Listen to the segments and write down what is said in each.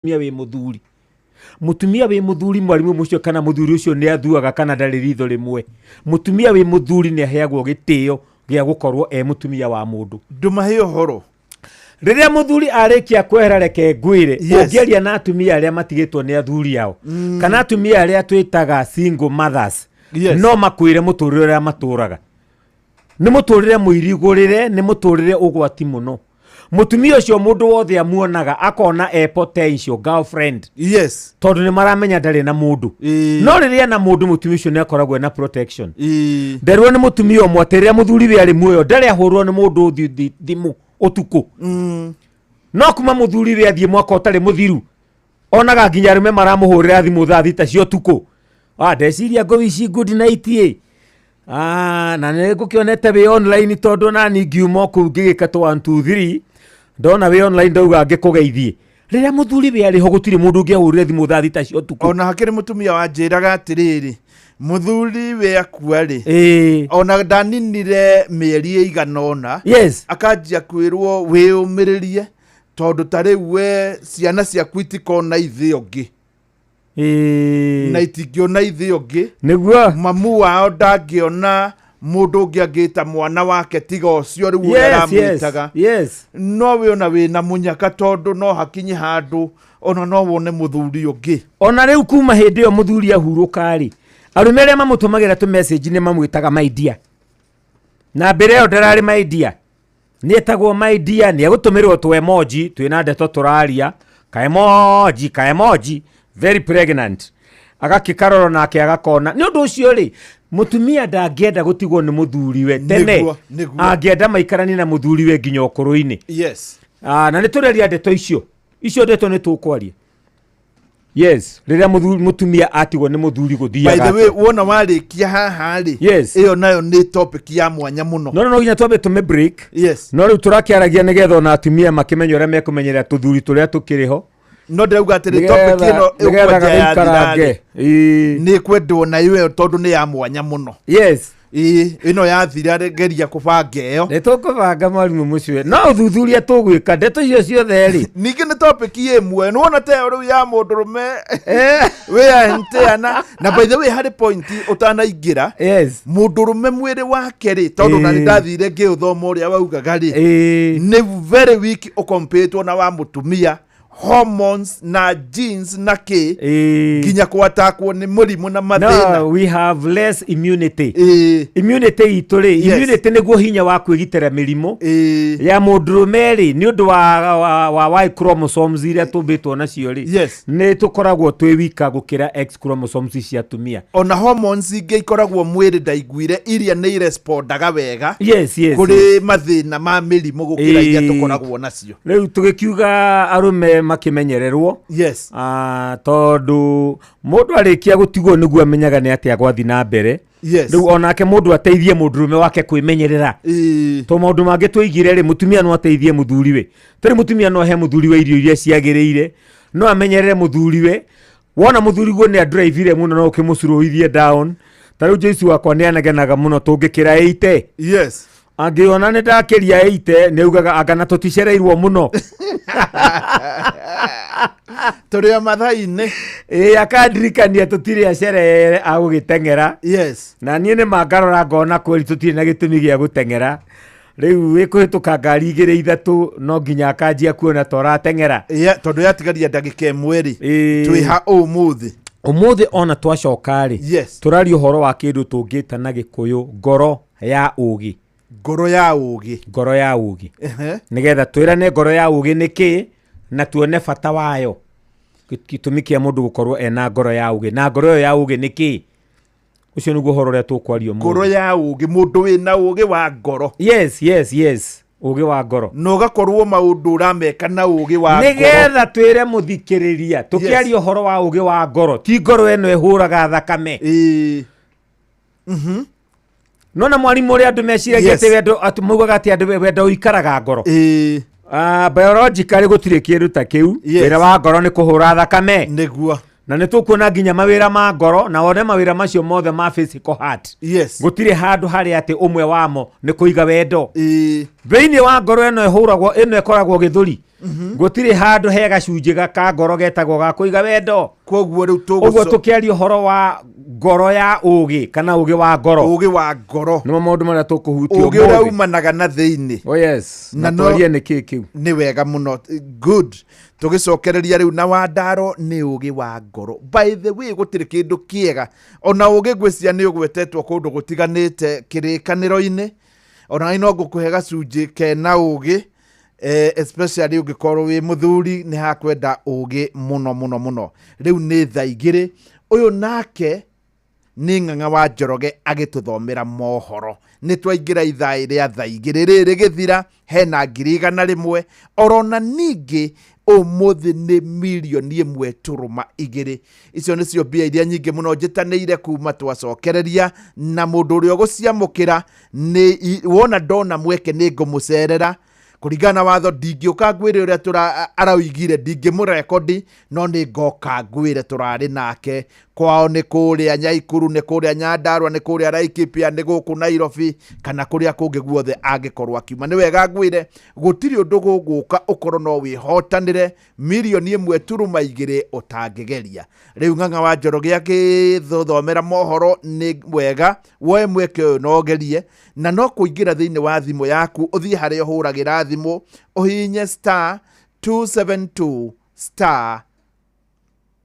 Mũtumia wĩ mũthuri, mũtumia wĩ mũthuri, mwarimũ mũcio kana mũthuri ũcio nĩ athuaga kana ndarĩ ritho rĩmwe. Mũtumia wĩ mũthuri nĩ aheagwo gĩtĩo gĩa gũkorwo e mũtumia wa mũndũ. Ndũmahe ũhoro. Rĩrĩa mũthuri arĩkia kwehera, reke ngwĩre, ũngĩaria na atumia arĩa matigĩtwo nĩ athuri ao kana atumia arĩa twĩtaga single mothers, no makwĩre mũtũrĩre ũrĩa matũraga nĩ mũtũrĩre mũirigũrĩre, nĩ mũtũrĩre ũgwati mũno. Mũtumia ũcio mũndũ wothe amuonaga akona e potential girlfriend, tondũ nĩ maramenya ndarĩ na mũndũ. No rĩrĩa na mũndũ, mũtumia ũcio nĩ akoragwo na protection. Nderwo nĩ mũtumia ũmwe atĩ rĩrĩa mũthuri we arĩ muoyo, ndarĩ ahũrwo nĩ mũndũ thimũ ũtukũ. No kuma mũthuri we athiĩ mwaka ũtarĩ mũthiru, onaga nginya arũme maramũhũrĩra thimũ thaa 6 cia ũtukũ. Ah, ndeciria ngũwici good night ĩ. Ah, na nĩ ngũkĩonete wĩ online, tondũ nani ngiuma o kũu ngĩgĩka tũ 1 2 3, ndona wĩ online, ndauga ngĩkũgeithie. Rĩrĩa mũthuri we arĩ ho, gũtirĩ mũndũ ũngĩahũrĩre thimũ thaa 6 cia ũtukũ. Ona hakĩrĩ mũtumia wanjĩraga atĩrĩrĩ, mũthuri we akua rĩ, ona ndaninire mĩeri ĩigana ũna, akanjia kwĩrwo wĩyũmĩrĩrie, tondũ ta rĩu we ciana ciaku itikona ithe ũngĩ na itingĩona ithe ũngĩ. Mamu wao ndangĩona mũndũ ũngĩ angĩta mwana wake tiga ũcio rĩu ũrĩa aramwĩtaga. No we ona wĩna mũnyaka, tondũ no hakinye handũ ona no wone mũthuri ũngĩ. Ona rĩu kuma hĩndĩ ĩyo mũthuri ahurũka rĩ, arũme arĩa mamũtũmagĩra tũ message nĩ mamwĩtaga my dear, na mbere ĩyo ndararĩ my dear, nĩ etagwo my dear. Nĩ egũtũmĩrwo tũ emoji twĩna ndeto tũraria, ka emoji, ka emoji very pregnant, agakĩkarora nake agakona. Nĩ ũndũ ũcio rĩ, mũtumia ndangĩenda gũtigwo nĩ mũthuriwe tene. Nĩguo, nĩguo. Angĩenda maikaranie na mũthuriwe nginya ũkũrũ-inĩ. Ah, na nĩ tũreria ndeto icio, icio ndeto nĩ tũkwaria. Yes, rĩrĩa mũtumia atigwo nĩ mũthuri By gũthiaga the way, atĩa? wona warĩkia haha rĩ, ĩyo nayo nĩ topic ya mwanya mũno. No nginya twambe tũme break. No rĩu tũrakĩaragia nĩgetha ona atumia makĩmenye ũrĩa mekũmenyerera tũthuri tũrĩa tũkĩrĩ ho. No ndĩrauga atĩrĩ, topic ĩno nĩgetha ĩkwenja yathira rĩ, gagĩikarange. Nĩ ĩkwendwo nayo ĩyo, tondũ nĩ ya mwanya mũno. Ĩĩ, ĩno yathira rĩ, geria kũbanga ĩyo. Nĩ tũkũbanga, mwarimũ mũcue, no ũthuthuria tũgwĩka ndeto icio ciothe rĩ. Ningĩ nĩ topic ĩmwe nĩwona ta ĩyo rĩu ya mũndũrũme wĩyanteana. Na by the way, harĩ point ũtanaingĩra, mũndũrũme mwĩrĩ wake rĩ, tondũ na nĩ ndathire ngĩũthoma ũrĩa waugaga rĩ, nĩ very weak ũkompĩtwo na wa mũtumia, hormones na genes na kĩ, nginya kwatakwo nĩ mũrimũ na mathĩna. No, we have less immunity. Immunity itũ rĩ, immunity nĩguo hinya wa kwĩgitĩra mĩrimũ. Ya mũndũrũme rĩ, nĩ ũndũ wa Y chromosomes iria tũmbĩtwo nacio rĩ, nĩ tũkoragwo twĩ wika gũkĩra X chromosomes cia atumia. Ona hormones ingĩ ikoragwo mwĩrĩ, ndaiguire iria nĩ irespondaga wega kũrĩ mathĩna ma mĩrimũ gũkĩra iria tũkoragwo nacio. Rĩu tũgĩkiuga arũme makĩmenyererwo. Ah, tondũ mũndũ arĩkia gũtigwo nĩguo amenyaga nĩ atĩa gwathi na mbere. Rĩu onake mũndũ ateithie mũndũrũme wake kwĩmenyerera. To maũndũ mangĩ tũigire rĩ, mũtumia no ateithie mũthuriwe. Tarĩ mũtumia no ahe mũthuriwe irio iria ciagĩrĩire, no amenyerere mũthuriwe. Wona mũthuriguo nĩ anduraibire mũno, no ũkĩmũcuruithie down. Ta rĩu Joyce wakwa nĩ anegenaga mũno tũngĩkĩra 80. Angĩona nĩ ndakĩria 80, nĩ augaga anga na tũticereirwo mũno. Tũrĩ o mathaa-inĩ. Ĩĩ, akandirikania tũtirĩ acerere a gũgĩteng'era. Na niĩ nĩ mangarora ngona kweri tũtirĩ na gĩtũmi gĩa gũteng'era. Rĩu ĩkũhĩtũka ngari igĩrĩ ithatũ, no nginya akanjia kuona ta ũrateng'era. Yeah, tondũ yatigaria ndagĩka 1 rĩ, twĩ ha ũmũthĩ? Ũmũthĩ ona twacoka rĩ, tũraria ũhoro wa kĩndũ tũngĩta na Gĩkũyũ ngoro ya ũgĩ. Ngoro ya ũgĩ. Ngoro ya ũgĩ. Nĩgetha twĩrane ngoro ya ũgĩ nĩ kĩ na tuone bata wayo, gĩtũmi kĩa mũndũ gũkorwo ena ngoro ya ũgĩ, na ngoro ĩyo ya ũgĩ nĩ kĩ. Ũcio nĩguo ũhoro ũrĩa tũkwaria ũmũthĩ. Ngoro ya ũgĩ, mũndũ wĩna ũgĩ wa ngoro. Yes, ũgĩ wa ngoro. Na ũgakorwo maũndũ ũrameka na ũgĩ wa ngoro. Nĩgetha twĩre mũthikĩrĩria tũkĩaria ũhoro wa ũgĩ wa ngoro, ti ngoro ĩno ĩhũraga thakame. Nona mwarimũ, ũrĩa andũ meciragia atĩ wendo, atĩ maugaga atĩ andũ wendo ũikaraga ngoro. Ah, biologically gũtirĩ kĩndũ ta kĩu. Wĩra wa ngoro nĩ kũhũra thakame. Na nĩ tũkuona nginya mawĩra ma ngoro, na wone mawĩra macio mothe ma physical heart. Gũtirĩ handũ harĩa atĩ ũmwe wamo nĩ kũiga wendo. Thĩinĩ wa ngoro ĩno ĩhũragwo, ĩno ĩkoragwo gĩthũri, gũtirĩ handũ he gacunjĩ ka ngoro getagwo ga kũiga wendo. Koguo rĩu ũguo tũkĩaria ũhoro wa ngoro ya ũgĩ kana ũgĩ wa ngoro, ũgĩ wa ngoro nĩmo maũndũ marĩa tũkũhutia ũgĩ ũrĩa umanaga na thĩinĩ. Oh yes. Na twarie nĩ kĩ kĩu. Nĩ wega mũno, good. Tũgĩcokereria rĩu na Wandaro nĩ ũgĩ wa ngoro. By the way, gũtirĩ kĩndũ kĩega ona ũgĩ ngwĩciria nĩ ũgwetetwo kũndũ gũtiganĩte kĩrĩkanĩro-inĩ, ona no ngũkũhe gacunjĩ kena ũgĩ, especially ũngĩkorwo wĩ mũthuri nĩ hakwenda ũgĩ mũno mũno mũno. Rĩu nĩ thaa 2, ũyũ nake nĩ Ng'ang'a wa Njoroge agĩtũthomera mohoro. Nĩ twaingĩra ithaa rĩa thaa 2 rĩrĩ gĩthira, hena 100,000, orona ningĩ ũmũthĩ nĩ 1.2 million. Icio nĩcio mbia iria nyingĩ mũno njĩtanĩire kuma twacokereria, na mũndũ ũrĩa ũgũciamũkĩra nĩ wona ndona mweke nĩ ngũmũcerera. Kũringana na watho ndingĩũka ngwĩre ũrĩa araoigire, ndingĩmũrekondi, no nĩ ngoka ngwĩre tũrarĩ nake. Kwao nĩ kũrĩa Nyaikuru, nĩ kũrĩa Nyandarua, nĩ kũrĩa Laikipia, nĩ gũkũ Nairobi, kana kũrĩa kũngĩ guothe angĩkorwo akiuma. Nĩ wega ngwĩre gũtirĩ ũndũ gũgũka ũkorwo no wĩhotanĩre 1.2 million ũtangĩgeria. Rĩu Ng'ang'a wa Njoroge agĩthomera mohoro, nĩ wega woe mweke ũyũ na ũgerie, na no kũingĩra thĩinĩ wa thimũ yaku, ũthiĩ harĩa ũhũragĩra thimũ, ũhihinye star 272 star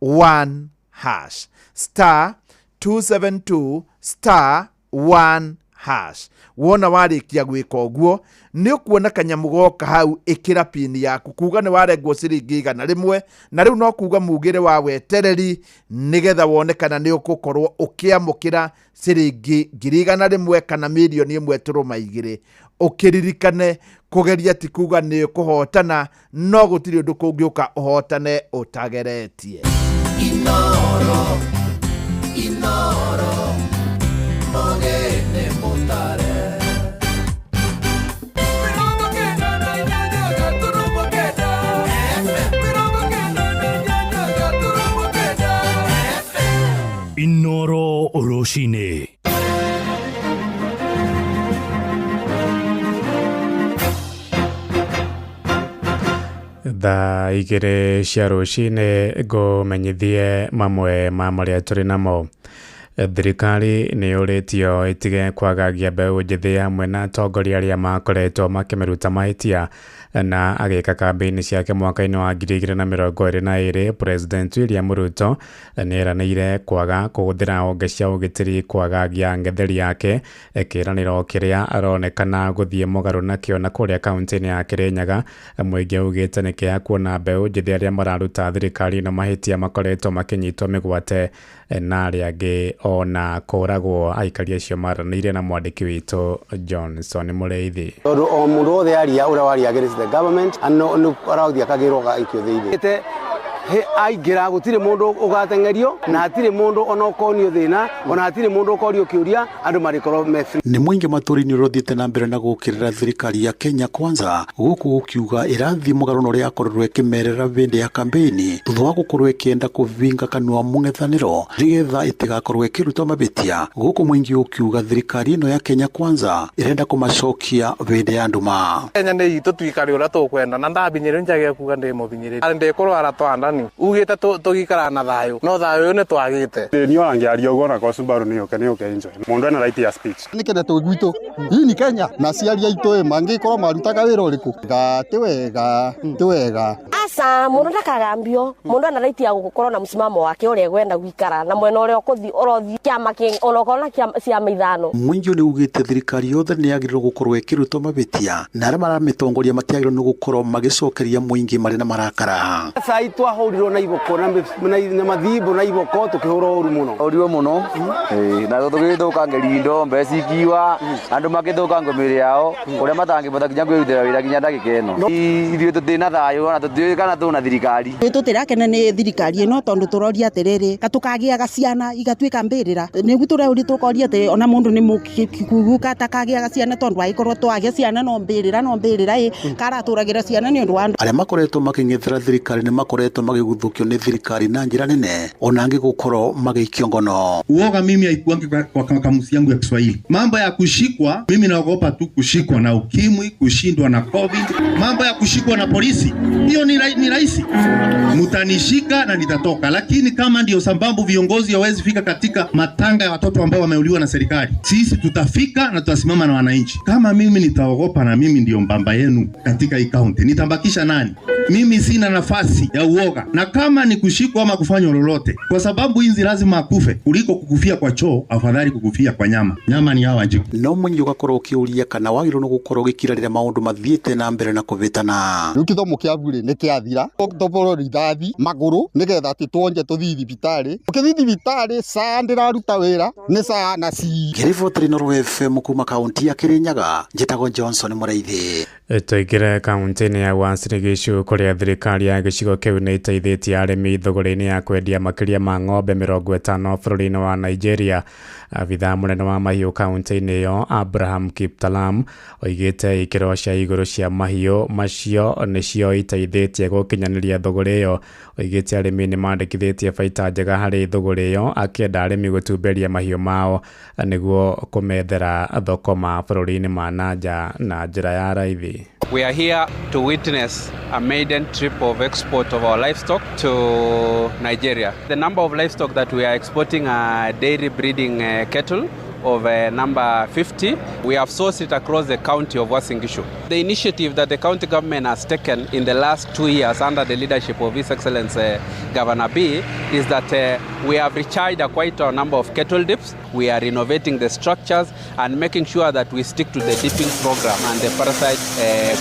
1 hash, star 272 star 1 hash. Wona warĩkia gwĩka ũguo, nĩ ũkuona kanyamũ goka hau, ĩkĩra pini yaku, kuga nĩ warengwo ciringi 100, na rĩu no kuga mugĩre wa wetereri nĩgetha wone kana nĩ ũgũkorwo ũkĩamũkĩra ciringi 100,000 kana 1.2 million. Ũkĩririkane kũgeria ti kuga nĩ ũkũhotana, no gũtirĩ ũndũ kũngĩũka ũhotane ũtageretie. Inoro, Inoro, Mogene Mutare. 98.9 98.9. Inoro rũcinĩ. Thaa 2 cia rũcinĩ, ngũmenyithie mamwe ma marĩa tũrĩ namo. Thirikari nĩ yũrĩtio ĩtige kwagagia mbeũ njĩthĩ hamwe na atongoria arĩa makoretwo makĩmĩruta mahĩtia. Na agĩka kambĩini ciake mwaka-inĩ wa 2022, President William Ruto nĩ eranĩire kwaga kũhũthĩra honge cia ũgitĩri kwagagia ng'etheri yake, kĩĩranĩro kĩrĩa aronekana gũthiĩ mũgarũ nakĩo. Na kũrĩa kaunti-inĩ ya Kĩrĩnyaga, mũingĩ ugĩte nĩ kĩeha kuona mbeũ njĩthĩ arĩa mararuta thirikari ĩno mahĩtia makoretwo makĩnyitwo mĩgwate na arĩa angĩ ona kũragwo. Aikari acio maranĩirie na mwandĩki witũ Johnson Mũrĩithi. Tondũ o mũndũ wothe aria ũrĩa waria against the government ano nĩ arathiĩ akagĩrwo agaikio thĩinĩ. Aingĩra gũtirĩ mũndũ ũgateng'erio, na hatirĩ mũndũ ona ũkonio thĩna, ona hatirĩ mũndũ ũkorio kĩũria, andũ marĩkorwo me free. Nĩ mũingĩ matũũra-inĩ ũrĩa ũthiĩte na mbere na gũkĩrĩra thirikari ya Kenya Kwanza, gũkũ gũkiuga ĩrathiĩ mũgarũ na ũrĩa yakorirwo ĩkĩmerera hĩndĩ ya kambĩini, thutha wa gũkorwo ĩkĩenda kũvinga kanua mũng'ethanĩro nĩgetha ĩtigakorwo ĩkĩruta mabĩtia. Gũkũ mũingĩ ũkiuga thirikari ĩno ya Kenya Kwanza ĩrenda kũmacokia hĩndĩ ya nduma. Kenya nĩ itũ, tuikare ũrĩa tũkwenda, na ndabinyĩrĩ njage kuga ndĩ mũbinyĩrĩri, ndĩkũrwara twandani ugĩte tũgĩikara na thayũ, no thayũ ũyũ nĩ twagĩte. Niyo angĩaria ũguo na kwa Subaru nĩ ũke nĩ ũke enjoy mũndũ ena right ya speech. Nĩ kenda twĩ gwitũ, hii ni Kenya, na aciari aitũ ĩ mangĩkorwo marutaga wĩra ũrĩkũ? Ga ti wega, ti wega. Aca, mundu ndakagambio. Mundu ana right ya gukorwo na msimamo wake uria egwenda guikara na mwena uria ukuthi urothi kiama ona okorwo na ciama 5. Mũingĩ nĩ ugĩte thirikari yothe nĩ yagĩrĩirwo gũkorwo ĩkĩrutwo mabĩtia, na arĩa maramĩtongoria matiagĩrĩirwo nĩ gũkorwo magĩcokeria mũingĩ marĩ na marakara. Cai twahũrirwo na iboko na mathimbo na iboko, tukĩhũrwo ũru mũno. Ũrirwo mũno na tũgĩthũkangĩria indo, mbeca ikiwa, andũ makĩthũkangio mĩĩrĩ yao kũrĩa matangĩbota nginya kwĩrutĩra wĩra nginya ndagĩka ĩno. Ithuĩ tũtirĩ na thayũ, ona tũtiũĩ kana tũna thirikari. Tũtirakena nĩ thirikari ĩno, tondũ tũroria atĩrĩrĩ, katũkagĩaga ciana igatuĩka mbĩrĩra. Nĩguo tũreũria, tũkoria atĩ ona mũndũ nĩ mũkugu atakagĩaga ciana, tondũ angĩkorwo twagĩa ciana no mbĩrĩra, no mbĩrĩra ĩ karatũragĩra ciana nĩ ũndũ wa andũ. Arĩa makoretwo makĩng'ethera thirikari nĩ makoretwo magĩguthũkio nĩ thirikari na njĩra nene ona angĩ gũkorwo magĩikio ngono. Uoga mimi haikuangi kwa kamusi yangu ya Kiswahili. Mambo ya kushikwa, mimi naogopa tu kushikwa na ukimwi, kushindwa na COVID. Mambo ya kushikwa na polisi, hiyo ni rahisi. Mtanishika na nitatoka. Lakini kama ndio sababu viongozi hawezi fika katika matanga ya watoto ambao wameuliwa na serikali, sisi tutafika na tutasimama na wananchi. Kama mimi nitaogopa na mimi ndio mbamba yenu katika hii county, nitambakisha nani? Mimi sina nafasi ya uoga, na kama ni kushikwa ama kufanywa lolote, kwa sababu inzi lazima akufe kuliko kukufia kwa choo, afadhali kukufia kwa nyama. Nyama ni hawa Wanjiku. No mũingĩ ũgakorwo ũkĩũria kana wagĩrĩirwo nĩ gũkorwo ũgĩkira rĩrĩa maũndũ mathiĩte na mbere na kũvĩtana. Rĩu kĩthomo kĩa burĩ nĩ kĩathira, tũbũrwo rithathi magũrũ nĩgetha atĩ tuonje tũthiĩ thibitarĩ. Ũkĩthiĩ thibitarĩ SHA ndĩraruta wĩra nĩ SHA na C. Ngĩribotera Inooro FM kuma kaunti ya Kirinyaga, njĩtagwo Johnson Mũraithi. Tũingĩre kaunti-inĩ ya Uasin Gishu kũrĩa thirikari ya gĩcigo kĩu nĩ ĩteithĩtie arĩmi thũgũrĩ-inĩ ya kwendia makĩria ma ng'ombe 50 bũrũri-inĩ wa Nigeria. Abithaa mũnene wa mahiũ kaunti-inĩ ĩyo Abraham Kiptalam oigĩte ikĩro cia igũrũ cia mahiũ macio nĩcio iteithĩtie gũkinyanĩria thũgũrĩ ĩyo. Oigĩte arĩmi nĩ mandĩkithĩtie baita njega harĩ thũgũrĩ ĩyo, akĩenda arĩmi gũtumberia mahiũ mao nĩguo kũmethera thoko ma bũrũri-inĩ ma na nja na njĩra ya raithi. We are here to witness a maiden trip of export of our livestock to Nigeria. The number of livestock that we are exporting are dairy breeding cattle of number 50. We have sourced it across the county of Uasin Gishu. The initiative that the county government has taken in the last 2 years under the leadership of His Excellency Governor B is that we have recharged quite a number of cattle dips. We are renovating the structures and making sure that we stick to the dipping program and the parasite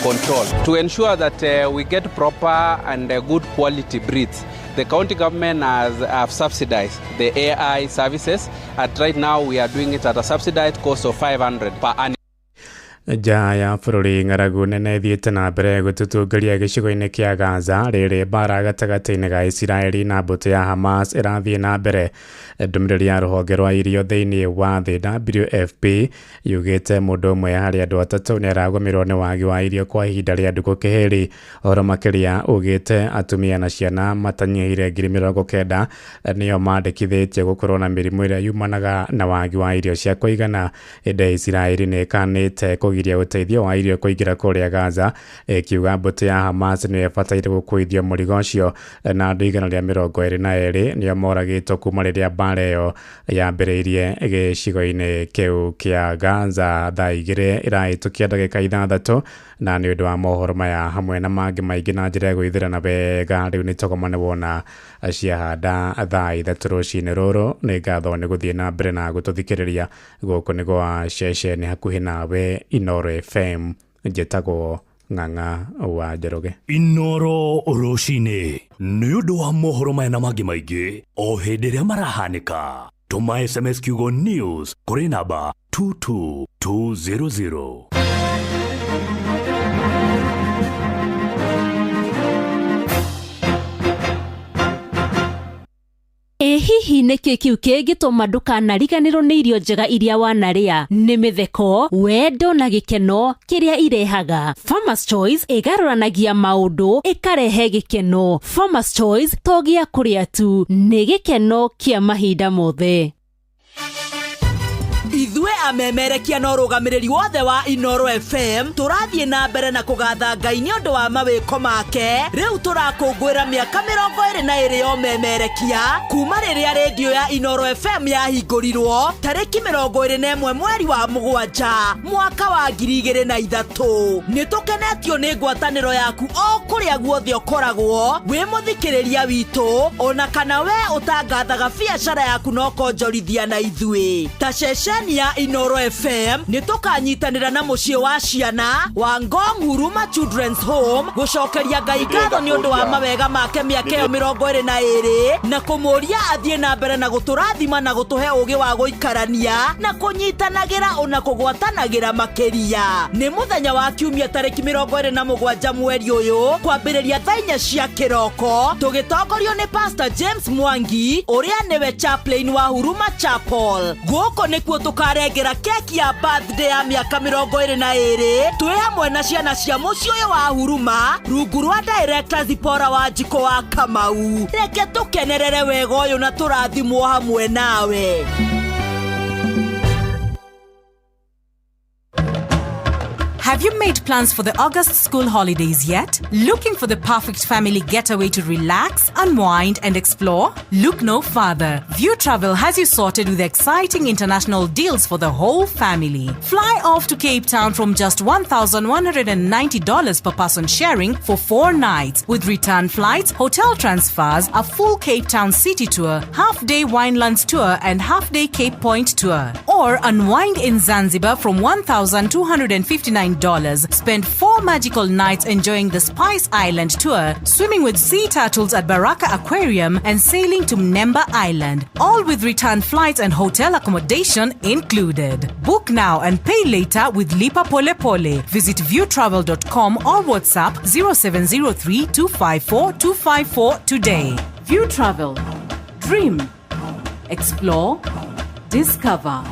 control to ensure that we get proper and good quality breeds. The county government has have subsidized the AI services, and right now we are doing it at a subsidized cost of 500 per annum. Nja ya bũrũri ng'aragu nene ĩthiĩte na mbere gũtutungaria gĩcigo-inĩ kĩa Gaza rĩrĩ mbara gatagatĩ-inĩ ga Isiraeli na mbũtũ ya Hamas ĩrathiĩ na mbere. Ndũmĩrĩri ya rũhonge rwa irio thĩinĩ wa thĩ WFP yugĩte mũndũ ũmwe harĩ andũ atatũ nĩ aragũmĩrwo nĩ wagi wa irio kwa ihinda rĩa ndukũ kĩhĩri. Ũhoro makĩria ugĩte atumia na ciana matanyihĩire 90,000 nĩo mandĩkithĩtie gũkorwo na mĩrimũ ĩrĩa yumanaga na wagi wa irio cia kũigana. Ĩndĩ Isiraeli nĩ ĩkanĩte kũgiria ũteithio wa irio kũingĩra kũrĩa Gaza, ĩkiuga mbũtũ ya Hamas nĩyo ĩbataire gũkuithio mũrigo ũcio, na andũ 122 nĩo moragĩtwo kuma rĩrĩa mbara ĩyo yambĩrĩirie gĩcigo-inĩ kĩu kĩa Gaza. Thaa 2 ĩrahĩtũkia ndagĩka 6, na nĩ ũndũ wa mohoro maya hamwe na mangĩ maingĩ na njĩra ya gwĩthĩrana wega, rĩu nĩ tũgomane wona ciahanda thaa 3 rũcinĩ rũrũ. Nĩ ngatho nĩ gũthiĩ na mbere na gũtũthikĩrĩria. Gũkũ nĩ gwa ceceni hakuhĩ nawe Inooro FM. Njĩtagwo Ng'ang'a wa Njoroge. Inooro rũcinĩ nĩ ũndũ wa mohoro maya na mangĩ maingĩ o hĩndĩ ĩrĩa marahanĩka. Tũma SMS kiugo news kũrĩ namba 22200. Ĩ hihi nĩkĩ kĩu kĩngĩtũma ndũkanariganĩrwo nĩ irio njega iria wanarĩa? Nĩ mĩtheko, wendo na gĩkeno kĩrĩa irehaga. Farmers Choice ĩgarũranagia maũndũ, ĩkarehe gĩkeno. Farmers Choice to gĩa kũrĩa tu, nĩ gĩkeno kĩa mahinda mothe. Ithuĩ amemerekia na ũrũgamĩrĩri wothe wa Inooro FM tũrathiĩ na mbere na kũgatha Ngai nĩ ũndũ wa mawĩko make. Rĩu tũrakũngũĩra mĩaka 22 ya ũmemerekia kuma rĩrĩa rĩndiũ ya Inooro FM yahingũrirwo tarĩki 21 mweri wa 7 mwaka wa 2003. Nĩ tũkenetio nĩ ngwatanĩro yaku o kũrĩa guothe ũkoragwo wĩ mũthikĩrĩria witũ, ona kana we ũtangathaga biacara yaku na ũkonjorithia na ithuĩ. Ta ceceni ya Inooro FM nĩ tũkanyitanĩra na mũciĩ wa ciana wa Ngong Huruma Children's Home gũcokeria Ngai ngatho nĩ ũndũ wa mawega make mĩaka ĩyo 22 na kũmũria athiĩ na mbere na gũtũrathima na gũtũhe ũgĩ wa gũikarania na kũnyitanagĩra ona kũgwatanagĩra makĩria. Nĩ mũthenya wa kiumia tarĩki 27 mweri ũyũ kwambĩrĩria thaa 4 cia kĩroko tũgĩtongorio nĩ Pastor James Mwangi ũrĩa nĩwe chaplain wa Huruma Chapel. Gũkũ nĩkuo tũkarehe tũkarengera keki ya birthday ya mĩaka 22 twĩ hamwe na ciana cia mũciĩ ũyũ wa Huruma rungu rwa director Zipora wa Njikũ wa Kamau. Reke tũkenerere wega ũyũ na tũrathimwo hamwe nawe. Have you made plans for the August school holidays yet? Looking for the perfect family getaway to relax, unwind, and explore? Look no further. View Travel has you sorted with exciting international deals for the whole family. Fly off to Cape Town from just $1,190 per person sharing for 4 nights, with return flights, hotel transfers, a full Cape Town city tour, half-day Winelands tour, and half-day Cape Point tour. Or unwind in Zanzibar from $1,259. Spend 4 magical nights enjoying the Spice Island tour, swimming with sea turtles at Baraka Aquarium, and sailing to Mnemba Island, all with return flights and hotel accommodation included. Book now and pay later with Lipa Pole Pole. Visit viewtravel.com or WhatsApp 0703 254 254 today. View Travel. Dream. Explore. Discover.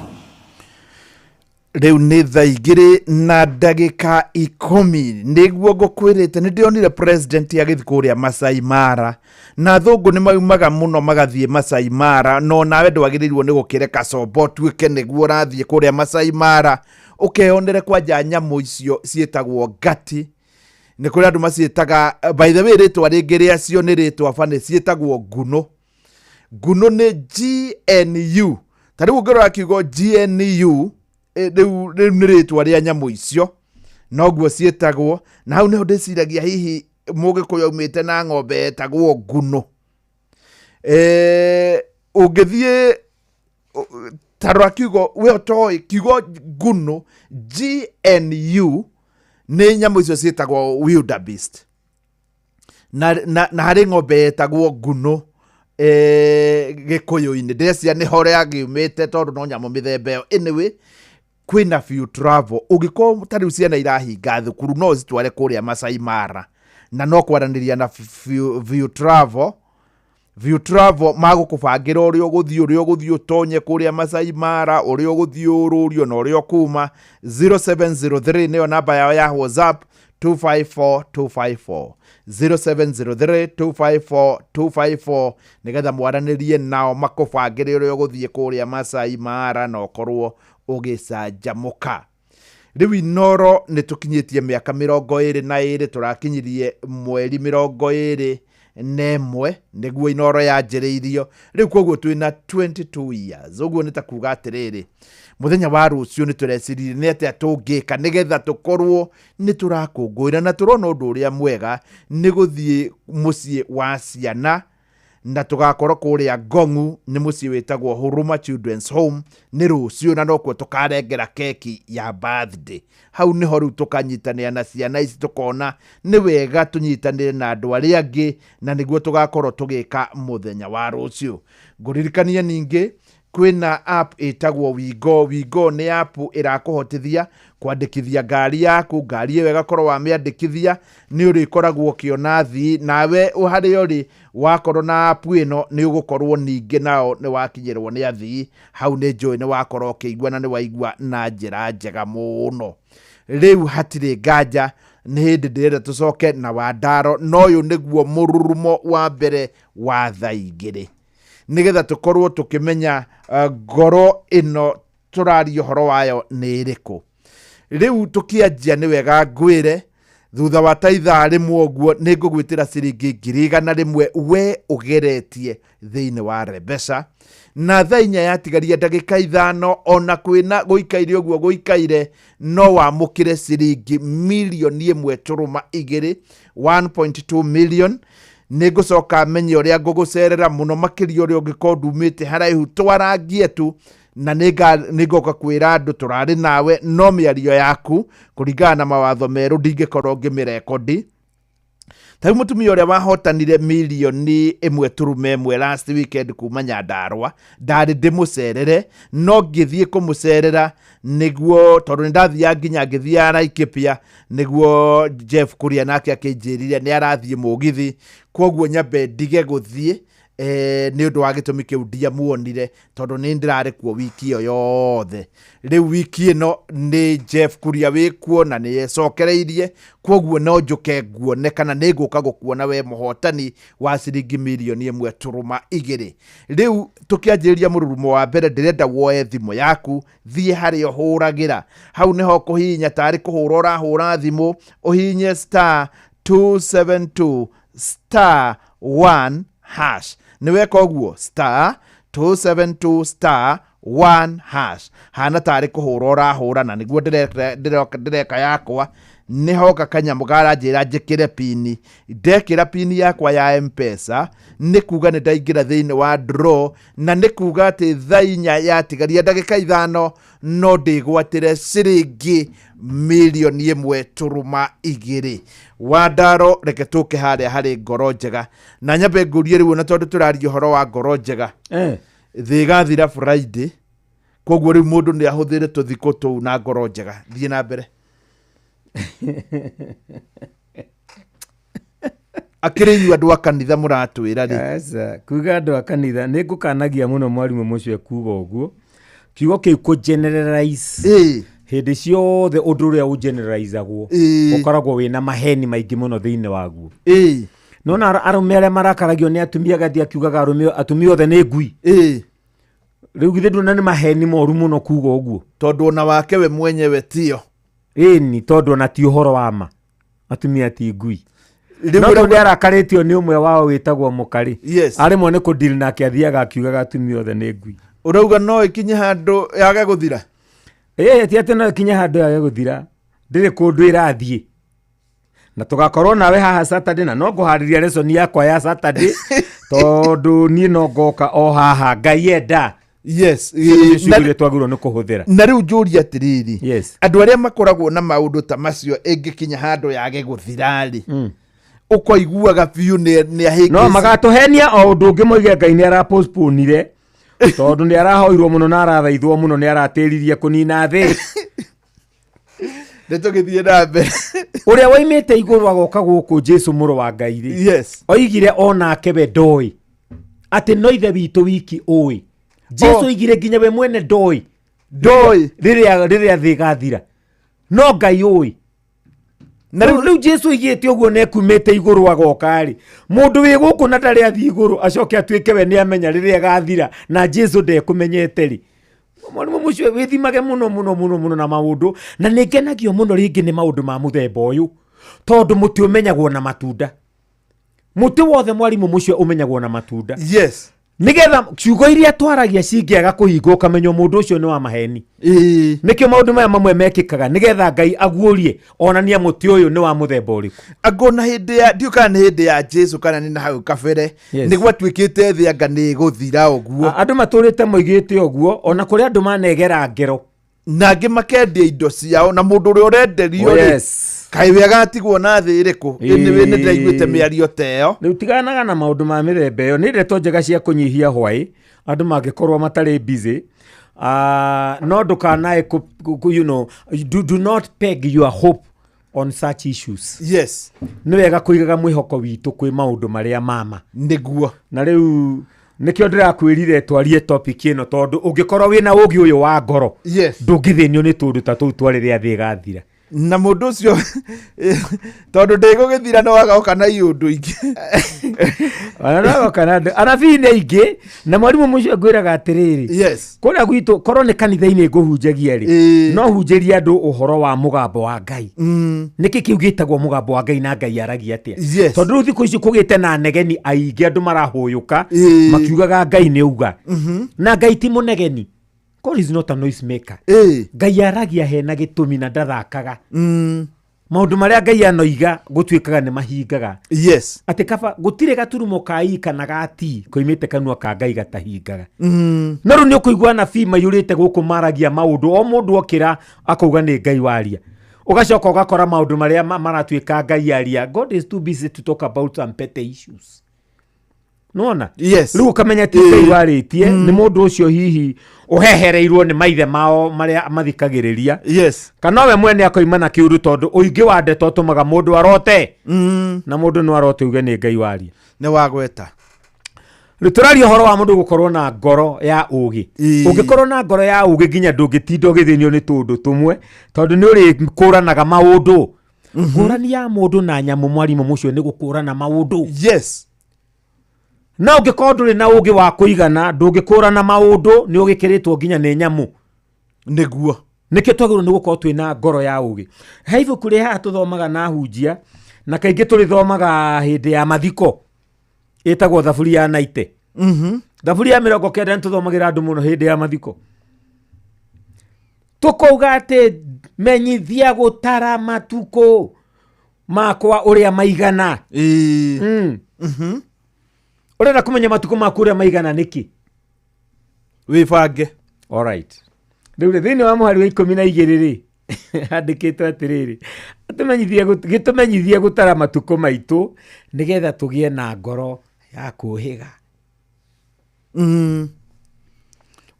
Rĩu nĩ thaa igĩrĩ na ndagĩka 10. Nĩguo ngũkwĩrĩte nĩ ndĩronire president agĩthiĩ kũrĩa Masai Mara, na athũngũ nĩ maumaga mũno magathiĩ Masai Mara, no nawe ndwagĩrĩirwo nĩ gũkĩreka combo ũtuĩke nĩguo ũrathiĩ kũrĩa Masai Mara ũkeyonere kwanja nyamũ icio ciĩtagwo ngati. Nĩ kũrĩ andũ maciĩtaga, by the way, rĩtwa rĩngĩ rĩacio nĩ rĩtwa bani, ciĩtagwo nguno. Nguno nĩ GNU. Ta rĩu ũngĩrora kiugo GNU, rĩu nĩ rĩtwa rĩa nyamũ icio, noguo ciĩtagwo. Na hau nĩho ndĩciragia hihi mũgĩkũyũ aumĩte na ng'ombe yetagwo nguno. Ũngĩthiĩ ta rora kiugo, we ũtoĩ kiugo nguno, GNU nĩ nyamũ icio ciĩtagwo wildebeest. Na harĩ ng'ombe yetagwo nguno gĩkũyũ-inĩ. Ndĩreciria nĩho rĩagiumĩte tondũ no nyamũ mĩthemba ĩyo. Anyway, kwĩna View Travel. Ũngĩkorwo ta rĩu ciana irahinga thukuru no ũcitware kũrĩa Masai Mara, na no kwaranĩria na View Travel. View Travel magũkũbangĩra ũrĩa ũgũthiĩ, ũrĩa ũgũthiĩ ũtonye kũrĩa Masai Mara, ũrĩa ũgũthiĩ ũrũrio na ũrĩa ũkuma. 0703 nĩyo namba yao ya WhatsApp, 254 254. 0703 254 254, nĩgetha mwaranĩrie nao makũbangĩre ũrĩa ũgũthiĩ kũrĩa Masai Mara na ũkorwo ũgĩcanjamũka. Rĩu Inoro nĩ tũkinyĩtie mĩaka 22, tũrakinyirie mweri 21 nĩguo Inoro yanjĩrĩirio. Rĩu koguo twĩna 22 years. Ũguo nĩ ta kuga atĩrĩrĩ, mũthenya wa rũciũ nĩ tũreciririe nĩ atĩa tũngĩka nĩgetha tũkorwo nĩ tũrakũngũĩra na tũrona ũndũ ũrĩa mwega nĩ gũthiĩ mũciĩ wa ciana, na tũgakorwo kũrĩa Ngong'u, nĩ mũciĩ wĩtagwo Huruma Children's Home, nĩ rũciũ, na nokuo tũkarengera keki ya birthday. Hau nĩho rĩu tũkanyitanĩra na ciana ici, tũkona nĩ wega tũnyitanĩre na andũ arĩa angĩ, na nĩguo tũgakorwo tũgĩka mũthenya wa rũciũ. Ngũririkanie ningĩ kwĩna app ĩtagwo Wingo. Wingo nĩ app ĩrakũhotithia kwandĩkithia ngari yaku. Ngari ĩyo ĩgakorwo wamĩandĩkithia nĩ ũrĩkoragwo ũkĩona athii, nawe harĩa ũrĩ wakorwo na app ĩno nĩ ũgũkorwo ningĩ nao nĩ wakinyĩrwo nĩ athii. Hau nĩ njũĩ nĩ wakorwo ũkĩigua na nĩ waigua na njĩra njega mũno. Rĩu hatirĩ nganja nĩ hĩndĩ ndĩrenda tũcoke na Wandaro, na ũyũ nĩguo mũrurumo wa mbere wa thaa igĩrĩ, nĩgetha tũkorwo tũkĩmenya ngoro ĩno tũraria ũhoro wayo nĩ ĩrĩkũ. Rĩu tũkĩanjia nĩ wega ngwĩre, thutha wa ta ithaa rĩmwe ũguo nĩ ngũgwĩtĩra ciringi 100,000 we ũgeretie thĩinĩ wa Rebesa. Na thaa inya yatigaria ndagĩka 5, ona kwĩna gũikaire ũguo gũikaire, no wamũkĩre ciringi 1.2 million, 1.2 million. Nĩ ngũcoka menye ũrĩa ngũgũcerera mũno makĩria ũrĩa ũngĩkorwo ndumĩte haraihu, twarangie tu, na nĩ ngoka kwĩra andũ tũrarĩ nawe, no mĩario yaku kũringana na mawatho merũ ndingĩkorwo ngĩmĩrekondi. Ta rĩu mũtumia ũrĩa wahotanire 1.1 million last weekend kuma Nyandarua, ndarĩ ndĩmũcerere, no ngĩthiĩ kũmũcerera nĩguo, tondũ nĩ ndathiaga nginya ngĩthiaga Laikipia, nĩguo Jeff Kuria nake akĩnjĩrire nĩ arathiĩ mũgithi, koguo nyambe ndige gũthiĩ. Nĩ ũndũ wa gĩtũmi kĩu ndiamuonire tondũ nĩ ndĩrarĩ kuo wiki ĩyo yothe. Rĩu wiki ĩno nĩ Jeff Kuria wĩ kuo na nĩ ecokereirie, kwoguo no njũke nguone kana nĩ ngũka gũkuona we mũhotani wa ciringi mirioni 1.2. Rĩu tũkĩanjĩrĩria mũrurumo wa mbere, ndĩrenda woe thimũ yaku, thiĩ harĩa ũhũragĩra, hau nĩho kũhihinya tarĩ kũhũra ũrahũra thimũ, ũhihinye *272*1#. Nĩ weka ũguo, *272*1#, hana tarĩ kũhũra ũrahũra, na nĩguo ndĩreka yakwa. Nĩ hoka kanyamũ karanjĩra njĩkĩre pini. Ndekĩra pini yakwa ya Mpesa, nĩ kuga nĩ ndaingĩra thĩinĩ wa draw, na nĩ kuga atĩ thaa 4 yatigaria ndagĩka 5 no ndĩgwatĩre ciringi mirioni 1.2. Wandaro, reke tũke harĩa harĩ ngoro njega na nyambe ngũrie rĩu, na tondũ tũraria ũhoro wa ngoro njega, thĩ ĩgathira Friday, koguo rĩu mũndũ nĩ ahũthĩre tũthikũ tũu na ngoro njega. Thiĩ na mbere akĩrĩ inyuĩ andũ a kanitha mũratwĩra rĩ. Aca, kuga andũ a kanitha nĩ ngũkanagia mũno mwarimũ mũcio kuga ũguo, kiugo kĩu kũ generalize. Hĩndĩ ciothe ũndũ ũrĩa ũgeneralizagwo ũkoragwo wĩna maheni maingĩ mũno thĩinĩ waguo. Nona arũme arĩa marakaragio nĩ atumia gathiĩ akiugaga arũme atumia othe nĩ ngui. Rĩu githĩ ndũna nĩ maheni moru mũno kuga ũguo? Tondũ ona wake we mwenyewe tio. Ĩni, tondũ ona ti ũhoro wa ma, atumia ti ngui. Rĩu No tondũ nĩ arakarĩtio nĩ ũmwe wao wĩtagwo mũkarĩ, arĩmwe nĩ kũdeal nake, athiaga akiugaga atumia othe nĩ ngui. Ũrauga no ĩkinye handũ yage gũthira? Ĩĩ, ti atĩ no ĩkinye handũ yage gũthira, ndĩrĩ kũndũ ĩrathiĩ, na tũgakorwo nawe haha Saturday, na no ngũharĩria lesson yakwa ya Saturday, tondũ niĩ no ngoka o haha Ngai enda. Ciugo iria twagĩrĩirwo nĩ kũhũthĩra. Na rĩu njũrie atĩrĩrĩ, andũ arĩa makoragwo na maũndũ ta macio, ĩngĩkinya handũ yage gũthira rĩ, ũkoiguaga biũ nĩ ahĩngĩci. No magatũhenia o ũndũ ũngĩ, moige Ngai nĩ arapostponire tondũ nĩ arahoirwo mũno na arathaithwo mũno, nĩ aratĩririe kũnina thĩ. Nĩ tũgĩthiĩ na mbere. Ũrĩa waimĩte igũrũ agoka gũkũ, Jesu mũrũ wa Ngai rĩ, oigire onake we ndoĩ, atĩ no ithe witũ wiki ũĩ. Jesu oigire nginya we mwene ndoĩ. Ndoĩ. Rĩrĩa thĩ ĩgathira, no Ngai ũĩ. Na rĩu Jesu oigĩte ũguo na ekumĩte igũrũ agoka rĩ, mũndũ wĩ gũkũ na ndarĩ athiĩ igũrũ acoke atuĩke we nĩ amenya rĩrĩa ĩgathira na Jesu ndekũmenyete rĩ, mwarimũ mũcio, wĩthimage mũno mũno mũno mũno na maũndũ. Na nĩ ngenagio mũno rĩngĩ nĩ maũndũ ma mũthemba ũyũ, tondũ mũtĩ ũmenyagwo na matunda. Mũtĩ wothe, mwarimũ mũcio, ũmenyagwo na matunda. Nĩgetha ciugo iria twaragia cingĩaga kũhingwo, ũkamenya mũndũ ũcio nĩ wa maheni. Nĩkĩo maũndũ maya mamwe mekĩkaga, nĩgetha Ngai aguũrie onania mũtĩ ũyũ nĩ wa mũthemba ũrĩkũ. Angona hĩndĩ ya, ndiũ kana nĩ hĩndĩ ya Jesu kana nĩ na hau kabere, nĩ gwatuĩkĩte thĩ anga nĩ ĩgũthira ũguo. Andũ matũrĩte moigĩte ũguo, ona kũrĩ andũ manegera ngero. Na angĩ makendia indo ciao, na mũndũ ũrĩa ũrenderio rĩ, kaĩ we agatigwo na thĩ ĩrĩkũ? Anyway, nĩ ndĩraiguĩte mĩario ta ĩyo. Rĩu tiganaga na maũndũ ma mĩthemba ĩyo. Nĩ ndeto njega cia kũnyihia hwaĩ andũ mangĩkorwo matarĩ busy. No ndũkanae do not peg your hope on such issues. Nĩ wega kũigaga mwĩhoko witũ kwĩ maũndũ marĩa mama. Nĩguo. Na rĩu nĩkĩo ndĩrakwĩrire twarie topic ĩno, tondũ ũngĩkorwo wĩna ũgĩ ũyũ wa ngoro, ndũngĩthĩnio nĩ tũndũ ta tũu twa rĩrĩa thĩ ĩgathira. Na mũndũ ũcio, tondũ ndĩgũgĩthira, no agoka na iũndũ ingĩ. Ona no agoka na andũ anabii nĩ aingĩ. Na mwarimũ mũcio, ngwĩraga atĩrĩrĩ, kũrĩa gwitũ, korwo nĩ kanitha-inĩ ngũhunjagia rĩ, no hunjĩrie andũ ũhoro wa mũgambo wa Ngai. Nĩkĩ kĩu gĩtagwo mũgambo wa Ngai, na Ngai aragia atĩa? Tondũ rĩu thikũ ici kũgĩte na negeni aingĩ, andũ marahũyũka makiugaga Ngai nĩ auga, na Ngai ti mũnegeni. God is not a noise maker. Ngai aragia hena gĩtũmi na ndathakaga. Maũndũ marĩa Ngai anoiga gũtuĩkaga nĩ mahingaga. Atĩ kaba gũtirĩ gaturumo ka i kana ga ti koimĩte kanua ka Ngai gatahingaga. No rĩu nĩ ũkũigua anabii maiyũrĩte gũkũ maragia maũndũ, o mũndũ okĩra akauga nĩ Ngai waria, ũgacoka ũgakora maũndũ marĩa maratuĩka Ngai aria. God is too busy to talk about some petty issues. Nona rĩu ũkamenya ti Ngai warĩtie, nĩ mũndũ ũcio hihi ũhehereirwo nĩ maithe mao marĩa mathikagĩrĩria, kana we mwene akoima na kĩũndũ, tondũ ũingĩ wa ndeto ũtũmaga mũndũ arote, na mũndũ no arote uge nĩ Ngai waria. Nĩ wagweta. Rĩu tũraria ũhoro wa mũndũ gũkorwo na ngoro ya ũgĩ. Ũngĩkorwo na ngoro ya ũgĩ nginya ndũngĩtinda ũgĩthĩnio nĩ tũũndũ tũmwe, tondũ nĩ ũrĩkũranaga maũndũ. Ngũrani ya mũndũ na nyamũ, mwarimũ mũcio, nĩ gũkũrana maũndũ. No ũngĩkorwo ndũrĩ na ũgĩ wa kũigana, ndũngĩkũrana maũndũ, nĩ ũgĩkĩrĩtwo nginya nĩ nyamũ. Nĩguo. Nĩkĩo twagĩrĩirwo nĩ gũkorwo twĩna ngoro ya ũgĩ. He ibuku rĩ haha tũthomaga na hunjia, na kaingĩ tũrĩthomaga hĩndĩ ya mathiko, ĩtagwo Thaburi ya Naite. Thaburi ya 90 nĩ tũthomagĩra andũ mũno hĩndĩ ya mathiko. Tũkauga atĩ menyithia gũtara matukũ makwa ũrĩa maigana. Ũrenda kũmenya matukũ maku ũrĩa maigana nĩkĩ? Wĩbange. Alright. Rĩu rĩ, thĩinĩ wa mũhari wa 12 rĩ, handĩkĩtwo atĩrĩrĩ, gĩtũmenyithie gũtara matukũ maitũ nĩgetha tũgĩe na ngoro ya kũhĩga.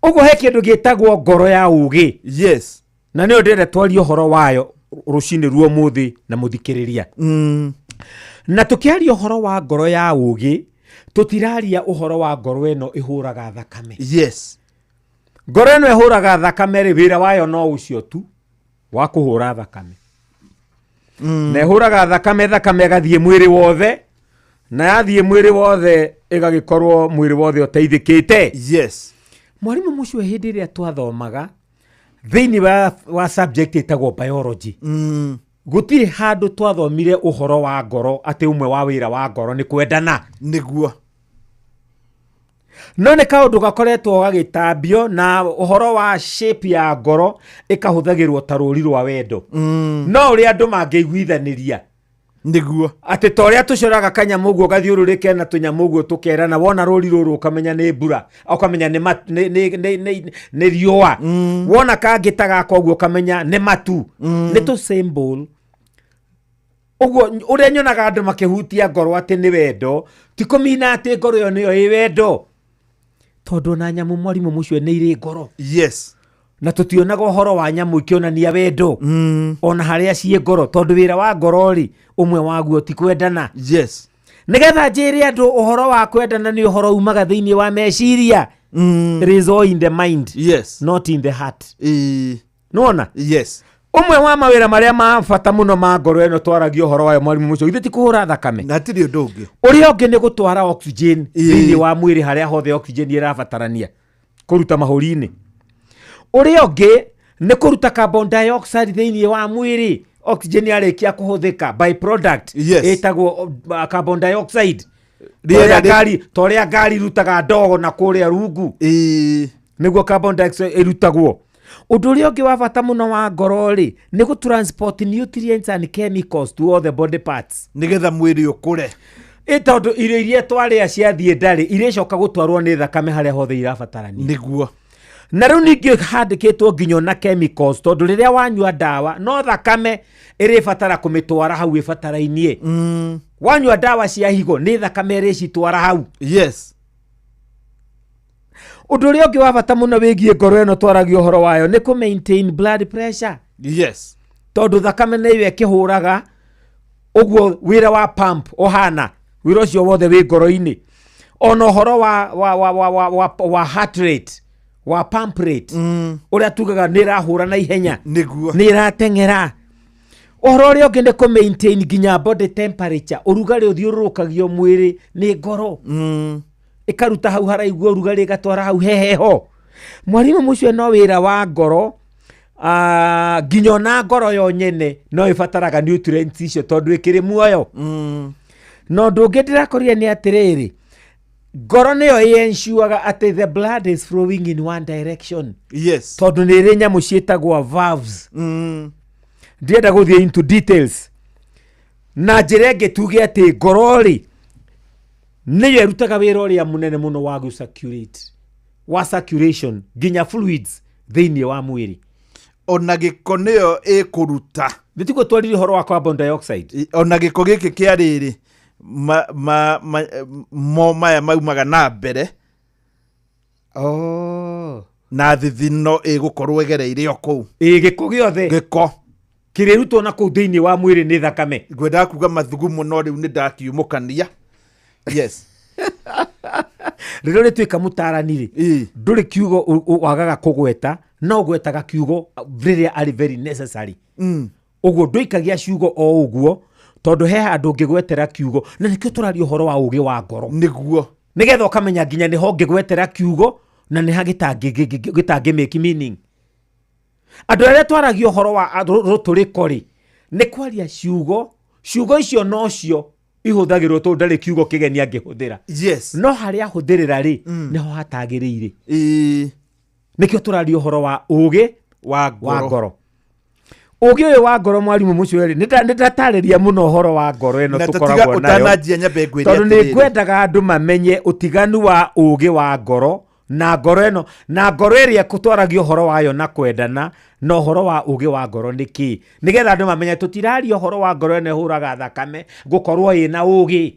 Ũguo he kĩndũ gĩtagwo ngoro ya ũgĩ. Na nĩyo ndĩrenda twarie ũhoro wayo rũcinĩ ruo mũthĩ na mũthikĩrĩria. Na tũkĩaria ũhoro wa ngoro ya ũgĩ, tũtiraria ũhoro wa ngoro ĩno ĩhũraga thakame. Ngoro ĩno ĩhũraga thakame rĩ, wĩra wayo no ũcio tu wa kũhũra thakame. Na ĩhũraga thakame, thakame ĩgathiĩ mwĩrĩ wothe, na yathiĩ mwĩrĩ wothe ĩgagĩkorwo mwĩrĩ wothe ũteithĩkĩte. Mwarimũ mũcio, hĩndĩ ĩrĩa twathomaga thĩinĩ wa subject ĩtagwo biology, gũtirĩ handũ twathomire ũhoro wa ngoro atĩ ũmwe wa wĩra wa ngoro nĩ kwendana. Nĩguo. No nĩ kaũndũ gakoretwo gagĩtambio na ũhoro wa shape ya ngoro ĩkahũthagĩrwo ta rũri rwa wendo. No ũrĩa andũ mangĩiguithanĩria. Nĩguo. Atĩ ta ũrĩa tũcoraga kanyamũ ũguo gathiũrũrĩke na tũnyamũ ũguo tũkerana, wona rũri rũrũ ũkamenya nĩ mbura, ũkamenya nĩ riũa. Wona kangĩ ta gaka ũguo ũkamenya nĩ matu. Nĩ tũ symbol. Ũguo ũrĩa nyonaga andũ makĩhutia ngoro atĩ nĩ wendo, ti kũmina atĩ ngoro ĩyo nĩyo ĩ wendo. Tondũ ona nyamũ, mwarimũ mũcio, nĩ irĩ ngoro. Na tũtionaga ũhoro wa nyamũ ikĩonania wendo. Ona harĩa ciĩ ngoro, tondũ wĩra wa ngoro rĩ, ũmwe waguo ti kwendana. Nĩgetha njĩre andũ ũhoro wa kwendana nĩ ũhoro umaga thĩinĩ wa meciria. It is all in the mind. Not in the heart. Nĩwona? Ũmwe wa mawĩra marĩa ma bata mũno ma ngoro ĩno twaragia ũhoro wayo, mwarimũ mũcio, githĩ ti kũhũra thakame? Na hatirĩ ũndũ ũngĩ. Ũrĩa ũngĩ nĩ gũtwara oxygen thĩinĩ wa mwĩrĩ harĩa hothe oxygen ĩrabatarania kũruta mahũri-inĩ. Ũrĩa ũngĩ nĩ kũruta carbon dioxide thĩinĩ wa mwĩrĩ, oxygen yarĩkia kũhũthĩka, by product ĩtagwo carbon dioxide. Rĩera Ta ũrĩa ngari irutaga ndogo na kũrĩa rungu, nĩguo carbon dioxide ĩrutagwo. Ũndũ ũrĩa ũngĩ wa bata mũno wa ngoro rĩ, nĩ gũ transport nutrients and chemicals to all the body parts, nĩgetha mwĩrĩ ũkũre. Ĩ tondũ irio iria twarĩa ciathiĩ ndarĩ irĩcoka gũtwarwo nĩ thakame harĩa hothe irabatarania. Nĩguo. Na rĩu ningĩ handĩkĩtwo nginya na chemicals, tondũ rĩrĩa wanyua ndawa, no thakame ĩrĩbatara kũmĩtwara hau ĩbatarainie. Wanyua ndawa cia higo, nĩ thakame ĩrĩcitwara hau. Ũndũ ũrĩa ũngĩ wa bata mũno wĩgiĩ ngoro ĩno twaragia ũhoro wayo nĩ kũ maintain blood pressure. Tondũ thakame nĩyo ĩkĩhũraga ũguo, wĩra wa pump ũhana wĩra ũcio wothe wĩ ngoro-inĩ. Ona ũhoro wa heart rate, wa pump rate, ũrĩa tugaga nĩ ĩrahũra na ihenya, nĩ ĩrateng'era. Ũhoro ũrĩa ũngĩ nĩ kũ maintain nginya body temperature, ũrugarĩ ũthiũrũrũkagio mwĩrĩ nĩ ngoro. Ĩkaruta hau haraigua ũrugarĩ, ĩgatwara hau heheho. Mwarimũ mũcio, no wĩra wa ngoro, nginya ona ngoro yo nyene no ĩbataraga nutrients icio tondũ ĩkĩrĩ muoyo. Na ũndũ ũngĩ ndĩrakorire nĩ atĩrĩrĩ, ngoro nĩyo ĩensuraga atĩ the blood is flowing in one direction. Tondũ nĩ ĩrĩ nyamũ ciĩtagwo valves. Ndĩrenda gũthiĩ into details. Na njĩra ĩngĩ tuge atĩ ngoro rĩ, nĩyo ĩrutaga wĩra ũrĩa mũnene mũno wa gũ circulate, wa circulation nginya fluids thĩinĩ wa mwĩrĩ. Ona gĩko nĩyo ĩkũruta. Nĩ tiguo twaririe ũhoro wa carbon dioxide? Ona gĩko gĩkĩ kĩa rĩrĩ mo maya maumaga na mbere. Na thithino ĩgũkorwo ĩgereire o kũu. Ĩ gĩko gĩothe. Gĩko kĩrĩrutwo na kũu thĩinĩ wa mwĩrĩ nĩ thakame. Ngwendaga kuga mathugumo, no rĩu nĩ ndakiumũkania. Yes. Rĩrĩa ũrĩtuĩka mũtarani rĩ, ndũrĩ kiugo wagaga kũgweta, no ũgwetaga kiugo rĩrĩa arĩ very necessary. Ũguo ndũikagia ciugo o ũguo, tondũ he handũ ũngĩgwetera kiugo, na nĩkĩo tũraria ũhoro wa ũgĩ wa ngoro. Nĩguo. Nĩgetha ũkamenya nginya nĩho ũngĩgwetera kiugo na nĩha gĩtangĩ make meaning. Andũ arĩa twaragia ũhoro wa rũtũrĩko rĩ, nĩ kwaria ciugo, ciugo icio nocio ihũthagĩrwo tondũ ndarĩ kiugo kĩgeni angĩhũthĩra. Yes. No harĩa ahũthĩrĩra rĩ, nĩho hatagĩrĩire. Nĩkĩo tũraria ũhoro wa ũgĩ wa ngoro. Ũgĩ ũyũ wa ngoro mwarimũ Mũcweri, nĩ ndatarĩria mũno ũhoro wa ngoro ĩno Na tũtiga tũkoragwo nayo. ũtananjia nyambe ngwĩre Tondũ nĩ atĩrĩrĩ. ngwendaga andũ mamenye ũtiganu wa ũgĩ wa ngoro na ngoro ĩno, na ngoro ĩrĩa tũtwaragia ũhoro wayo na kwendana, na ũhoro wa ũgĩ wa ngoro nĩ kĩ? Nĩgetha andũ mamenye tũtiraria ũhoro wa ngoro ĩno ĩhũraga thakame gũkorwo ĩna ũgĩ.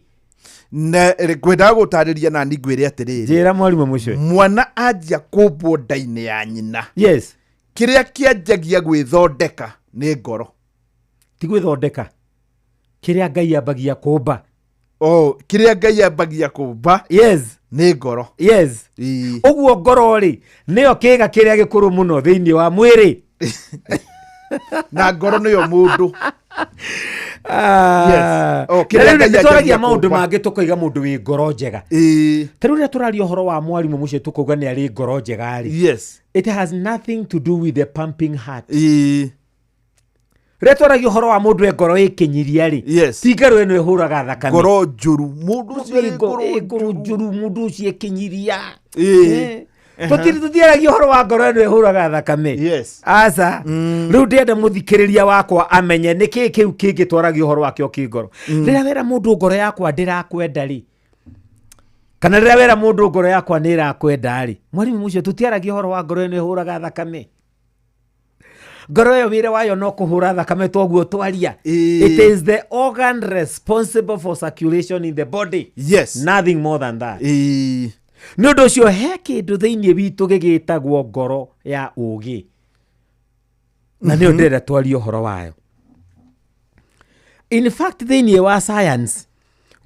Na ngwendaga gũtarĩria na ni ngwĩre atĩrĩrĩ. Njĩra mwarimũ Mũcweri. Mwana anjia kũmbwo nda-inĩ ya nyina. Yes. Kĩrĩa kĩanjagia gwĩthondeka nĩ ngoro. Ti gwĩthondeka. Kĩrĩa Ngai ambagia kũmba. Oh, kĩrĩa Ngai ambagia kũmba. Yes. Nĩ ngoro. Yes. Ũguo ngoro rĩ, nĩyo kĩĩga kĩrĩa gĩkũrũ mũno thĩinĩ wa mwĩrĩ. Na ngoro nĩyo mũndũ. Yes. Oh, Na kĩrĩa rĩu Ngai nĩ twaragia anjagia maũndũ kũmba. mangĩ tũkoiga mũndũ wĩ ngoro njega. Ta rĩu rĩrĩa tũraria ũhoro wa mwarimũ mũcio tũkauga nĩ arĩ ngoro njega rĩ. Yes. It has nothing to do with the pumping heart. Rĩrĩa twaragia ũhoro wa mũndũ e ngoro ĩkĩnyiria rĩ. Yes. Ti ngoro ĩno ĩhũraga thakame. Ngoro njũru. Mũndũ ũcio arĩ ngoro ngoro njũru, mũndũ ũcio ĩkĩnyiria. Tũtiaragia ũhoro wa ngoro ĩno ĩhũraga thakame. Yes. Aca. Rĩu ndĩrenda mũthikĩrĩria wakwa amenye nĩkĩĩ kĩu kĩngĩ twaragia ũhoro wakĩo kĩ ngoro. Rĩrĩa wera mũndũ ngoro yakwa ndĩrakwenda rĩ, kana rĩrĩa wera mũndũ ngoro yakwa nĩ ĩrakwenda rĩ, mwarimũ ũcio tũtiaragia ũhoro wa ngoro ĩno ĩhũraga thakame. Ngoro ĩyo wĩra wayo no kũhũra thakame toguo twaria. It is the organ responsible for circulation in the body. Yes. Nothing more than that. Nĩ ũndũ ũcio he kĩndũ thĩinĩ witũ gĩgĩtagwo ngoro ya ũgĩ. Na nĩyo ndĩrenda twarie ũhoro wayo. In fact thĩinĩ wa science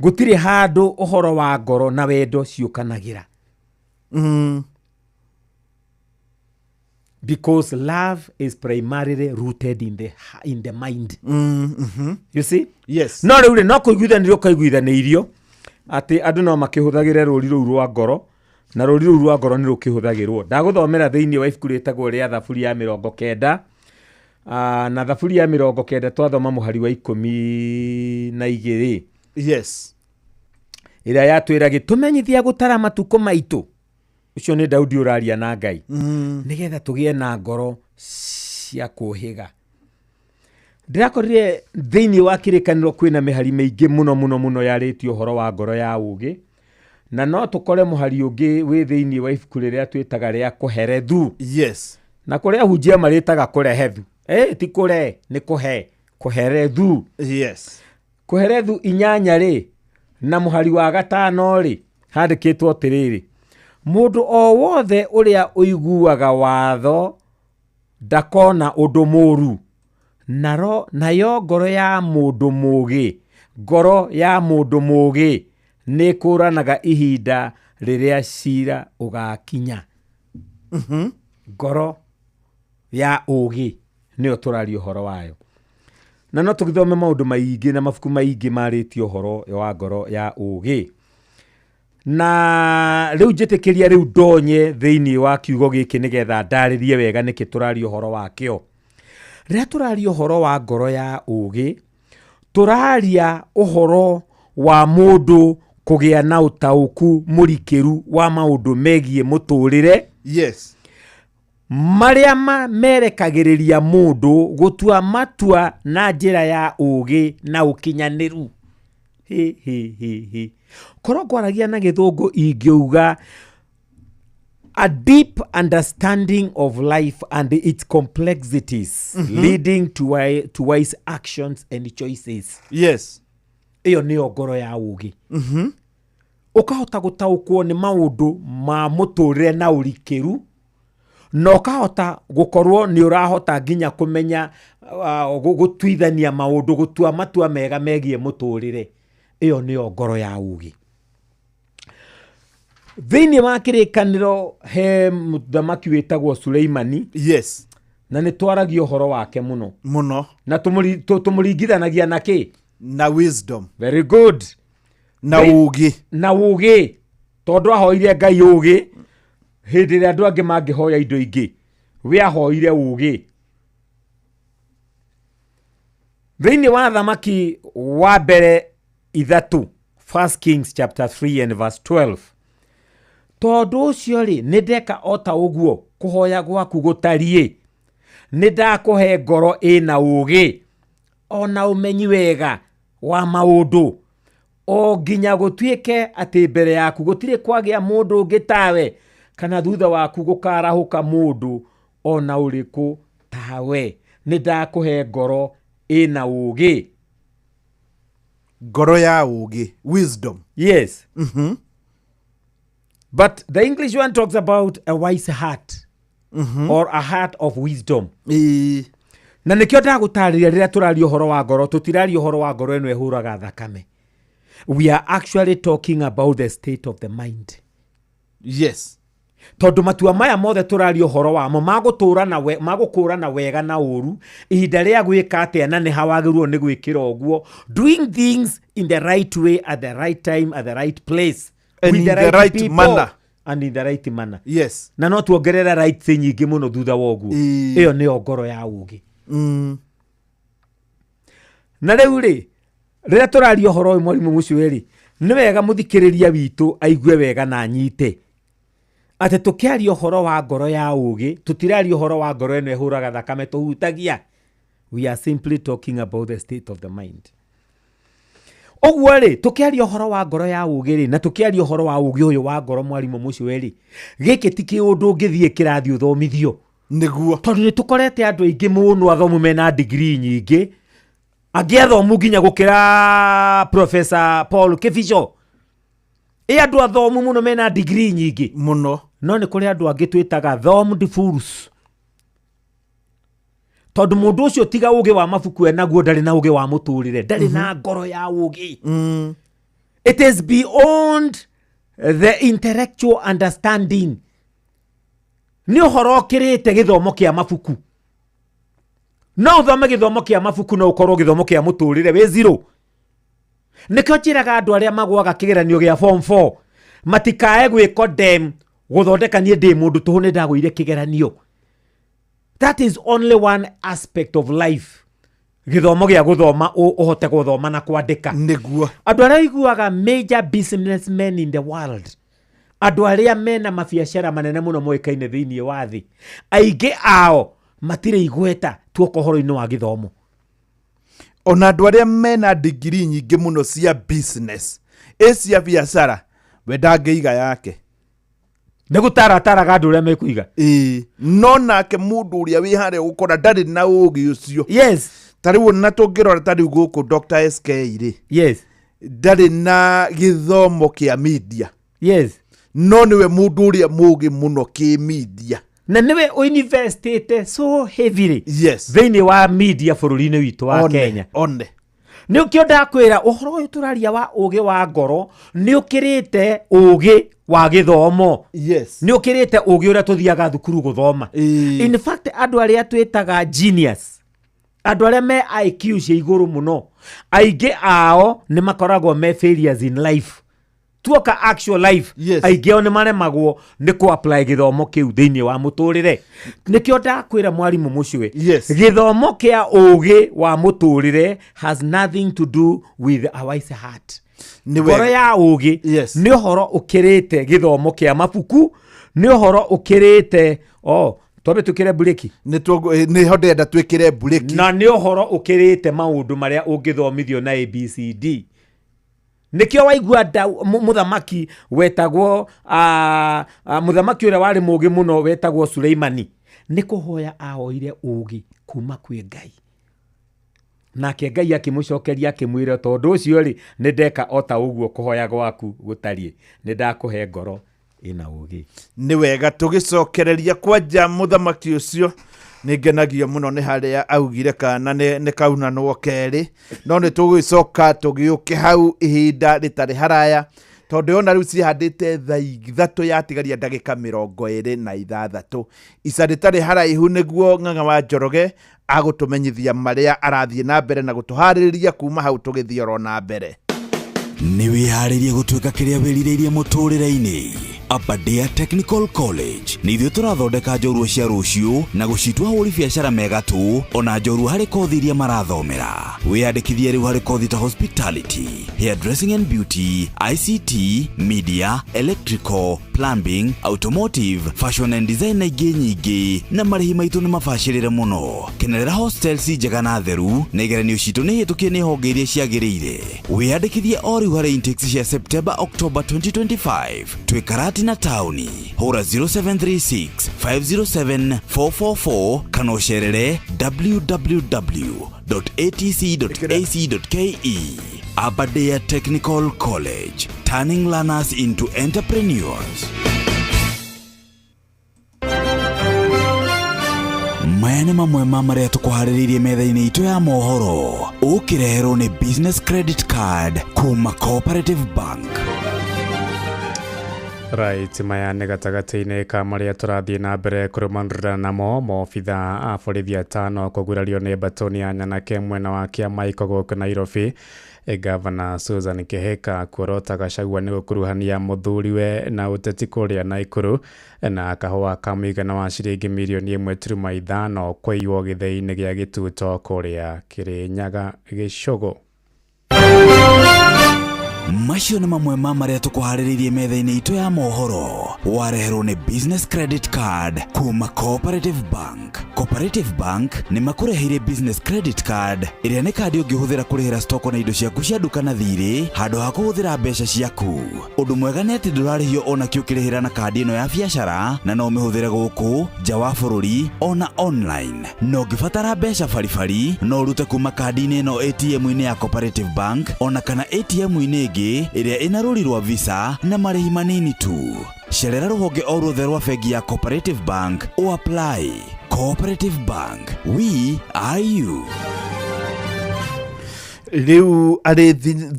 gũtirĩ handũ ũhoro wa ngoro na wendo ciũkanagĩra. Because love is primarily rooted in the mind. You see? Yes. No rĩu rĩ, no kũiguithanĩrio ũkaiguithanĩirio atĩ andũ no makĩhũthagĩre rũri rũu rwa ngoro, na rũri rũu rwa ngoro nĩ rũkĩhũthagĩrwo. Ndagũthomera thĩinĩ wa ibuku rĩtagwo rĩa Thaburi ya 90, na Thaburi ya 90 twathoma mũhari wa 12. Yes. Ĩrĩa yatwĩra gĩtũmenyithia gũtara matukũ maitũ. Ũcio nĩ Daudi ũraria na Ngai. Nĩgetha tũgĩe na ngoro cia kũhĩga. Ndĩrakorire thĩinĩ wa kĩrĩkanĩro kwĩna mĩhari mĩingĩ mũno mũno mũno yarĩtie ũhoro wa ngoro ya ũgĩ, na no tũkore mũhari ũngĩ wĩ thĩinĩ wa ibuku rĩrĩa twĩtaga rĩa Kũherethu. Yes. Na kũrĩa ahunjia marĩtaga kũrehethu. Ti kũre, nĩ kũhe. Kũherethu. Yes. Kũherethu 8 rĩ, na mũhari wa 5 rĩ, handĩkĩtwo atĩrĩrĩ, mũndũ o wothe ũrĩa ũiguaga watho ndakona ũndũ mũũru, nayo ngoro ya mũndũ mũũgĩ, ngoro ya mũndũ mũũgĩ nĩĩkũũranaga ihinda rĩrĩa ciira ũgakinya. Ngoro ya ũũgĩ nĩyo tũraria ũhoro wayo. Na no tũgĩthome maũndũ maingĩ na mabuku maingĩ marĩtie ũhoro wa ngoro ya ũũgĩ. Na rĩu njĩtĩkĩria rĩu ndonye thĩinĩ wa kiugo gĩkĩ nĩgetha ndarĩrie wega nĩkĩ tũraria ũhoro wakĩo. Rĩrĩa tũraria ũhoro wa ngoro ya ũũgĩ, tũraria ũhoro wa mũndũ kũgĩa na ũtaũku mũrikĩru wa maũndũ megiĩ mũtũrĩre. Yes. Marĩa merekagĩrĩria mũndũ gũtua matua na njĩra ya ũũgĩ na ũkinyanĩru. Hi, hi, hi, hi. Korwo ngwaragia na gĩthũngũ ingĩuga a deep understanding of life and its complexities leading to wise actions and choices. Yes. Ĩyo nĩyo ngoro ya ũũgĩ. Ũkahota gũtaũkwo nĩ maũndũ ma mũtũrĩre na ũrikĩru, na ũkahota gũkorwo nĩ ũrahota nginya kũmenya gũtuithania maũndũ, gũtua matua mega megiĩ mũtũrĩre. Ĩyo nĩyo ngoro ya ũũgĩ. Thĩinĩ wa kĩrĩkanĩro he mũthamaki wĩtagwo Suleimani. Yes. Na nĩ twaragia ũhoro wake mũno. Mũno. Na tũmũringithanagia na kĩ? Na wisdom. Very good. Na ũũgĩ. Na ũũgĩ. Tondũ ahoire Ngai ũũgĩ hĩndĩ ĩrĩa andũ angĩ mangĩhoya indo ingĩ. We ahoire ũũgĩ. Thĩinĩ wa Thamaki wa mbere 3, 1 Kings chapter 3 and verse 12. Tondũ ũcio rĩ, nĩ ndeka o ta ũguo kũhoya gwaku gũtariĩ. Nĩ ndakũhe ngoro ĩna ũũgĩ ona ũmenyi wega wa maũndũ, o nginya gũtuĩke atĩ mbere yaku gũtirĩ kwagĩa mũndũ ũngĩ tawe, kana thutha waku gũkarahũka mũndũ ona ũrĩkũ tawe. Nĩ ndakũhe ngoro ĩna ũũgĩ. Ngoro ya ũũgĩ, wisdom. Yes. But the English one talks about a wise heart. Or a heart of wisdom. Na nĩkĩo ndagũtarĩria rĩrĩa tũraria ũhoro wa ngoro, tũtiraria ũhoro wa ngoro ĩno ĩhũraga thakame. We are actually talking about the state of the mind. Yes. Tondũ matua maya mothe tũraria ũhoro wamo, magũkũũrana wega na ũũru, ihinda rĩa gwĩka atĩa na nĩ ha wagĩrĩirwo nĩ gwĩkĩra ũguo. Doing things in the right way, at the right time, at the right place. And With in the the right right people. manner. And in the right manner. Yes. Na no tuongerera rights nyingĩ mũno thutha wa ũguo. Ĩyo nĩyo ngoro ya ũũgĩ. Na rĩu rĩ, rĩrĩa tũraria ũhoro ũyũ mwarimũ Mũcũĩ rĩ, nĩ wega mũthikĩrĩria witũ aigue wega na anyite atĩ tũkĩaria ũhoro wa ngoro ya ũũgĩ, tũtiraria ũhoro wa ngoro ĩno ĩhũraga thakame tũhutagia. We are simply talking about the state of the mind. Ũguo rĩ, tũkĩaria ũhoro wa ngoro ya ũũgĩ rĩ, na tũkĩaria ũhoro wa ũũgĩ ũyũ wa ngoro mwarimũ Mũcũĩ rĩ, gĩkĩ ti kĩũndũ ũngĩthiĩ kĩrathi ũthomithio. Nĩguo. Tondũ nĩ tũkorete andũ aingĩ mũno athomu mena degree nyingĩ, angĩ athomu nginya gũkĩra Professor Paul Kibicho. Ĩ andũ athomu mũno mena degree nyingĩ. Mũno. No nĩ kũrĩ andũ angĩ twĩtaga thumbed fools. Tondũ mũndũ ũcio tiga ũũgĩ wa mabuku enaguo, ndarĩ na ũũgĩ wa mũtũrĩre, ndarĩ na ngoro ya ũũgĩ. It is beyond the intellectual understanding. Nĩ ũhoro ũkĩrĩte gĩthomo kĩa mabuku. No ũthome gĩthomo kĩa mabuku, no ũkorwo gĩthomo kĩa mũtũrĩre wĩ zero. Nĩkĩo njĩraga andũ arĩa magũaga kĩgeranio gĩa form 4 matikae gwĩkondem gũthondeka niĩ ndĩ mũndũ tũhũ nĩ ndagũire kĩgeranio. That is only one aspect of life. Gĩthomo gĩa gũthoma, ũhote gũthoma na kwandĩka. Nĩguo. Andũ arĩa ũiguaga major businessmen in the world, andũ arĩa mena mabiacara manene mũno moĩkaine thĩinĩ wa thĩ, aingĩ ao matirĩ igweta tuoka ũhoro-inĩ wa gĩthomo. Ona andũ arĩa mena degree nyingĩ mũno cia business, ĩ cia biacara, we ndangĩiga yake. Nĩ gũtarataraga andũ ũrĩa mekũiga. Ĩĩ, no nake mũndũ ũrĩa wĩ harĩa ũgũkora ndarĩ na ũũgĩ ũcio. Yes. Ta rĩu ona tũngĩrora ta rĩu gũkũ Dr. SK rĩ. Yes. Ndarĩ na gĩthomo kĩa media. Yes. No nĩwe mũndũ ũrĩa mũũgĩ mũno kĩ media. Na nĩwe ũinvestĩte so heavily. Yes. Thĩinĩ wa media bũrũri-inĩ witũ wa One, Kenya. One. Nĩ ũkĩo ndakwĩra ũhoro ũyũ tũraria wa ũũgĩ wa ngoro nĩ ũkĩrĩte ũũgĩ wa gĩthomo. Yes. Nĩ ũkĩrĩte ũũgĩ ũrĩa tũthiaga thukuru gũthoma. In fact, andũ arĩa twĩtaga genius, andũ arĩa me IQ cia igũrũ mũno, aingĩ ao nĩ makoragwo me failures in life. Tuoka actual life, Yes. aingĩ ao nĩ maremagwo nĩ kũ-apply gĩthomo kĩu thĩinĩ wa mũtũrĩre. Nĩkĩo ndakwĩra mwarimũ Mũcũĩ, Yes. gĩthomo kĩa ũũgĩ wa mũtũrĩre has nothing to do with a wise heart. Nĩ Ngoro wega. ya ũũgĩ Yes. nĩ ũhoro ũkĩrĩte gĩthomo kĩa mabuku, nĩ ũhoro ũkĩrĩte, oh, twambe twĩkĩre mburĩki. Nĩ nĩho ndĩrenda twĩkĩre mburĩki. Na nĩ ũhoro ũkĩrĩte maũndũ marĩa ũngĩthomithio na ABCD. Nĩkĩo waigua mũthamaki wetagwo, mũthamaki ũrĩa warĩ mũũgĩ mũno wetagwo Suleimani, nĩ kũhoya ahoire ũũgĩ kuma kwĩ Ngai. Nake Ngai akĩmũcokeria akĩmwĩra, tondũ ũcio rĩ, nĩ ndeka o ta ũguo kũhoya gwaku gũtariĩ, nĩ ndakũhe ngoro ĩna ũũgĩ. Nĩ wega tũgĩcokereria kwanja mũthamaki ũcio. Nĩ ngenagio mũno nĩ harĩa augire kana nĩ kaunanwo kerĩ, no nĩ tũgũgĩcoka tũgĩũke hau ihinda rĩtarĩ haraya. Tondũ yona rĩu cihandĩte thaa 3 yatigaria ndagĩka 26. Ica rĩtarĩ haraihu nĩguo Ng'ang'a wa Njoroge agũtũmenyithia marĩa arathiĩ na mbere na gũtũharĩrĩria kuma hau tũgĩthiĩ oro na mbere. Nĩ wĩharĩrie gũtuĩka kĩrĩa wĩrirĩirie mũtũrĩre-inĩ? Aberdare Technical College nĩ ithuĩ tũrathondeka njorua cia rũciũ na gũcitua hũri biacara megatũ ona njorua harĩ kothi iria marathomera. Wĩyandĩkithie rĩu harĩ kothi ta hospitality, hairdressing and beauty, ICT, media, electrical, plumbing, automotive, fashion and design na ingĩ nyingĩ, na marĩhi maitũ nĩ mabacĩrĩre mũno. Kenerera hostels njega na theru, na igeranio citũ nĩ hĩtũkie nĩ honge iria ciagĩrĩire. Wĩyandĩkithie o rĩu harĩ intakes cia September October 2025. Twĩ Karatina taũni. Hũra 0736 507 444 kana ũcerere www.atc.ac.ke. Aberdare Technical College, turning learners into entrepreneurs. Maya nĩ mamwe ma marĩa tũkũharĩrĩirie metha-inĩ itũ ya mohoro, ũkĩreherwo nĩ Business Credit Card kuma Cooperative Bank. Right, maya nĩ gatagatĩ-inĩ ka marĩa tũrathiĩ na mbere kũrũmanĩrĩra namo. Maobitha a borithi atano kũgurario nĩ mbatoni ya nyanake mwena wa Kĩamaiko gũkũ Nairobi. Gavana Susan Kihika kuorota Gachagua nĩ gũkuruhania mũthuriwe na ũteti kũrĩa Naikuru, na kahũa ka mũigana wa ciringi mirioni 1.5 kũiywo gĩthĩi-inĩ gĩa Gĩtuto kũrĩa Kĩrĩnyaga Gĩcũgũ. Macio nĩ mamwe ma marĩa tũkũharĩrĩirie metha-inĩ itũ ya mohoro, wareherwo nĩ Business Credit Card kuma Cooperative Bank. Cooperative Bank nĩ makũreheire Business Credit Card, ĩrĩa nĩ kandi ũngĩhũthĩra kũrĩhĩra stoko na indo ciaku cia nduka na thirĩ handũ ha kũhũthĩra mbeca ciaku. Ũndũ mwega nĩ atĩ ndũrarĩhio ona kĩ ũkĩrĩhĩra na kandi ĩno ya biacara, na no ũmĩhũthĩre gũkũ nja wa bũrũri ona online. Na ũngĩbatara mbeca baribari, no ũrute kuma kandi-inĩ ĩno ATM-inĩ ya Cooperative Bank ona kana ATM-inĩ ĩngĩ ĩrĩa ĩna rũri rwa Visa na marĩhi manini tu. Cerera rũhonge o ruothe rwa bengi ya Cooperative Bank o apply. Cooperative Bank, we are you. Rĩu arĩ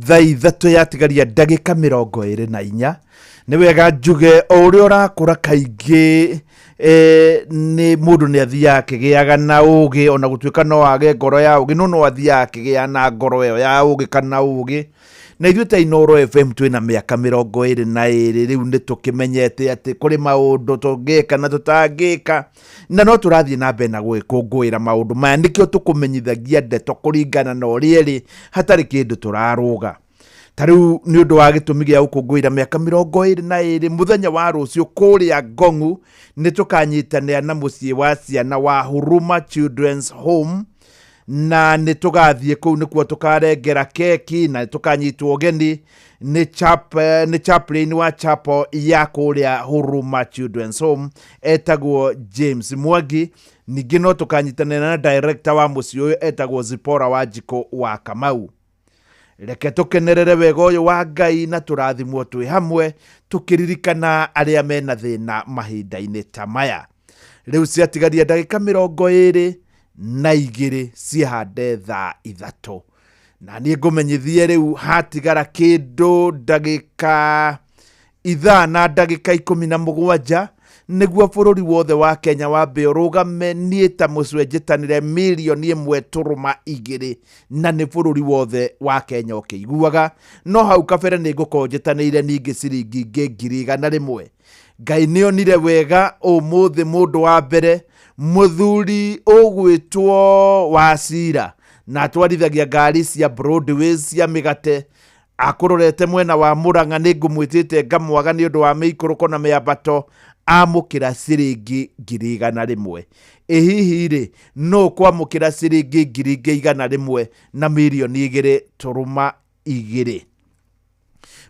thaa 3 yatigaria ndagĩka 24. Nĩ wega njuge o ũrĩa ũrakũra kaingĩ, nĩ mũndũ nĩ athiaga akĩgĩaga na ũgĩ, ona gũtuĩka no age ngoro ya ũgĩ, no no athiaga akĩgĩa na ngoro ĩyo ya ũgĩ kana ũgĩ. Na ithuĩ ta Inooro FM twĩna mĩaka 22 rĩu, nĩ tũkĩmenyete atĩ kũrĩ maũndũ tũngĩka na tũtangĩka, na no tũrathiĩ na mbere na gũgĩkũngũĩra maũndũ maya. Nĩkĩo tũkũmenyithagia ndeto kũringana na ũrĩa ĩrĩ, hatarĩ kĩndũ tũrarũga. Ta rĩu nĩ ũndũ wa gĩtũmi gĩa gũkũngũĩra mĩaka 22, mũthenya wa rũciũ kũrĩa Ngong'u nĩ tũkanyitanĩra na mũciĩ wa ciana wa Huruma Children's Home, na nĩ tũgathiĩ kũu nĩkuo tũkarengera keki, na nĩ tũkanyitwo ũgeni nĩ chaplain wa chapel ya kũrĩa Huruma Children's Home etagwo James Mwangi. Ningĩ no tũkanyitanĩra na director wa mũciĩ ũyũ etagwo Zipora Wanjikũ wa Kamau. Reke tũkenerere wega ũyũ wa Ngai na tũrathimwo twĩ hamwe, tũkĩririkana arĩa mena thĩna mahinda-inĩ ta maya. Rĩu ciatigaria ndagĩka 22 ciĩhande thaa 3, na niĩ ngũmenyithie rĩu hatigara kĩndũ ndagĩka ithaa na ndagĩka 17 nĩguo bũrũri wothe wa Kenya wambe ũrũgame. Niĩ ta mũcwe njĩtanĩre 1.2 mirioni, na nĩ bũrũri wothe wa Kenya ũkĩiguaga. No hau kabere nĩ ngũkorwo njĩtanĩire ningĩ ciringi ingĩ 100,000. Ngai nĩ onire wega ũmũthĩ mũndũ wa mbere, mũthuri ũgwĩtwo Wacira, na atwarithagia ngari cia Broadways cia mĩgate, akũrorete mwena wa Mũrang'a. Nĩ ngũmwĩtĩte ngamwaga nĩ ũndũ wa mĩikũrũko na mĩambato, amũkĩra ciringi 100,000. Ĩ hihi rĩ, no kwamũkĩra ciringi ngiri ingĩ 100 na 2.2 mirioni?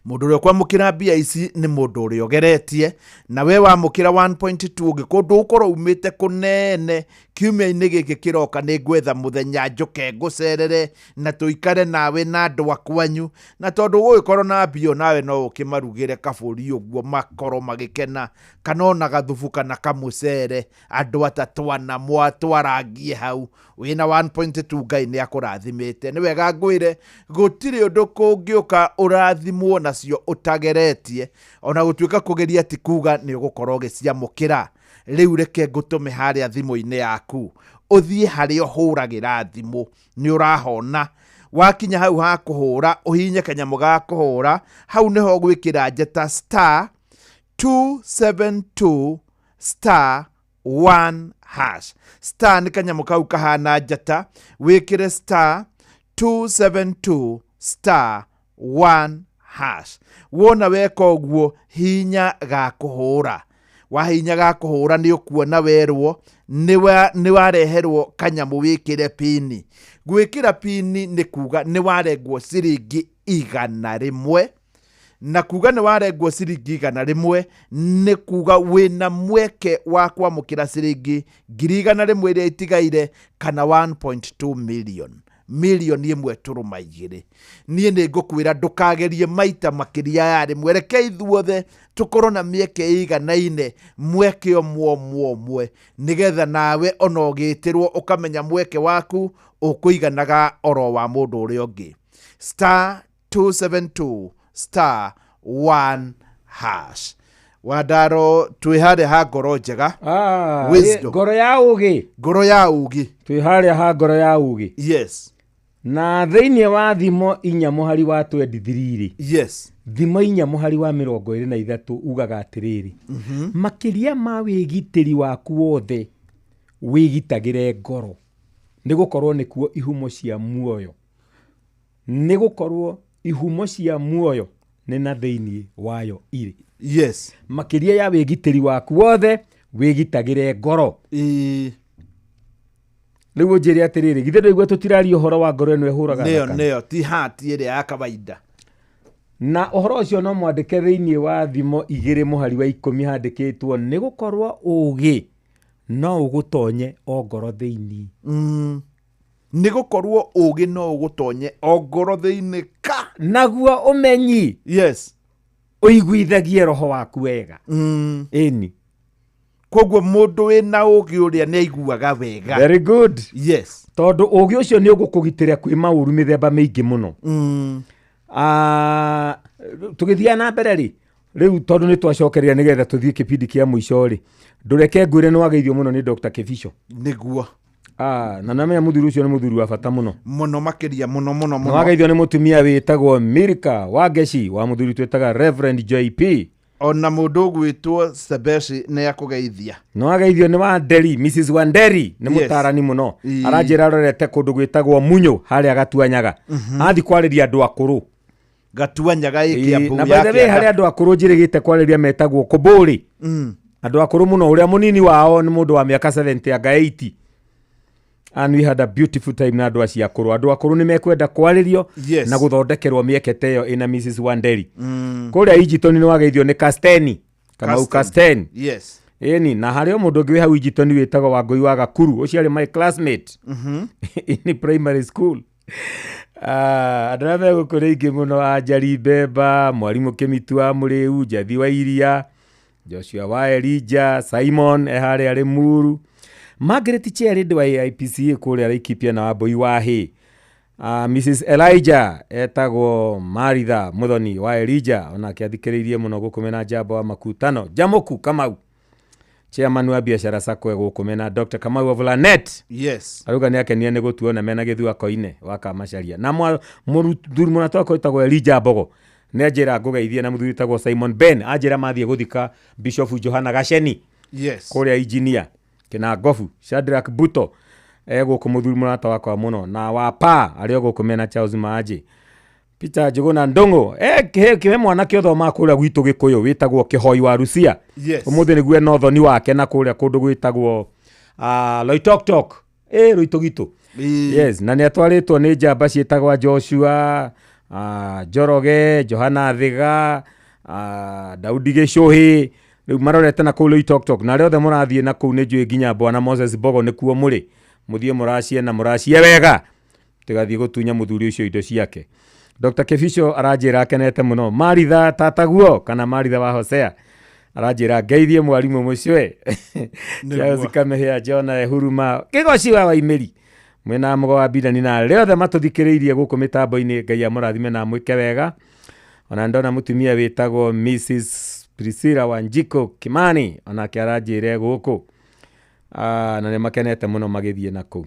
Mũndũ ũrĩa ũkwamũkĩra mbia ici nĩ mũndũ ũrĩa ũgeretie, na we wamũkĩra 1.2 ũngĩkorwo ndũgũkorwo umĩte kũnene. Kiumia-inĩ gĩkĩ kĩroka nĩ ngwetha mũthenya njũke ngũcerere na tũikare nawe na andũ a kwanyu, na tondũ gũgĩkorwo na mbia nawe no ũkĩmarugĩre kabũri ũguo makorwo magĩkena, kana ona gathubu kana kamũcere, andũ atatũ ana mwatwarangie hau wĩna 1.2 Ngai nĩ akũrathimĩte. Nĩ wega ngwĩre gũtirĩ ũndũ kũngĩũka ũrathimwo nacio ũtageretie, ona gũtuĩka kũgeria ti kuga nĩ ũgũkorwo ũgĩciamũkĩra. Rĩu reke ngũtũme harĩa thimũ-inĩ yaku, ũthiĩ harĩa ũhũragĩra thimũ, nĩ ũrahona. Wakinya hau ha kũhũra, ũhihinye kanyamũ ga kũhũra, hau nĩho ũgwĩkĩra njata star 272 star 1 hash. Star nĩ kanyamũ kau kahana njata, wĩkĩre star 272 star 1 hash. Wona weka ũguo, hihinya ga kũhũra. Wahihinya ga kũhũra nĩ ũkuona werwo nĩ wareherwo kanyamũ wĩkĩre pini. Gwĩkĩra pini nĩ kuga nĩ warengwo ciringi 100, na kuga nĩ warengwo ciringi 100 nĩ kuga wĩna mweke wa kwamũkĩra ciringi 100,000 ĩrĩa itigaire kana 1.2 million, milioni 1.2. Niĩ nĩ ngũkwĩra ndũkagerie maita makĩria ya rĩmwe, reke ithuothe tũkorwo na mĩeke ĩiganaine, mweke ũmwe ũmwe ũmwe, nĩgetha nawe ona ũgĩtĩrwo ũkamenya mweke waku ũkũiganaga oro wa mũndũ ũrĩa ũngĩ. Star 272 star 1 hash. Wandaro twĩ harĩa ha ngoro njega. Wisdom. Ngoro ya ũgĩ. Ngoro ya ũgĩ. Twĩ harĩa ha ngoro ya ũgĩ. Yes. Na thĩinĩ wa thimo 4 mũhari wa 23 rĩ. Yes. Thimo 4 mũhari wa 23 ugaga atĩrĩrĩ. Makĩria ma wĩgitĩri waku wothe wĩgitagĩre ngoro, nĩgũkorwo nĩkuo ihumo cia muoyo. Nĩgũkorwo ihumo cia muoyo nĩ na thĩinĩ wayo irĩ. Yes. Makĩria ya wĩgitĩri waku wothe wĩgitagĩre ngoro. Rĩu ũnjĩre atĩrĩrĩ, githĩ ndũigua tũtiraria ũhoro wa ngoro ĩno ĩhũraga thakame? Nĩyo, ti hati ĩrĩa ya kawaida. Na ũhoro ũcio no mwandĩke thĩinĩ wa thimo 2 mũhari wa 10 handĩkĩtwo nĩgũkorwo ũũgĩ no ũgũtonye o ngoro thĩinĩ. Nĩgũkorwo ũũgĩ no ũgũtonye o ngoro thĩinĩ ka. Naguo ũmenyi. Yes. Ũiguithagie roho waku wega. Ĩni. Koguo mũndũ wĩna ũũgĩ ũrĩa nĩ aiguaga wega. Very good. Yes. Tondũ ũũgĩ ũcio nĩ ũgũkũgitĩra kwĩ maũru mĩthemba mĩingĩ mũno. Tũgĩthiĩ na mbere rĩ, rĩu tondũ nĩ twacokereria nĩgetha tũthiĩ kĩbindi kĩa mũico rĩ, ndũreke ngwĩre nĩ wageithio mũno nĩ Dr. Kibicho. Nĩguo. Na namenya mũthuri ũcio nĩ mũthuri wa bata mũno. Mũno makĩria, mũno, mũno, mũno. Nĩ wageithio nĩ mũtumia wĩtagwo Milka Wangeci wa mũthuri twĩtaga Reverend JP. Ona mũndũ ũgwĩtwo Sebeshi nĩ akũgeithia. Nĩ wageithio nĩ Wanderi, Mrs. Wanderi, nĩ mũtarani mũno. Aranjĩra arorete kũndũ gwĩtagwo Munyũ harĩa Gatuanyaga. Athiĩ kwarĩria andũ akũrũ. Gatuanyaga ĩ Kĩambu Na by the way, ya harĩ andũ akũrũ njĩrĩgĩte kwarĩria metagwo Kũbũrĩ. Andũ akũrũ mũno, ũrĩa mũnini wao nĩ mũndũ wa mĩaka 70 anga 80. And we had a beautiful time na andũ acio akũrũ. Andũ akũrũ nĩ mekwenda kwarĩrio na gũthondekerwo mĩeke ta ĩyo ĩna Mrs. Wanderi. Kũrĩa Ijitoni nĩ wageithio nĩ Casteni. Kamau Casteni. Yes. Ĩni, na harĩ o mũndũ ũngĩ wĩ hau Ijitoni wĩtagwo Wangũi wa Gakuru, ũcio arĩ my classmate in primary school. Andũ arĩa me gũkũ nĩ aingĩ mũno, Anjari Mbemba, Mwarimũ Kĩmitu wa Mũrĩu, Njathi wa Iria, Joshua wa Elijah, Simon e harĩa Limuru, Margaret Cherry wa AIPCA kũrĩa Laikipia na Wambui wa Hĩ. Mrs. Elijah etagwo Maritha Muthoni wa Elijah, onake athikĩrĩirie mũno gũkũ mena Njamba wa Makutano, Jamoku Kamau, chairman wa biashara sacco gũkũ mena Dr. Kamau of Lanet. Yes. Arauga nĩ akenire nĩ gũtuona mena Gĩthua Koine wa Kamacharia. Na mũthuri mũrata wakwa wĩtagwo Elijah Mbogo nĩ anjĩra ngũgeithie, na mũthuri wĩtagwo Simon Ben anjĩra mathiĩ gũthika Bishop Johana Gaceni. Yes. Kũrĩa engineer Kĩnangobu, Shadrack Buto gũkũ mũthuri mũrata wakwa mũno, na wapa arĩ o gũkũ mena Charles Maaji, Peter Njuguna Ndung'u, he mwanake ũthomaga kũrĩa gwitũ Gĩkũyũ wĩtagwo Kĩhoi wa Rusia. Yes. Ũmũthĩ nĩguo ena ũthoni wake na kũrĩa kũndũ gwĩtagwo Loitoktok. Loitogito. Yes, na nĩ atwarĩtwo nĩ njamba ciĩtagwo Joshua, Njoroge, Johana Thiga, Daudi Gĩcũhĩ Rĩu marorete na kũu Loitoktok na arĩa othe mũrathiĩ na kũu nĩ njũĩ nginya bwana Moses Mbogo nĩkuo mũrĩ. Mũthiĩ mũracie na mũracie wega. Tigathiĩ gũtunya mũthuri ũcio indo ciake. Dr. Kibicho aranjĩra akenete mũno. Maritha tataguo kana Maritha wa Hosea aranjĩra ngeithie mwarimũ mũcwe. Charles Kamehea Jona Ehuruma Kĩgoci wa Waimĩri mwena mũgo wa Bidani na arĩa othe matũthikĩrĩirie gũkũ mĩtambo-inĩ Ngai amũrathime na amwĩke wega. Ona ndona mũtumia wĩtagwo Mrs. Priscilla Wanjiko Kimani onake aranjĩre gũkũ. Ah, na nĩ makenete mũno magĩthiĩ na kũu.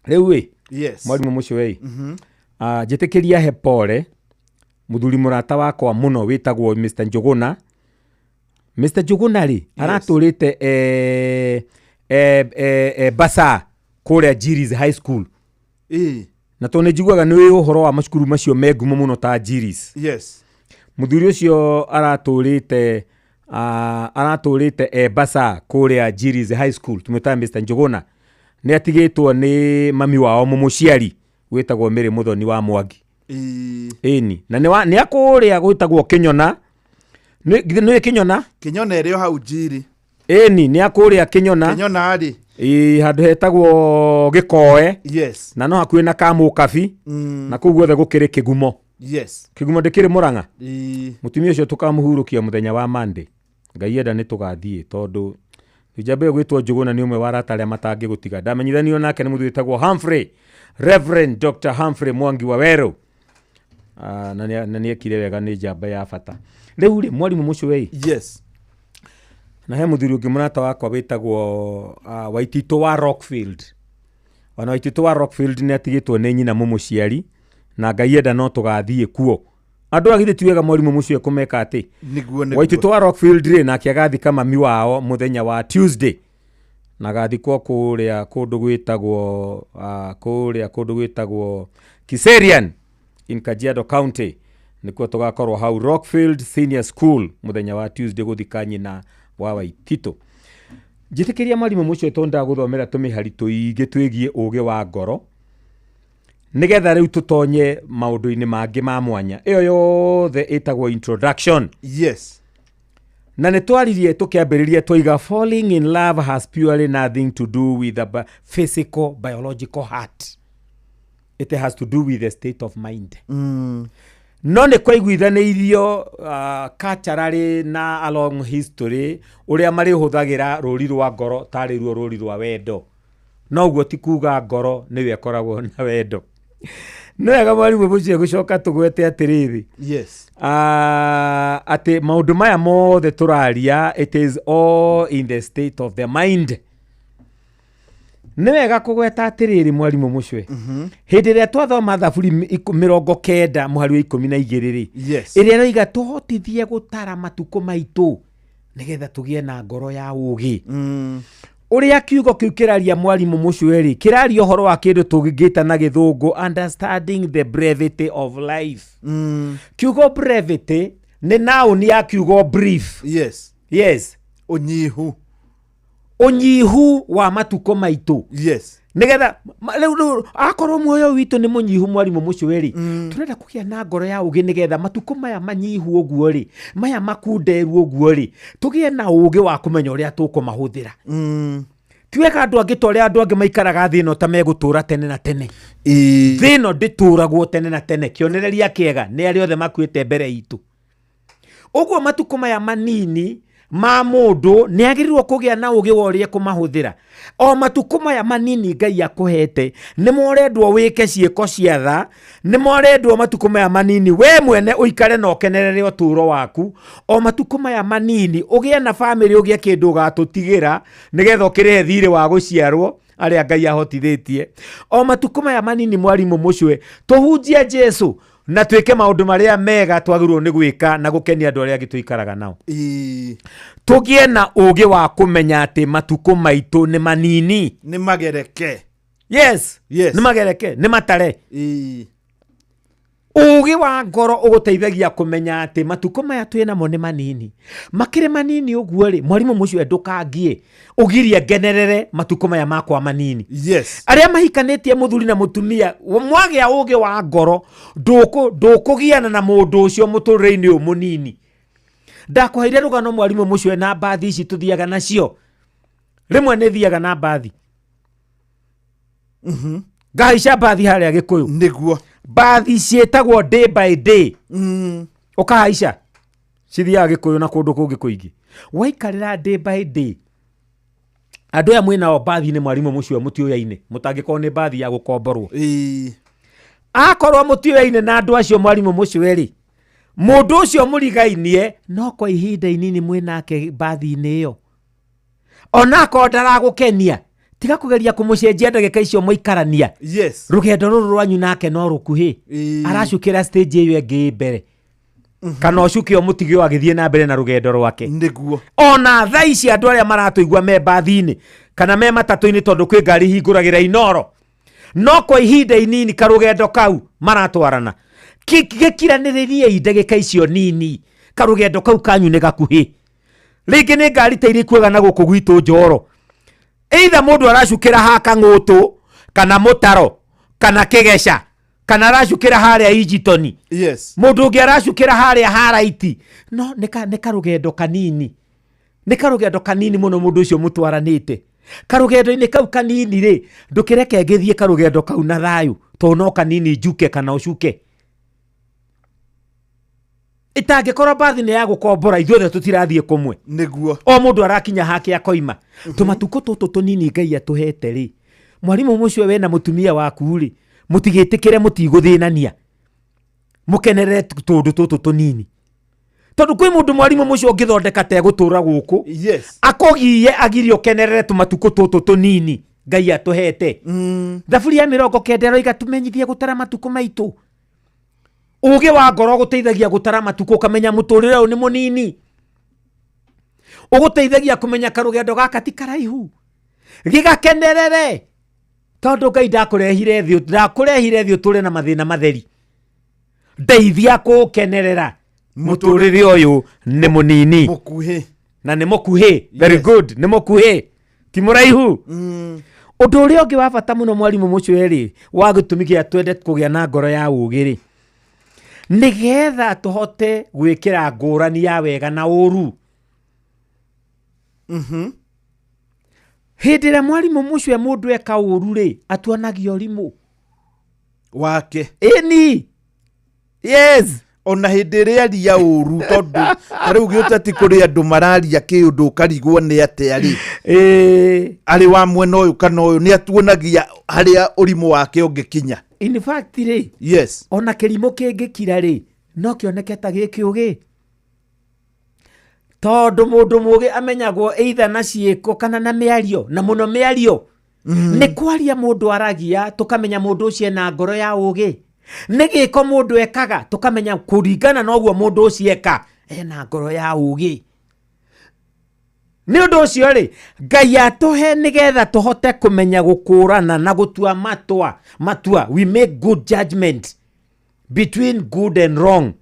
Rĩu ĩ Yes. mwarimũ mũcwe ĩ Ah, njĩtĩkĩria he pole mũthuri mũrata wakwa mũno wĩtagwo Mr. Njũgũna. Mr. Njũgũna rĩ aratũrĩte eh, eh, eh, eh, Basaa kũrĩa Jiris High School. Ĩĩ. Na tondũ nĩ njiguaga nĩ ũĩ ũhoro wa macukuru macio me ngumo mũno ta Jiris. Yes. Mũthuri ũcio aratũrĩte ah, aratũrĩte e Basaa kũrĩa Jiris High School tũmwĩtaga Mr. Njũgũna. Nĩ atigĩtwo nĩ mami wao mũmũciari wĩtagwo Mary Mũthoni wa Mwangi. Ĩĩ. Ĩni na nĩ wa- nĩ akũrĩa gwĩtagwo Kĩnyona. Nĩ githĩ nĩũĩ Kĩnyona? Kĩnyona ĩrĩ o hau Njiri. Ĩni nĩ akũrĩa Kĩnyona. Kĩnyona rĩ. Ĩĩ handũ hetagwo Gĩkoe. Yes. Na no hakuhĩ na Kamũkabi. Na kũu guothe gũkĩrĩ Kĩgumo. Yes. Kĩgumo ndĩkĩrĩ Mũrang'a. Ĩĩ. Mũtumia ũcio tũkamũhurũkia mũthenya wa Monday. Ngai enda nĩ tũgathiĩ tondũ njamba ĩyo gwĩtwo Njũgũna nĩ ũmwe wa arata arĩa matangĩgũtiga. Ndamenyithanirio nake nĩ mũthuri wĩtagwo Humphrey, Reverend Dr. Humphrey Mwangi wa Werũ. Ah, na nĩ- na nĩekire wega nĩ njamba ya bata. Rĩu rĩ mwarimũ Mũcũwe Yes. Na he mũthuri ũngĩ mũrata wakwa wĩtagwo uh, Waititũ wa Rockfield. Ona Waititũ wa Rockfield nĩ atigĩtwo nĩ nyina mũmũciari na Ngai enda no tũgathiĩ kuo. Andũ aya githĩ ti wega mwarimũ Mũcũwe kũmeka atĩ Nĩguo nĩguo. Waititũ wa Rockfield rĩ nake agathika mami wao mũthenya wa Tuesday na agathikwo kũrĩa kũndũ gwĩtagwo uh, kũrĩa kũndũ gwĩtagwo Kiserian in Kajiado County nĩkuo tũgakorwo hau Rockfield Senior School mũthenya wa Tuesday gũthika nyina wa Waititũ. Njĩtĩkĩria mwarimũ mũcio tondũ ndagũthomera tũmĩhari tũingĩ twĩgiĩ ũgĩ wa ngoro nĩgetha rĩu tũtonye maũndũ-inĩ mangĩ ma mwanya. Ĩyo yothe ĩtagwo introduction. Yes. Na nĩ twaririe tũkĩambĩrĩria twaiga falling in love has purely nothing to do with the physical biological heart. It has to do with the state of mind. No nĩ kwaiguithanĩirio uh, culturally na along history ũrĩa marĩhũthagĩra rũri rwa ngoro tarĩ ruo rũri rwa wendo. No ũguo ti kuga ngoro nĩyo ĩkoragwo na wendo. Nĩ wega mwarimũ mũcio gũcoka tũgwete atĩrĩrĩ. Yes. Ah, atĩ maũndũ maya mothe tũraria it is all in the state of the mind. Nĩ wega kũgweta atĩrĩrĩ mwarimũ mũcwe. Hĩndĩ ĩrĩa twathoma thaburi 90 mũhari wa 12 rĩ. Yes. Ĩrĩa ĩroiga tũhotithie gũtara matukũ maitũ nĩgetha tũgĩe na ngoro ya ũgĩ. Ũrĩa kiugo kĩu kĩraria mwarimũ mũcwe rĩ, kĩraria ũhoro wa kĩndũ tũngĩta na gĩthũngũ understanding the brevity of life. Kiugo brevity nĩ noun ya kiugo brief. Yes. Yes. Ũnyihu. Ũnyihu wa matukũ maitũ. Yes. Nĩgetha rĩu rĩu akorwo muoyo witũ nĩ mũnyihu mwarimũ mũcwe rĩ, tũrenda kũgĩa na ngoro ya ũgĩ nĩgetha matukũ maya manyihu ũguo rĩ, maya makunderu ũguo rĩ, tũgĩe na ũgĩ wa kũmenya ũrĩa tũkũmahũthĩra. Ti wega andũ angĩ ta ũrĩa andũ angĩ maikaraga thĩ ĩno ta megũtũra tene na tene. Thĩ ĩno ndĩtũragwo tene na tene. Kĩonereria kĩega nĩ arĩa othe makuĩte mbere itũ. Ũguo matukũ maya manini ma mũndũ nĩ agĩrĩirwo kũgĩa na ũgĩ wa ũrĩa ekũmahũthĩra. O matukũ maya manini Ngai akũhete nĩmo ũrendwo wĩke ciĩko cia tha, nĩmo ũrendwo matukũ maya manini we mwene ũikare na ũkenerere ũtũũro waku. O matukũ maya manini ũgĩe na bamĩrĩ ũgĩe kĩndũ ũgatũtigĩra nĩgetha ũkĩrĩhe thirĩ wa gũciarwo arĩa Ngai ahotithĩtie. O matukũ maya manini mwarimũ mũcwe tũhunjie Jesu na twĩke maũndũ marĩa mega twagĩrĩirwo nĩ gwĩka na gũkenia andũ arĩa angĩ tũikaraga nao. Tũgĩe na ũgĩ wa kũmenya atĩ matukũ maitũ nĩ manini. Nĩ magereke. Yes. Yes. Nĩ magereke, nĩ matare. Ũgĩ wa ngoro ũgũteithagia kũmenya atĩ matukũ maya twĩ namo nĩ manini. Makĩrĩ manini ũguo rĩ, mwarimũ mũcio ndũkangie ũgirie ngenerere matukũ maya makwa manini. Yes. Arĩa mahikanĩtie mũthuri na mũtumia, mwagĩa ũgĩ wa ngoro, ndũkũgiana na mũndũ ũcio mũtũrĩre-inĩ ũyũ mũnini. Ndakũheire rũgano mwarimũ mũcwe na mbathi ici tũthiaga nacio. Rĩmwe nĩ thiaga na mbathi. Ngahaica mbathi harĩa Gĩkũyũ. Nĩguo. Mbathi ciĩtagwo day by day. Ũkahaica. Cithiaga Gĩkũyũ na kũndũ kũngĩ kũingĩ. Waikarĩra day by day. Andũ aya mwĩnao mbathi-inĩ mwarimũ mũcwe mũtiũyaine. Mũtangĩkorwo nĩ mbathi ya gũkomborwo. Akorwo mũtiũyaine na andũ acio mwarimũ mũcwe rĩ, mũndũ ũcio mũrigainie no kwa ihinda inini mwĩnake mbathi-inĩ ĩyo. Onakorwo ndaragũkenia, tiga kũgeria kũmũcenjia ndagĩka icio mwaikarania. Yes. Rũgendo rũrũ rwanyu nake no rũkuhĩ. Aracukĩra stage ĩyo ĩngĩ mbere. Kana ũcuke ũmũtige o agĩthiĩ na mbere na rũgendo rwake. Nĩguo. Ona thaa ici andũ arĩa maratũigua me mbathi-inĩ kana me matatũ-inĩ tondũ kwĩ ngari hingũragĩra Inooro. No kwa ihinda inini karũgendo kau maratwarana. Gĩkiranĩrĩriei ndagĩka icio nini. Karũgendo kau kanyu nĩ gakuhĩ. Rĩngĩ nĩ ngari ta iria ikuaga na gũkũ gwitũ Njoro. Either mũndũ aracukĩra ha Kang'ũtũ kana mũtaro kana kĩgeca kana aracukĩra harĩa Ijitoni. Yes. Mũndũ ũngĩ aracukĩra harĩa Haraiti. No nĩ karũgendo kanini. Nĩ karũgendo kanini mũno mũndũ ũcio mũtwaranĩte. Karũgendo-inĩ kau kanini rĩ, ndũkĩreke ngĩthiĩ karũgendo kau na thayũ, tondũ no kanini njuke kana ũcuke. Ĩtangĩkorwo mbathi nĩ ya gũkombora, ithuothe tũtirathiĩ kũmwe. Nĩguo. O mũndũ arakinya hake akoima. Tũmatukũ tũtũ tũnini Ngai atũhete rĩ, mwarimũ mũcio we na mũtumia waku rĩ, mũtigĩtĩkĩre mũtigũthĩnania. Mũkenerere tũndũ tũtũ tũnini. Tondũ kwĩ mũndũ mwarimũ mũcio ũngĩthondeka ta egũtũra gũkũ. Yes. Akũgiye agirie ũkenerere tũmatukũ tũtũ tũnini Ngai atũhete. Thaburi ya 90 ĩroiga tũmenyithie gũtara matukũ maitũ. Ũgĩ wa ngoro ũgũteithagia gũtara matukũ ũkamenya mũtũrĩre ũyũ nĩ mũnini. Ũgũteithagia kũmenya karũgendo gaka ti karaihu. Gĩgakenerere. Tondũ Ngai ndakũrehire thĩ, ndakũrehire thĩ ũtũre na mathĩna matheri. Ndeithia kũũkenerera. Mũtũrĩre ũyũ nĩ mũnini. Mũkuhĩ. Na nĩ mũkuhĩ. Very good. Nĩ mũkuhĩ. Ti mũraihu. Ũndũ ũrĩa ũngĩ wa bata mũno mwarimũ mũcwe rĩ, wa gĩtũmi gĩa twende kũgĩa na ngoro ya ũgĩ rĩ, nĩgetha tũhote gwĩkĩra ngũrani ya wega na ũru. Hĩndĩ ĩrĩa mwarimũ mũcwe mũndũ eka ũru rĩ, atuonagia ũrimũ wake. Ĩni. Yes. Ona hĩndĩ ĩrĩa aria ũru, tondũ ta rĩu gĩũteti kũrĩ andũ mararia kĩũndũ ũkarigwo nĩ atĩa rĩ. Arĩ wa mwena ũyũ kana ũyũ, nĩ atuonagia harĩa ũrimũ wake ũngĩkinya. In fact rĩ, Yes. ona kĩrimũ kĩngĩkira rĩ, no kĩoneke ta gĩ kĩũgĩ. Tondũ mũndũ mũũgĩ amenyagwo either na ciĩko kana na mĩario, na mũno mĩario. Nĩ kwaria mũndũ aragia, tũkamenya mũndũ ũcio ena ngoro ya ũũgĩ. Nĩ gĩko mũndũ ekaga, tũkamenya kũringana na ũguo mũndũ ũcio eka, ena ngoro ya ũũgĩ. Nĩ ũndũ ũcio rĩ, Ngai atũhe nĩgetha tũhote kũmenya gũkũrana na gũtua matua. Matua, we make good judgment between good and wrong,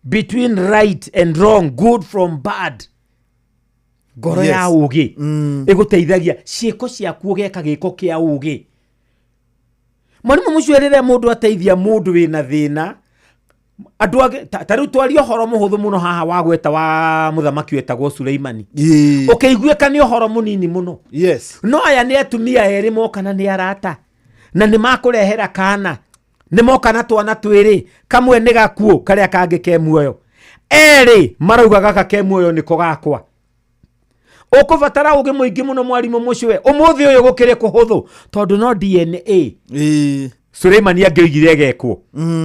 between right and wrong, good from bad. Ngoro ya ũũgĩ ĩgũteithagia ciĩko ciaku ũgeka gĩko kĩa ũũgĩ. Mwarimũ mũcio rĩrĩa mũndũ ateithia mũndũ wĩna thĩna, andũ angĩ, ta rĩu twaria ũhoro mũhũthũ mũno haha wa gweta wa mũthamaki wetagwo Suleimani. Ũkĩiguĩka nĩ ũhoro mũnini mũno. Yes. No aya nĩ atumia erĩ moka na nĩ arata, na nĩ makũrehera kana, nĩ moka na twana twĩrĩ, kamwe nĩ gakuũ, karĩa kangĩ ke muoyo. Erĩ marauga gaka ke muoyo nĩko gakwa. Ũkũbatara ũgĩ mũingĩ mũno mwarimũ mũcwe. Ũmũthĩ ũyũ gũkĩrĩ kũhũthũ tondũ no DNA. Suleimani angĩoigire egekwo.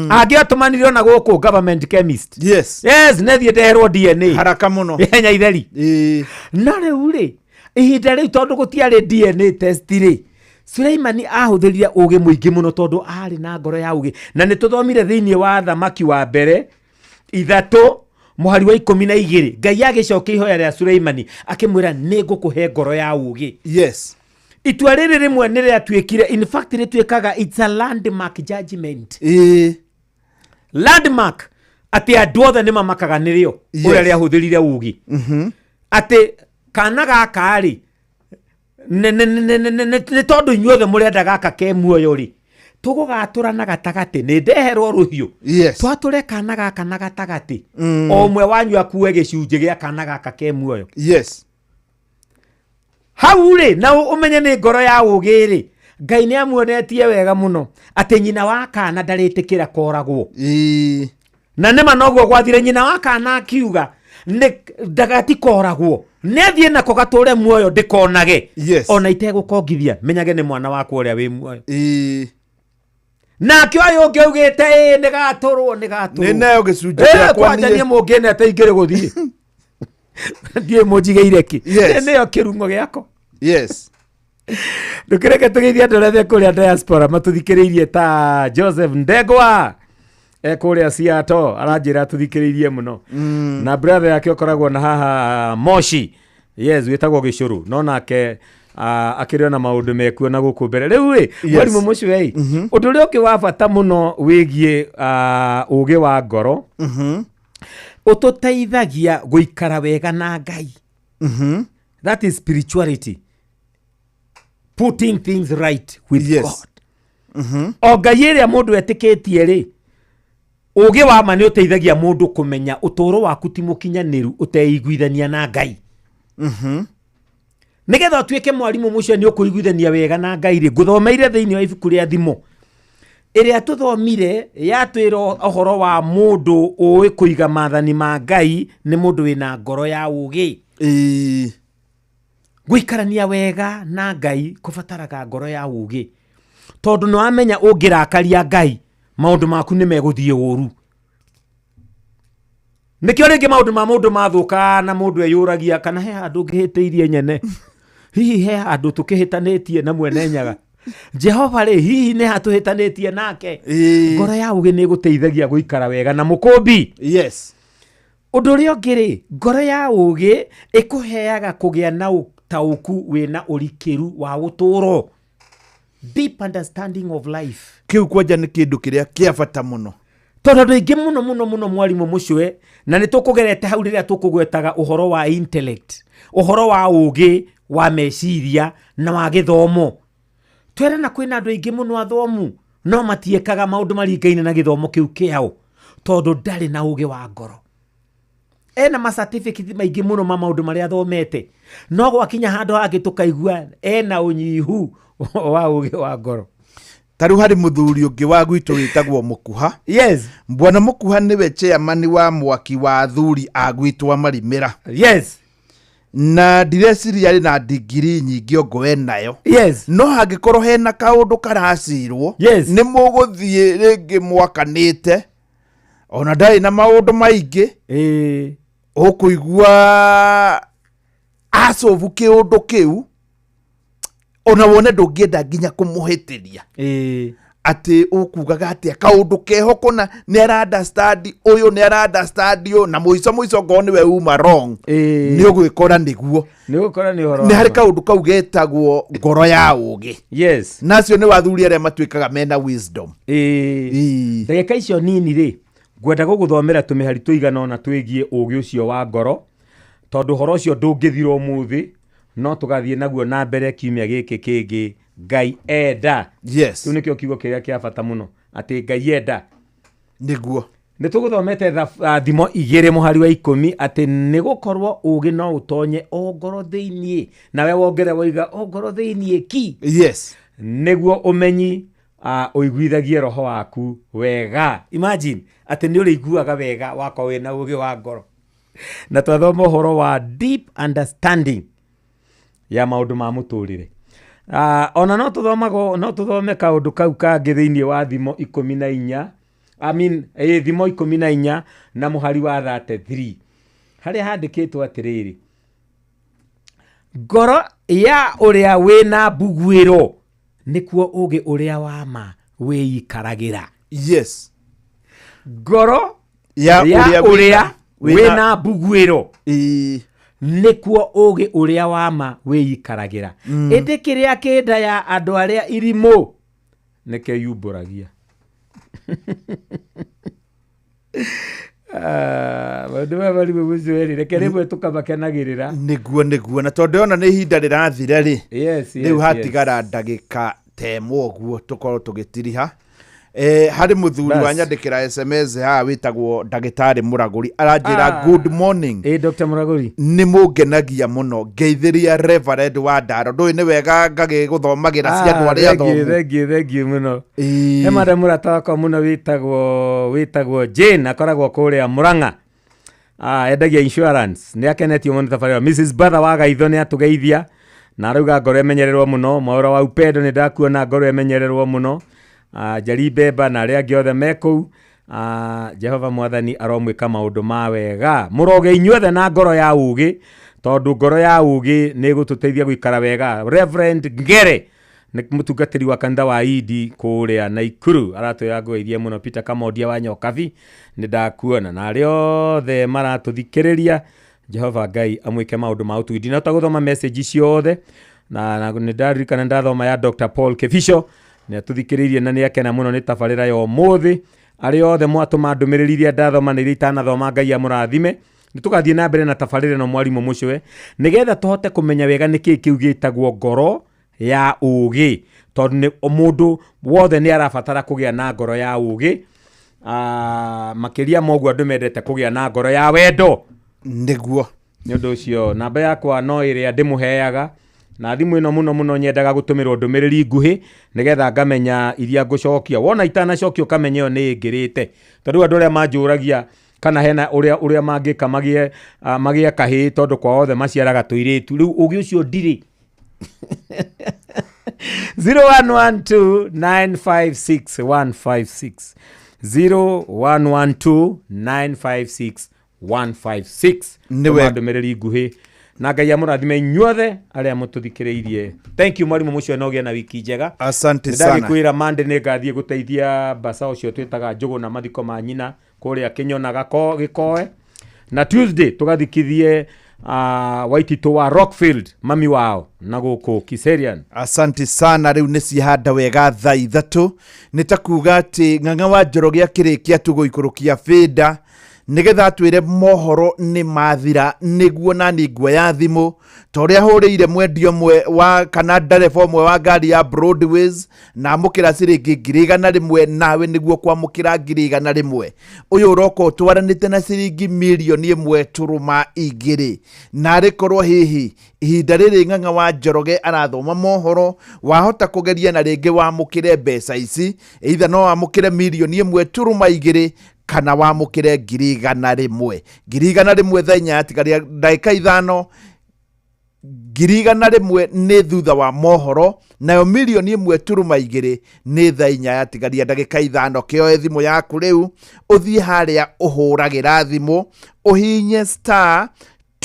Angĩatũmanire ona gũkũ government chemist. Yes. Yes, nethiĩ ndeherwo DNA. Haraka mũno. Ihenya itheri. No rĩu rĩ, ihinda rĩu tondũ gũtiarĩ DNA test rĩ, Suleimani ahũthĩrire ũgĩ mũingĩ mũno tondũ arĩ na ngoro ya ũgĩ. Na nĩ tũthomire thĩinĩ wa Thamaki wa mbere 3 mũhari wa 12, Ngai agĩcokia ihoya rĩa Suleimani akĩmwĩra nĩ ngũkũhe ngoro ya ũgĩ. Yes. Itua rĩrĩ rĩmwe nĩ rĩatuĩkire, in fact rĩtuĩkaga it's a landmark judgment. Landmark atĩ andũ othe nĩ mamakaga nĩrĩo ũrĩa rĩahũthĩrire ũgĩ. Atĩ kana gaka rĩ, nĩ tondũ inyuothe mũrenda gaka ke muoyo rĩ, Tũgũgatũra na gatagatĩ, nĩ ndeherwo rũhiũ. Yes. Twatũre kana gaka na gatagatĩ. O ũmwe wanyu akue gĩcunjĩ gĩa kana gaka ke muoyo. Yes. Hau rĩ, na ũmenye nĩ ngoro ya ũũgĩ rĩ, Ngai nĩ amuonetie wega mũno atĩ nyina wa kana ndarĩtĩkĩra koragwo. Na nĩma noguo gwathire, nyina wa kana akiuga nĩ ndagatikoragwo, nĩ athiĩ nako gatũre muoyo ndĩkonage. Yes. Ona itegũkongithia, menyage nĩ mwana wakwa ũrĩa wĩ muoyo. Nake ũyũ ũngĩ augĩte ĩĩ nĩ gatũrwo, nĩ gatũrwo. Nĩ nayo gĩcunjĩ Ĩĩ, gĩakwa kwanja niĩ. niĩ mũngĩnete ingĩrĩ gũthiĩ. Ndiĩ mũnjigĩire kĩ. Yes. Nĩ nĩyo kĩrung'o gĩakwa. Yes. Ndũkĩreke tũgeithie andũ arĩa me kũrĩa diaspora matũthikĩrĩirie ta Joseph Ndegwa e kũrĩa Seattle, aranjĩra atũthikĩrĩirie mũno. Na brother yake ũkoragwo na haha Moshi, yes, wĩtagwo Gĩcũrũ, no nake akĩrĩ ona maũndũ mekuo na gũkũ mbere. Rĩu ĩ, mwarimũ mũcue ĩ, ũndũ ũrĩa ũngĩ wa bata mũno wĩgiĩ ũũgĩ wa ngoro, ũtũteithagia gũikara wega na Ngai. That is spirituality, putting things right with Yes. God. O Ngai ĩrĩa mũndũ etĩkĩtie rĩ, ũũgĩ wa ma nĩ ũteithagia mũndũ kũmenya ũtũũro waku ti mũkinyanĩru ũteiguithania na Ngai. Nĩgetha ũtuĩke mwarimũ mũcio nĩ ũkũiguithania wega na Ngai rĩ, ngũthomeire thĩinĩ wa ibuku rĩa Thimo ĩrĩa tũthomire yatwĩra ũhoro wa mũndũ ũĩ kũiga maathani ma Ngai nĩ mũndũ wĩna ngoro ya ũũgĩ. Gũikarania wega na Ngai kũbataraga ngoro ya ũũgĩ, tondũ nĩ wamenya ũngĩrakaria Ngai maũndũ maku nĩ megũthiĩ ũru. Nĩkĩo rĩngĩ maũndũ ma mũndũ mathũka na mũndũ eyũragia kana he handũ ngĩhĩtĩirie nyene, hihi he handũ tũkĩhĩtanĩtie na mwene Nyaga, Jehova rĩ, hihi nĩ hatũhĩtanĩtie nake. Ngoro ya ũũgĩ nĩ ĩgũteithagia gũikara wega na mũkũmbi. Yes. Ũndũ ũrĩa ũngĩ rĩ, ngoro ya ũũgĩ ĩkũheaga kũgĩa na ũtaũku wĩna ũrikĩru wa ũtũũro, deep understanding of life. Kĩu kwanja nĩ kĩndũ kĩrĩa kĩa bata mũno, tondũ andũ aingĩ mũno mũno mũno mwarimũ mũcwe, na nĩ tũkũgerete hau rĩrĩa tũkũgwetaga ũhoro wa intellect, ũhoro wa ũũgĩ wa meciria na wa gĩthomo. Twerana kwĩna andũ aingĩ mũno athomu no matiĩkaga maũndũ maringaine na gĩthomo kĩu kĩao, tondũ ndarĩ na ũũgĩ wa ngoro. Ena ma certificate maingĩ mũno ma maũndũ marĩa athomete, no gwakinya handũ hangĩ tũkaigua ena ũnyihu wa ũũgĩ wa ngoro. Ta rĩu harĩ mũthuri ũngĩ wa gwitũ wĩtagwo Mũkuha. Yes. Bwana Mũkuha nĩwe chairman wa mwaki wa athuri a gwitũ a Marimĩra. Yes. Na ndireciria arĩ na ndigiri nyingĩ ongo enayo. Yes. No hangĩkorwo hena kaũndũ karacirwo, Yes, nĩ mũgũthiĩ rĩngĩ mwakanĩte, ona ndarĩ na maũndũ maingĩ. Ũkũigua acobu kĩũndũ kĩu, ona wone ndũngĩenda nginya kũmũhĩtĩria. Atĩ ũkugaga atĩa kaũndũ keho kũna nĩ ara understand ũyũ, nĩ ara understand ũyũ, na mũico mũico ngorwo nĩwe uma wrong, nĩ ũgwĩkora nĩguo. Nĩ ũgũkora nĩ ũhoro Nĩ wa harĩ ma. kaũndũ kau getagwo ngoro ya ũũgĩ. Yes. Na acio nĩ wathuri arĩa matuĩkaga mena wisdom. Ndagĩka icio nini rĩ, ngwenda gũgũthomera tũmĩhari tũigana ũna twĩgiĩ ũũgĩ ũcio wa ngoro, tondũ ũhoro ũcio ndũngĩthira ũmũthĩ, no tũgathiĩ naguo na mbere kiumia gĩkĩ kĩngĩ Ngai enda. Yes. Kĩu nĩkĩo kiugo kĩrĩa kĩa bata mũno, atĩ Ngai enda. Nĩguo. Nĩ tũgũthomete Thimo 2 mũhari wa 10 atĩ nĩ gũkorwo ũũgĩ no ũtonye o ngoro thĩiniĩ, nawe wongere woiga o ngoro thĩiniĩ ki. Yes. Nĩguo ũmenyi ũiguithagie roho waku wega. Imagine atĩ nĩ ũrĩiguaga wega wakorwo wĩna ũũgĩ wa ngoro. Na twathoma ũhoro wa deep understanding ya maũndũ ma mũtũrĩre. Ona no tũthomago, no tũthome kaũndũ kau kangĩ thĩiniĩ wa Thimo 14, I mean, Thimo 14 na mũhari wa 33, harĩa handĩkĩtwo atĩrĩrĩ, ngoro ya ũrĩa wĩna mbuguĩro nĩkuo ũũgĩ ũrĩa wa ma wĩikaragĩra. Yes. Ngoro Ya ya ũrĩa ũrĩa wĩna wĩna mbuguĩro nĩkuo ũũgĩ ũrĩa wa ma wĩikaragĩra. Ĩndĩ kĩrĩa kĩ nda ya andũ arĩa irimũ nĩkĩyumbũragia. Maũndũ maya marimũ mũcio rĩ, reke rĩmwe tũkamakenagĩrĩra. Nĩguo, nĩguo. Na tondũ ona nĩ ihinda rĩrathira rĩ, Yes, yes, rĩu hatigara yes. ndagĩka Temwo ũguo tũkorwo tũgĩtiriha. Harĩ mũthuri Bas. wanyandĩkĩra SMS haha wĩtagwo ndagĩtarĩ Mũragũri, aranjĩra Ah. good morning. Dr. Mũragũri. Nĩ mũngenagia mũno, ngeithĩria Reverend wa Ndaro. Ndũĩ nĩ wega ngagĩgũthomagĩra cia andũ arĩa Thank you, athomu. thank you, thank you mũno. He madam mũrata wakwa mũno wĩtagwo Jane, akoragwo kũrĩa Murang'a. Endagia insurance. Nĩ akenetio mũno tabarĩra. Mrs. Batha wa Gaitho nĩ atũgeithia na arauga ngoro ĩmenyererwo mũno. Mwaũra wa Upendo nĩ ndakuona, ngoro ĩmenyererwo mũno. Njeri Mbemba na arĩa angĩ othe me kũu. Jehova Mwathani aromwĩka maũndũ ma wega. Mũroge inyuothe na ngoro ya ũgĩ, tondũ ngoro ya ũgĩ nĩ ĩgũtũteithia gũikara wega. Reverend Ngere nĩ mũtungatĩri wa kanitha wa Idi kũrĩa Naikuru, aratwĩra ngũgeithie mũno. Peter Kamondia wa Nyokabi nĩ ndakuona, na arĩa othe maratũthikĩrĩria, Jehova Ngai amwĩke maũndũ ma ũtugi. Ndinahota gũthoma message ciothe, na nĩ ndaririkana ndathoma ya Dr. Paul Kebisho, nĩ atũthikĩrĩirie na nĩ akena mũno nĩ tabarĩra ya ũmũthĩ. Arĩa othe mwatũma ndũmĩrĩri iria ndathoma na iria itanathoma, Ngai amũrathime. Nĩ tũgathiĩ na mbere na tabarĩra ĩno mwarimũ Mũcwe, nĩgetha tũhote kũmenya wega nĩkĩĩ kĩu gĩtagwo ngoro ya ũgĩ, tondũ nĩ mũndũ wothe nĩ arabatara kũgĩa na ngoro ya ũgĩ. Makĩria ma ũguo andũ mendete kũgĩa na ngoro ya wendo. Nĩguo. Nĩ ũndũ ũcio namba yakwa no ĩrĩa ndĩmũheaga, na thimũ ĩno mũno mũno nyendaga gũtũmĩrwo ndũmĩrĩri nguhĩ nĩgetha ngamenya iria ngũcokia. Wona itanacokia ũkamenya ĩyo nĩ ĩngĩrĩte, tondũ andũ arĩa manjũragia kana hena ũrĩa mangĩka magĩe kahĩĩ, tondũ kwa othe maciaraga tũirĩtu. Rĩu ũgĩ ũcio ndirĩ. 0112956156. 0112956156. Nĩ wega. Tũma ndũmĩrĩri nguhĩ, na Ngai amũrathime inyuothe arĩa mũtũthikĩrĩirie. Thank you mwarimũ Mũcwe, na ũgĩe na wiki njega. Asante sana. Nĩndagĩkwĩra Monday nĩ ngathiĩ gũteithia mbaca ũcio twĩtaga Njũgũ na mathiko ma nyina kũrĩa Kĩnyona Gĩkoe, na Tuesday tũgathikithie Waititũ wa Rockfield mami wao na gũkũ Kiserian. Asante sana. Rĩu nĩ cihanda wega thaa 3, nĩ ta kuga atĩ Ng'ang'a wa Njoroge akĩrĩkia tu gũikũrũkia bĩnda nĩgetha atwĩre mohoro nĩ mathira, nĩguo nani nguoya thimũ ta ũrĩa hũrĩire mwendia ũmwe wa kana ndereba ũmwe wa ngari ya Broadways na amũkĩra ciringi 100,000, nawe nĩguo kwamũkĩra 100,000. Ũyũ ũroka ũtwaranĩte na ciringi 1.2 million, na arĩkorwo hihi ihinda rĩrĩ Ng'ang'a wa Njoroge arathoma mohoro, wahota kũgeria na rĩngĩ wamũkĩre mbeca ici, either no wamũkĩre 1.2 million kana wamũkĩre 100,000. 100,000 thaa inya yatigaria ndagĩka 5, 100,000 nĩ thutha wa mohoro, nayo 1.2 million nĩ thaa inya yatigaria ndagĩka 5. Kĩoe thimũ yaku rĩu ũthiĩ harĩa ũhũragĩra thimũ, ũhinye star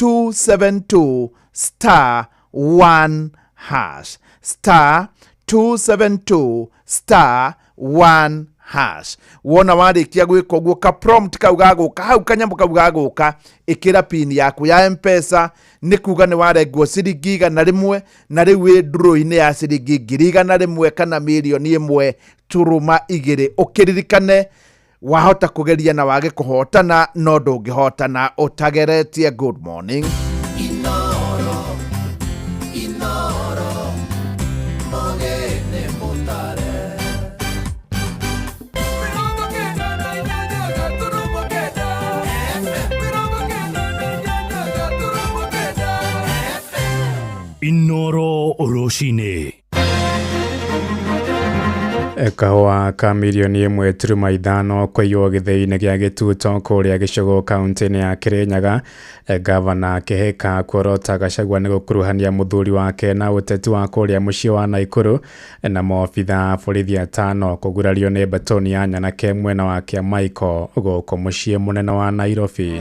272 star 1 hash, star 272 star 1 hash. Wona warĩkia gwĩka ũguo, ka prompt kau gagũka hau, kanyamũ kau gagũka, ĩkĩra pin yaku ya M-Pesa, nĩ kuga nĩ warengwo ciringi 100, na rĩu wĩ ndũrũ-inĩ ya ciringi 100,000 kana 1.2 million. Ũkĩririkane wahota kũgeria na wage kũhotana, no ndũngĩhotana ũtageretie. Good morning. Inoro, Inoro, Mogene Mutare. 98.9 FM. 99.8 Inoro rũcinĩ. Kahũa ka 1.5 million kũiywo gĩthĩi-inĩ gĩa Gĩtuto kũrĩa Gĩcũgũ kaunti-inĩ ya Kĩrĩnyaga. Gavana Kĩhĩka kuorota Gachagua nĩ gũkuruhania mũthuri wake na ũteti wa kũrĩa mũciĩ wa Naikuru, na maobitha a borithi 5 kũgurario nĩ batoni ya nyanake mwena wa Kĩamaiko gũkũ mũciĩ mũnene wa Nairobi.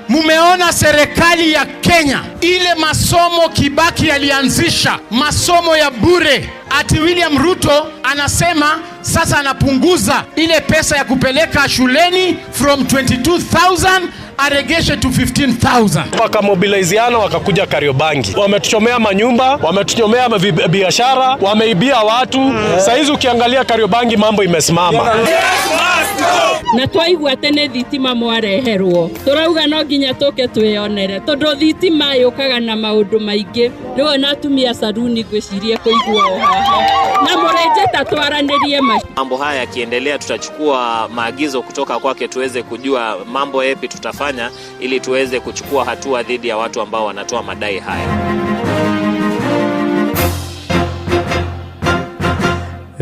Mumeona serikali ya Kenya, ile masomo Kibaki alianzisha, masomo ya bure, ati William Ruto anasema sasa anapunguza ile pesa ya kupeleka shuleni from 22,000 aregeshe to 15,000. Wakamobiliziana wakakuja Kariobangi, wametuchomea manyumba, wametuchomea biashara, wameibia watu. Saizi ukiangalia Kariobangi mambo imesimama. Na twaigua atĩ nĩ thitima mwareherwo, tũrauga no nginya tũke twĩyonere, tondũ thitima yũkaga na maũndũ maingĩ. Rĩu ona atumia saruni ngwĩciria kũigua o haha, na mũrĩnjĩta twaranĩrie. Mambo haya yakiendelea, tutachukua maagizo kutoka kwake tuweze kujua mambo yapi tutafanya ili tuweze kuchukua hatua dhidi ya watu ambao wanatoa madai haya.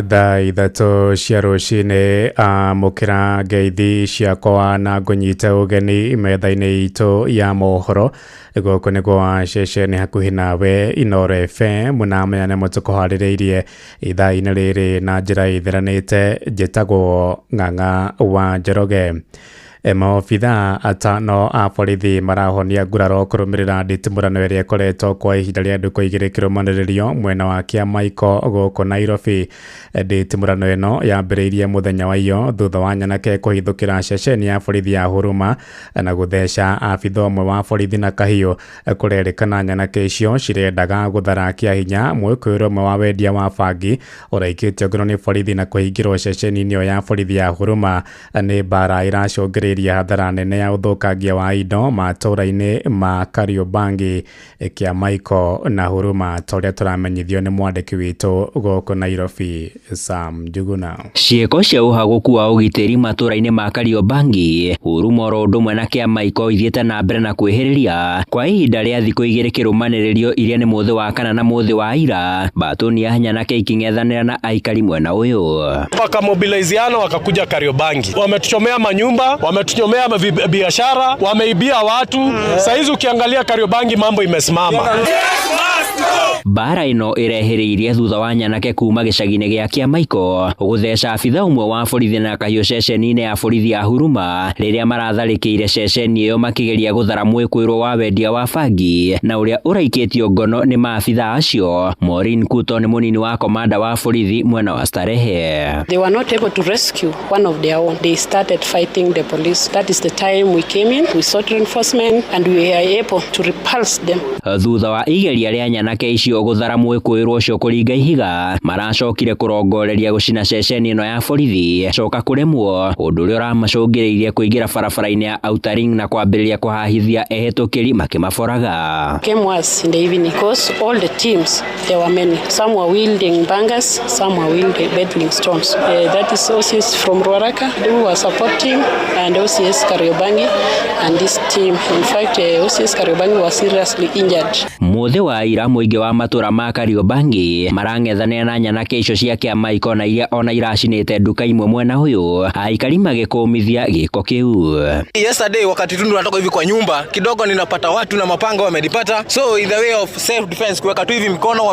Thaa 3 cia rũcinĩ, amũkĩra ngeithi ciakwa na ngũnyite ũgeni metha-inĩ itũ ya mohoro. Gũkũ nĩ gwa ceceni hakuhĩ nawe Inooro FM, na maya nĩmo tũkũharĩrĩirie ithaa-inĩ rĩrĩ na njĩra ĩtheranĩte. Njĩtagwo Ng'ang'a wa Njoroge. Maobithaa 5 a borithi marahonia nguraro kũrũmĩrĩra nditimũrano ĩrĩa ĩkoretwo kwa ihinda rĩa ndukũ 2 kĩrũmanĩrĩrio mwena wa Kĩamaiko gũkũ Nairobi. Nditimũrano ĩno yambĩrĩirie mũthenya wa iyo thutha wa nyanake kũhithũkĩra ceceni ya borithi ya Huruma na gũtheca abitha ũmwe wa borithi na kahiũ. Kũrerĩkana nyanake icio cirendaga gũthara kĩa hinya mwĩkũĩrwo ũmwe wa wendia wa bangi ũraikĩtio ngono nĩ borithi na kũhingĩrwo ceceni-inĩ ĩyo ya borithi ya Huruma. Nĩ mbara ĩracũngĩrĩirie hathara nene ya ũthũkangia wa indo matũũra-inĩ ma Kariobangi, Kĩamaiko na Huruma, ta ũrĩa tũramenyithio nĩ mwandĩki witũ gũkũ Nairobi Sam Njuguna. Ciĩko cia ũhagũku wa ũgitĩri matũũra-inĩ ma Kariobangi, Huruma oro ũndũ ũmwe na Kĩamaiko ithiĩte na mbere na kwĩhĩrĩria kwa ihinda rĩa thikũ 2 kĩrũmanĩrĩrio iria nĩ mũthĩ wa kana na mũthĩ wa ira. Mbatũni ya nyanake iking'ethanĩra na aikari mwena ũyũ. Wakamobiliziana wakakuja Kariobangi, wametuchomea manyumba, wametuchomea biashara, wameibia watu. Saizi ukiangalia Kariobangi mambo imesimama. Mbara ĩno ĩrehĩrĩirie thutha wa nyanake kuma gĩcagi-inĩ gĩa Kĩamaiko gũtheca abitha ũmwe wa borithi na kahiũ ceceni-inĩ ya borithi ya Huruma rĩrĩa maratharĩkĩire ceceni ĩyo makĩgeria gũthara mwĩkũĩrwo wa wendia wa bangi na ũrĩa ũraikĩtio ngono nĩ maabitha acio. Maureen Kuto nĩ mũnini wa komanda wa borithi mwena wa Starehe. They were not able to rescue one of their own. They started fighting the police. That is the time we came in, we sought reinforcement and we were able to repulse them. Thutha wa igeria rĩa nyanake icio gũthara mwĩkũĩrwo ũcio kũringa ihiga, maracokire kũrongoreria gũcina ceceni ĩno ya borithi coka kũremwo, ũndũ ũrĩa ũramacũngĩrĩirie kũingĩra barabara-inĩ ya Outer Ring na kwambĩrĩria kũhahithia ehĩtũkĩri makĩmaboraga. Came was in the evening because all the teams, there were many. Some were wielding bangers, some were wielding battling stones. That is OCS from Ruaraka who were supporting, and OCS Kariobangi and this team. In fact, OCS Kariobangi was seriously injured. Mũthĩ wa ira mũingĩ wa matũra ma Kariobangi marang'ethanĩra na nyanake icio cia Kĩamaiko na iria ona iracinĩte nduka imwe mwena ũyũ, aikari magĩkũmithia gĩko kĩu. Yesterday wakati tu natoka hivi kwa nyumba kidogo ninapata watu na mapanga wamenipata, so in the way of self defense kuweka tu hivi mkono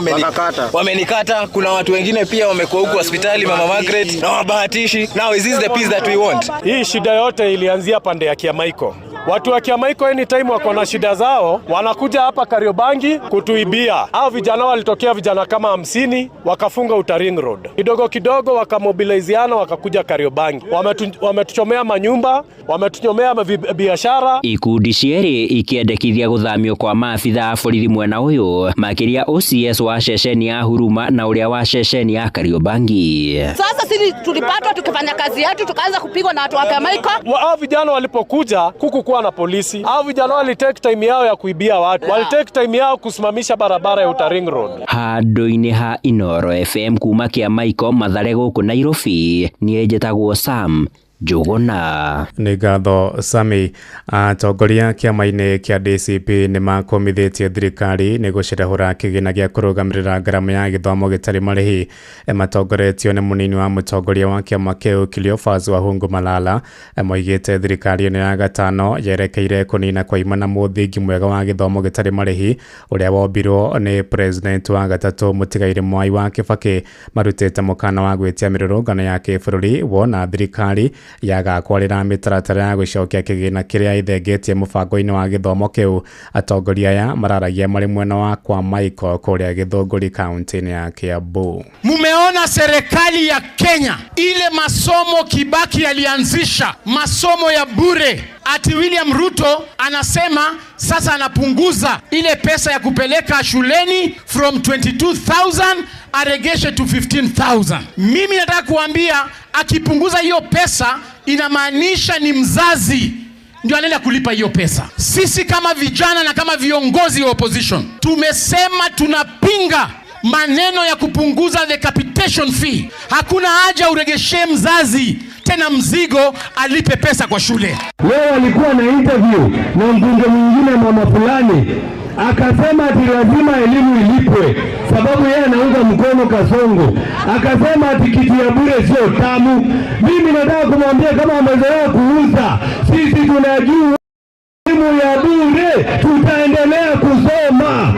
wamenikata. Kuna watu wengine pia wamekuwa huku hospitali, Mama Margaret, na wabahatishi. Now is this the peace that we want? Hii shida yote ilianzia pande ya Kĩamaiko. Watu wa Kĩamaiko anytime wako na shida zao wanakuja hapa Kariobangi kutuibia. Hao vijana walitokea vijana kama 50 wakafunga Outer Ring Road. Kidogo kidogo wakamobiliziana wakakuja Kariobangi. Wametuchomea manyumba, wametuchomea biashara. Ikundi cierĩ ikĩendekithia gũthamio kwa maabitha a borithi mwena ũyũ, makĩria OCS wa ceceni ya Huruma na ũrĩa wa ceceni ya Kariobangi. Sasa sisi tulipatwa tukifanya kazi yetu tukaanza kupigwa na watu wa Kĩamaiko. Hao vijana walipokuja kukukuwa na polisi. Hao vijana wali take time yao ya kuibia watu. Wali take time yao kusimamisha barabara ya Outer Ring Road. Handũ-inĩ ha Inooro FM kuma Kĩamaiko Mathare gũkũ Nairobi, niĩ njĩtagwo Sam Njuguna. Nĩ ngatho Sami. Atongoria kĩama-inĩ kĩa DCP nĩ makomithĩtie thirikari nĩ gũcerehũra kĩgĩna gĩa kũrũgamĩrĩra ngarama ya gĩthomo gĩtarĩ marĩhi. Matongoretio nĩ mũnini wa mũtongoria wa kĩama kĩu Cleophas Wahungu Malala, moigĩte thirikari ĩno ya gatano yerekeire kũnina kwa ima na mũthingi mwega wa gĩthomo gĩtarĩ marĩhi ũrĩa wombirwo nĩ president wa gatatũ mũtigairĩ Mwai wa Kibaki. Marutĩte mũkana wa gwĩtia mĩrũrũngano ya kĩbũrũri wona thirikari Yaga kwarĩra mĩtaratara ya gũcokia kĩgĩna kĩrĩa ĩthengetie mũbango-inĩ wa gĩthomo kĩu. Atongoria aya mararagia marĩ mwena wa kwa Michael kũrĩa Gĩthũngũri kaunti-inĩ ya Kiambu. Mumeona serikali ya Kenya ile masomo Kibaki alianzisha, masomo ya bure, ati William Ruto anasema sasa anapunguza ile pesa ya kupeleka shuleni from 22,000 aregeshe to 15,000. Mimi nataka kuambia akipunguza hiyo pesa inamaanisha ni mzazi ndio anaenda kulipa hiyo pesa. Sisi kama vijana na kama viongozi wa opposition tumesema tunapinga maneno ya kupunguza the capitation fee. Hakuna haja uregeshe mzazi tena mzigo alipe pesa kwa shule. Leo alikuwa na interview na mbunge mwingine mama fulani, akasema ati lazima elimu ilipwe sababu yeye anaunga mkono Kasongo. Akasema ati kitu ya bure sio tamu. Mimi nataka kumwambia kama amezoea kuuza, sisi tunajua elimu ya bure, tutaendelea kusoma.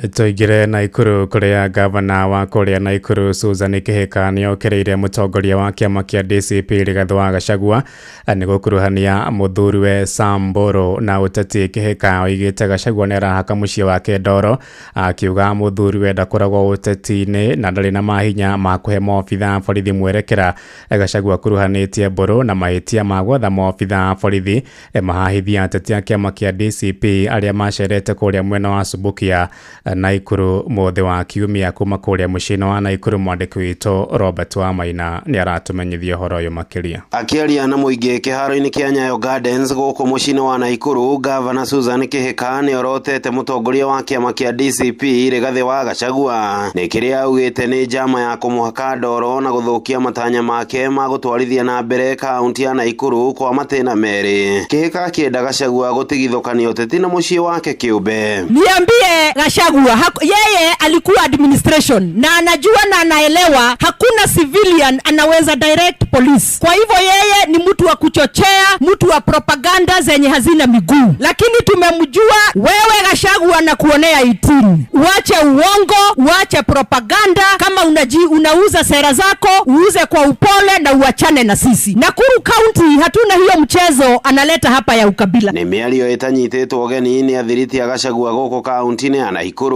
Tũingĩre Naikuru kũrĩa gavana wa kũrĩa Naikuru Susan Kĩhĩka nĩokĩrĩire mũtongoria wa kĩama kĩa DCP Rigathĩ wa Gachagua nĩ gũkuruhania mũthuriwe Sam Mbũrũ na ũteti. Kĩhĩka oigĩte Gachagua nĩarahaka mũciĩ wake ndoro, akiuga mũthuriwe ndakoragwo ũteti-inĩ na ndarĩ na mahinya ma kũhe maobitha a borithi mwerekera. Gachagua akuruhanĩtie Mbũrũ na mahĩtia ma gwatha maobitha a borithi mahahithia ateti a kĩama kĩa DCP arĩa macerete kũrĩa mwena wa Subukia Naikuru mũthĩ wa kiumia. Kuma kũrĩa mũciĩ-inĩ wa Naikuru mwandĩki witũ Robert Wamaina nĩaratũmenyithia ũhoro ũyũ makĩria. Akĩaria na mũingĩ kĩharo-inĩ kĩa Nyayo Gardens gũkũ mũciĩ-inĩ wa Naikuru, Gavana Susan Kĩhĩka nĩorotete mũtongoria wa kĩama kĩa DCP Rigathĩ wa Gachagua nĩ kĩrĩa augĩte nĩ njama ya kũmũhaka ndoro na gũthũkia matanya make ma gũtwarithia na mbere kaunti ya Naikuru kwa matĩna merĩ. Kĩhĩka akĩenda Gachagua gũtigithũkania ũteti na mũciĩ wake kĩũmbe. Niambie Gachagua, yeye alikuwa administration na anajua na anaelewa hakuna civilian anaweza direct police. Kwa hivyo yeye ni mtu wa kuchochea, mtu wa propaganda zenye hazina miguu. Lakini tumemjua wewe Gachagua na kuonea 18. Uache uongo, uache propaganda. Kama unauza sera zako, uuze kwa upole na uachane na sisi. Nakuru County hatuna hiyo mchezo analeta hapa ya ukabila. Nĩ mĩario ĩtanyitĩtwo ũgeni nĩ athiriti a Gachagua gũkũ kaunti-inĩ ya Naikuru.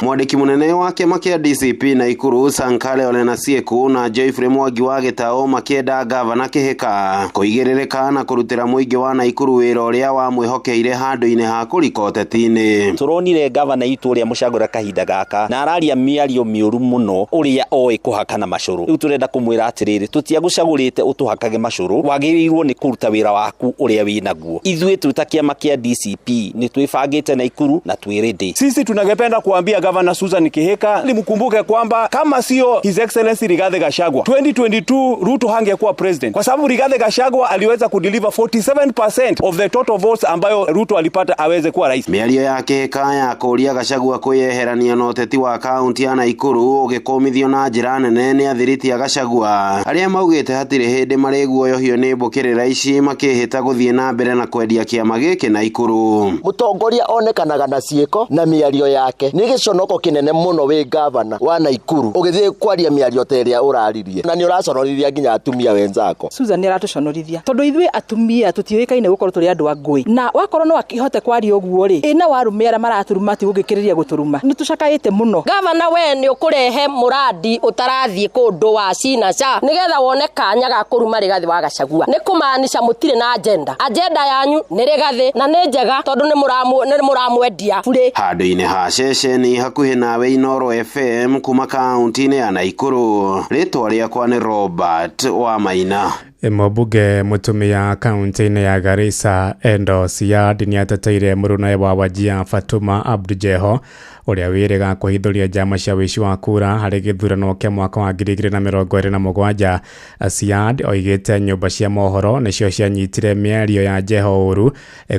Mwandĩki mũnene wa kĩama kĩa DCP Naikuru Sankale Ole Nasieku na Geoffrey Mwangi wa Gĩtaũ makĩenda gavana Kĩhĩka kũigĩrĩrĩka na kũrutĩra mũingĩ wa Naikuru wĩra ũrĩa wamwĩhokeire handũ-inĩ ha kũrika ũteti-inĩ. Tũronire gavana itũ ũrĩa mũcagũra kahinda gaka na araria mĩario mĩũru mũno ũrĩa oĩ kũhakana macũrũ. Rĩu tũrenda kũmwĩra atĩrĩrĩ, tũtiagũcagũrĩte ũtũhakage macũrũ, wagĩrĩirwo nĩ kũruta wĩra waku ũrĩa wĩnaguo. Ithuĩ twĩ ta kĩama kĩa DCP nĩ twĩbangĩte Naikuru na twĩ ready. Sisi tunangependa kuambia Governor Susan Kihika limkumbuke kwamba kama sio His Excellency Rigathi Gachagua 2022 Ruto hangekuwa president, kwa sababu Rigathi Gachagua aliweza kudeliver 47% of the total votes ambayo Ruto alipata aweze kuwa rais. Mĩario ya Kihika ya kũũria Gachagua kwĩyeherania na ũteti wa kaunti ya Naikuru ũgĩkũmithio na njĩra nene nĩ athiriti a Gachagua arĩa maugĩte hatirĩ hĩndĩ marĩguoyohio nĩ mbũkĩrĩra ici makĩhĩta gũthiĩ na mbere na kwendia kĩama gĩkĩ Naikuru. Mũtongoria onekanaga na ciĩko na mĩario yake. Nĩ gĩconoko kĩnene mũno wĩ gavana wa Naikuru ũgĩthiĩ kwaria mĩario ta ĩrĩa ũraririe na nĩ ũraconorithia nginya atumia wenzako. Susan nĩ aratũconorithia tondũ ithuĩ atumia tũtiũĩkaine gũkorwo tũrĩ andũ a ngũĩ, na wakorwo no akĩhote kwaria ũguo rĩ, ĩna warũme arĩa maraturuma ti gũgĩkĩrĩria gũtũruma, nĩ tũcakaĩte mũno. Gavana we nĩ ũkũrehe mũrandi ũtarathiĩ kũndũ wa cina ca nĩgetha wone kanya ga kũruma Rigathĩ wa Gachagua. Nĩ kũmaanisha mũtirĩ na agenda. Agenda yanyu nĩ Rigathĩ na nĩ njega tondũ nĩ mũramwendia bure. Handũ-inĩ ha ceceni hakuhĩ nawe Inooro FM kuma kaunti-inĩ ya Naikuru, rĩtwa rĩakwa nĩ Robert Wamaina. Mũmbunge mũtumia kaunti-inĩ ya Garissa Endo Siad nĩateteire mũrũnawe wa Wajir Fatuma Abdi Jeho ũrĩa wĩrĩga kũhithũria njama cia ũici wa kura harĩ gĩthurano kĩa mwaka wa 2027. Siad oigĩte nyũmba cia mohoro nĩcio cianyitire mĩario ya Jeho ũru,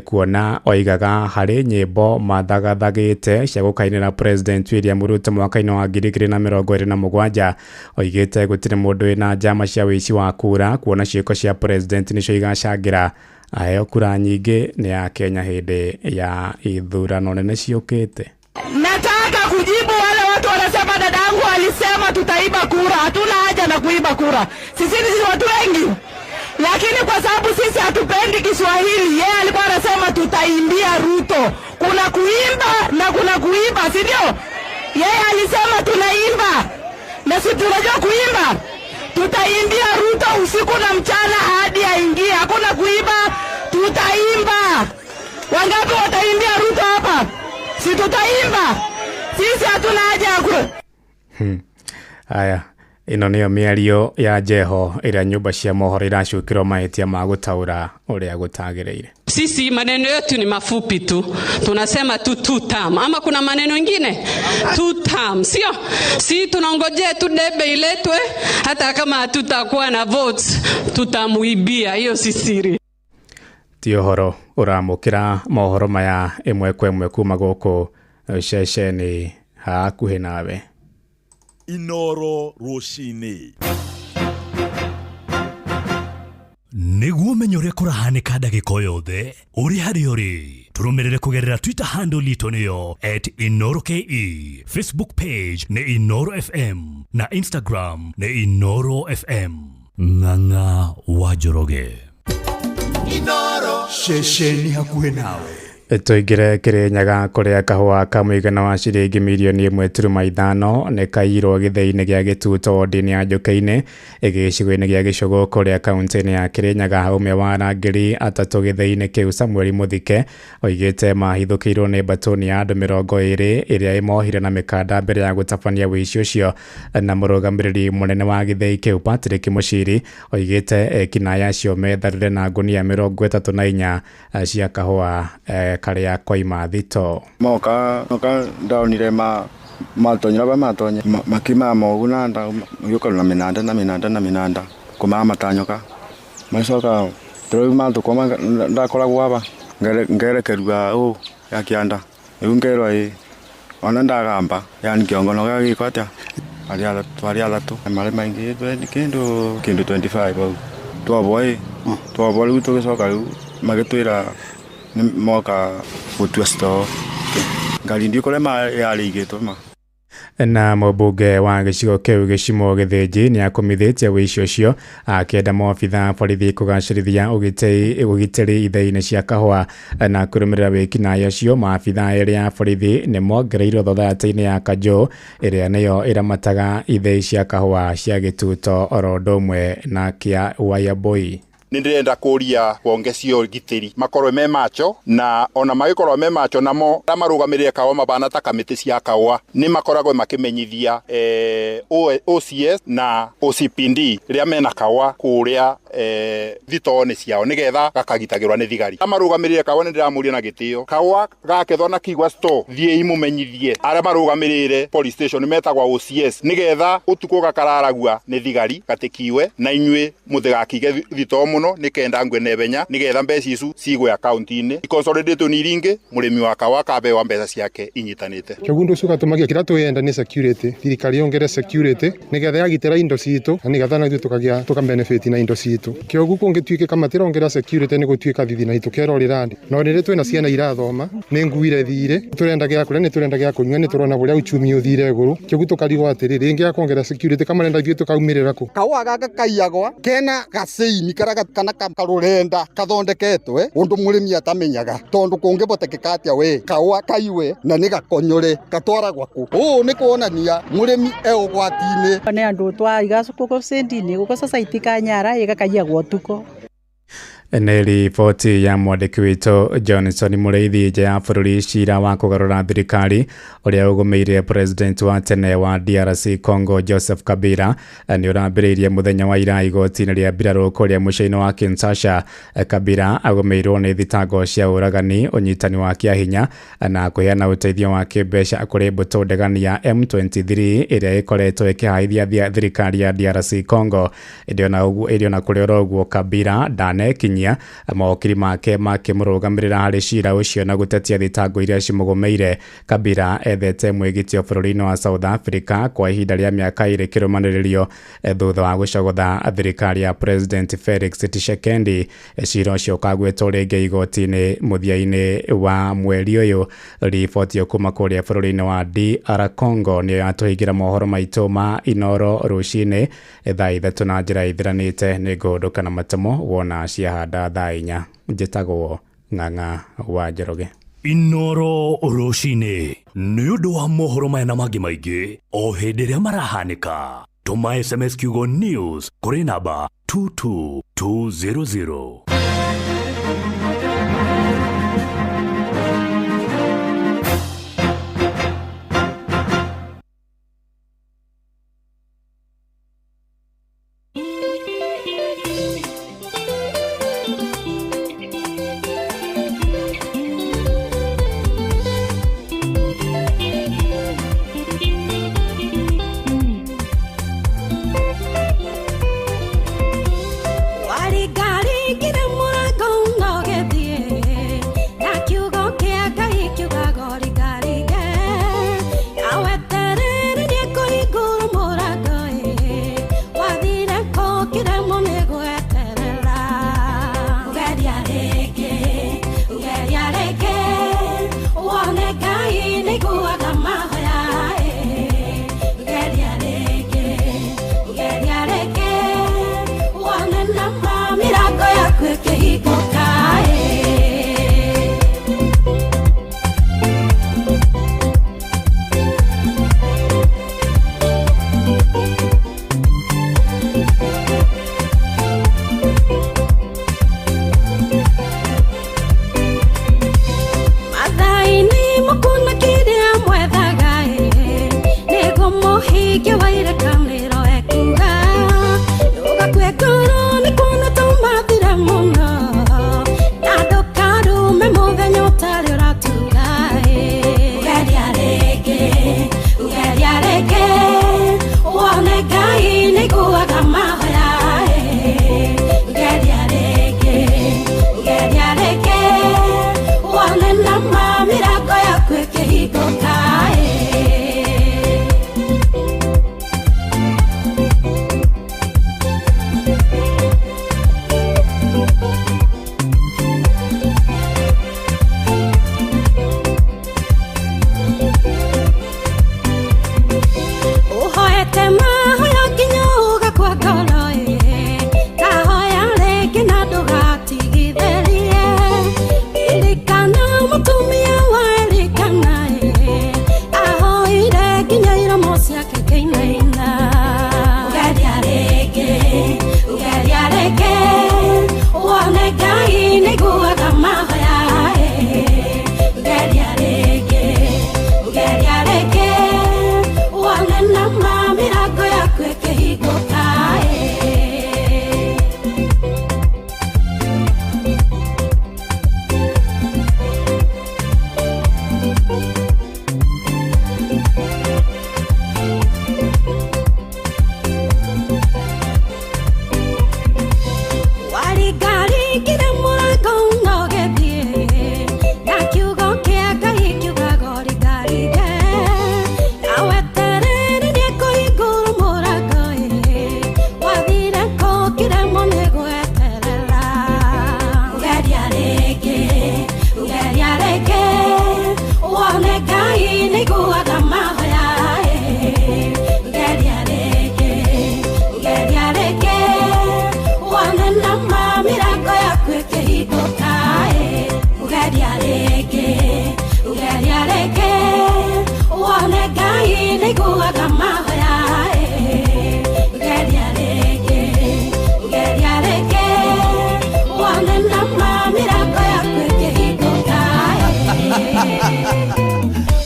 kuona oigaga harĩ nyĩmbo mathagathagĩte cia gũkainĩra President William Ruto mwaka-inĩ wa 2027. Oigĩte gũtirĩ mũndũ wĩna njama cia ũici wa kura, kuona ciĩko cia president nĩcio igacangĩra aheo kura nyingĩ nĩ Akenya hĩndĩ ya ithurano nene ciũkĩte. Nataka kujibu wale watu wanasema dadangu alisema tutaiba kura. Hatuna haja na kuiba kura. Sisi ni watu wengi. Lakini kwa sababu sisi hatupendi Kiswahili, yeye alikuwa anasema tutaimbia Ruto. Kuna kuimba na kuna kuiba, si ndio? Yeye alisema tunaimba na si tunajua kuimba. Tutaimbia Ruto usiku na mchana hadi aingie. Hakuna kuiba, tutaimba. Wangapi wataimbia Ruto hapa? Si tutaimba? Sisi hatuna haja ya ku Aya, ĩno nĩyo mĩario ya Jeho ĩrĩa nyũmba cia mohoro iracukĩrwo mahĩtia ma gũtaũra ũrĩa gũtagĩrĩire. Sisi maneno yetu ni mafupi tu, tunasema tu two term, ama kuna maneno ingine two term, sio? Si tunaongojea tu debe iletwe, hata kama hatutakuwa na votes tutamuibia, hiyo si siri. Ti ũhoro ũramũkĩra mohoro maya ĩmwe kwa ĩmwe kuma gũkũ ceceni hakuhĩ nawe. Inoro rũcinĩ nĩguo ũmenye ũrĩa kũrahanĩka ndagĩka o yothe ũrĩ harĩa ũrĩ tũrũmĩrĩre kũgerera Twitter handle itũ nĩyo @inoroke, Facebook page nĩ Inoro FM na Instagram nĩ Inoro FM. Ng'ang'a wa Njoroge. Inoro ceceni hakuhĩ nawe. Tũingĩre Kĩrĩnyaga kũrĩa kahũa ka mũigana wa ciringi mirioni 1.5 nĩ kaiyirwo gĩthĩi-inĩ gĩa Gĩtuto wodi-inĩ ya Njũkĩ-inĩ gĩcigo-inĩ gĩa Gĩcũgũ kũrĩa kaunti-inĩ ya Kĩrĩnyaga. Ũmwe wa arangĩri atatũ gĩthĩi-inĩ kĩu Samuel Mũthike oigĩte mahithũkĩirwo nĩ mbatũni ya andũ 20 ĩrĩa ĩmohire na mĩkanda mbere ya gũtabania ũici ũcio. Na mũrũgamĩrĩri mũnene wa gĩthĩi kĩu Patrick Mũciri oigĩte ekinaĩ acio metharire na ngunia 34 cia kahũa karĩa koima thito. Moka moka ndaonire ma matonyera ba matonye makima mogu na nda yuko na minanda na minanda na minanda kuma matanyoka macoka tro ma tukoma ndakoragwo aba ngerekerua u ya kianda riu ngerwa i ona ndagamba yani kiongo no gagiko atia aria twari athatu mari maingi kindu kindu 25 hau twabwa i twabwa riu tugicoka riu magitwira ni moka gutua store ngari ndikore ma yari igitwo ma. Na mũmbunge wa gĩcigo kĩu Gĩcimo Gĩthĩnji nĩ akũmithĩtie ũici ũcio akĩenda maobitha borithi kũgacĩrithia ũgitĩri ithĩi-inĩ cia kahũa na kũrũmĩrĩra wĩkinaĩ ũcio. Maabitha erĩ a borithi nĩ mongereirwo thothaitĩ-inĩ ya Kanjũ ĩrĩa nĩyo ĩramataga ithĩi cia kahũa cia Gĩtuto oro ũndũ ũmwe na kĩa Wayaboi. Nĩ ndĩrenda kũria honge cia ũgitĩri makorwo me macho na ona magĩkorwo me macho namo arĩa marũgamĩrĩre kahũa mabana ta kamĩtĩ cia kahũa nĩ makoragwo makĩmenyithia OCS na OCPD rĩrĩa mena kahũa kũrĩa thitoo-inĩ ciao nĩgetha gakagitagĩrwo nĩ thigari. Arĩa marũgamĩrĩre kahũa nĩ ndĩramũria na gĩtĩo kahũa gakethwo na kigwa store thiĩi mũmenyithie arĩa marũgamĩrĩre police station metagwa OCS nĩgetha ũtukũ gakararagua nĩ thigari gatĩkiwe na inyuĩ mũtigakige thitoo mũno nĩ kenda ngwe nebenya nĩgetha mbeca icu cigwe akaunti-inĩ iconsolidate ni ringi mũrĩmi wa kahũa akabewa mbeca ciake inyitanĩte. Kĩoguo ũndũ ũcio ũgatũmagia kĩrĩa twĩyenda nĩ security, thirikari yongere security nĩgetha yagitĩra indo citũ na nĩgetha na ithuĩ tũkagĩa tũkabenefit na indo citũ. Kĩoguo kũngĩtuĩka matirongera security nĩ gũtuĩka thithi na itũkerwo rĩrandi no rĩrĩ twĩna ciana irathoma nĩ nguire thirĩ tũrenda gĩa kũrĩa nĩ tũrenda gĩa kũnyua nĩ tũrona ũrĩa uchumi ũthire igũrũ. Kĩoguo tũkarigwo atĩrĩ rĩngĩ akongerera security kamarenda ithuĩ tũkaumĩrĩra kũ. Kahũa gaka kaiyagwa kena gaceini karĩa kana karurenda kathondeketwe undu murimi atamenyaga tondu kungibotekeka atia we kahũa kaiwe na ni gakonyore gatwaragwa ku uu ni kuonania murimi e ugwati-ini. Ni andu twaiga guku cendi-ini guku society kanyara igakaiyagwo utuko. Nĩ riboti ya mwandĩki witũ Johnson Mũrĩithi. Nja ya bũrũri, cira wa kũgarũra thirikari ũrĩa ũgũmĩire president wa tene wa DRC Congo Joseph Kabila nĩ ũrambĩrĩirie mũthenya wa ira igoti-inĩ rĩa mbirarũ kũrĩa mũciĩ-inĩ wa Kinshasa. Kabila agũmĩirwo nĩ thitango cia ũragani, ũnyitani wa kĩahinya na kũheana ũteithio wa kĩmbeca kũrĩ mbũtũ ndegani ya M23 ĩrĩa ĩkoretwo ĩkĩhaithia thirikari ya DRC Congo. Ĩndĩ ona kũrĩ oro ũguo, Kabila ndanekinyia Kenya. Mawakiri make makĩmũrũgamĩrĩra harĩ cira ũcio na gũtetia thitango iria cimũgũmĩire. Kabila ethete mwĩgitio bũrũri-inĩ wa South Africa kwa ihinda rĩa mĩaka 2 kĩrũmanĩrĩrio thutha wa gũcogotha thirikari ya President Felix Tshisekedi. Cira ũcio ũkagwetwo rĩngĩ igoti-inĩ mũthia-inĩ wa mweri ũyũ. Riboti ĩyo kuma kũrĩa bũrũri-inĩ wa DR Congo nĩyo yatũhingĩra mohoro maitũ ma Inoro rũcinĩ thaa 3 na njĩra ithiranĩte. Nĩ ngũndũka na matemo wona ciahanda thaa 4. Njĩtagwo Ng'ang'a wa Njoroge. Inoro rũcinĩ nĩ ũndũ wa mohoro maya na mangĩ maingĩ o hĩndĩ ĩrĩa marahanĩka. Tũma SMS kiugo news kũrĩ namba 22200.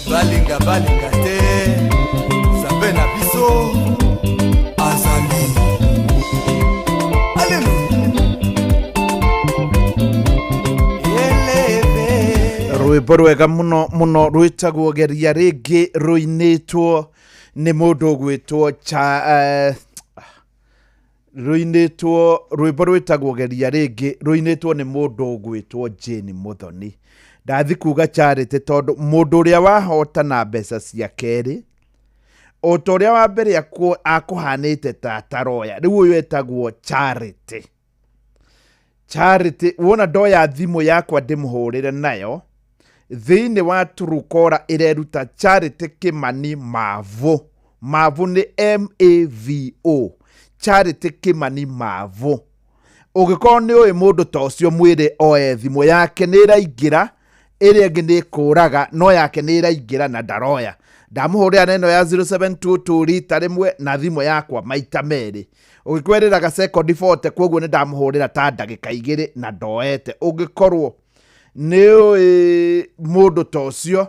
Balinga balinga te Nzambe na biso azali. Alléluia. Rwimbo rwega muno muno rwitagwo geria ringi ruinitwo ni mundu gwitwo cha Rũinĩtwo rwĩmbo rwĩtagwo Geria Rĩngĩ, rũinĩtwo nĩ mũndũ ũgwĩtwo Jane Muthoni. Ndathi kuga Charity tondũ mũndũ ũrĩa wahotana mbeca cia kerĩ, o ta ũrĩa wa mbere akũhanĩte ta ataroya, rĩu ũyũ etagwo Charity. Charity, wona ndoya thimũ yakwa ndĩmũhũrĩre nayo, thĩinĩ wa Truecaller ĩreruta Charity Kimani Mavo. Mavo nĩ M-A-V-O. Charity Kimani Mavo. Ũngĩkorwo nĩ ũĩ mũndũ ta ũcio mwĩre oe thimũ yake nĩ ĩraingĩra, ĩrĩa ĩngĩ nĩ ĩkũraga, no yake nĩ ĩraingĩra na ndaroya. Ndamũhũrĩra na ĩno ya 0722 rita rĩmwe na thimũ yakwa maita merĩ. Ũngĩkwerĩraga sekondi 40, kwoguo nĩ ndamũhũrĩra ta ndagĩka igĩrĩ na ndoete. Ũngĩkorwo nĩ ũĩ mũndũ ta ũcio,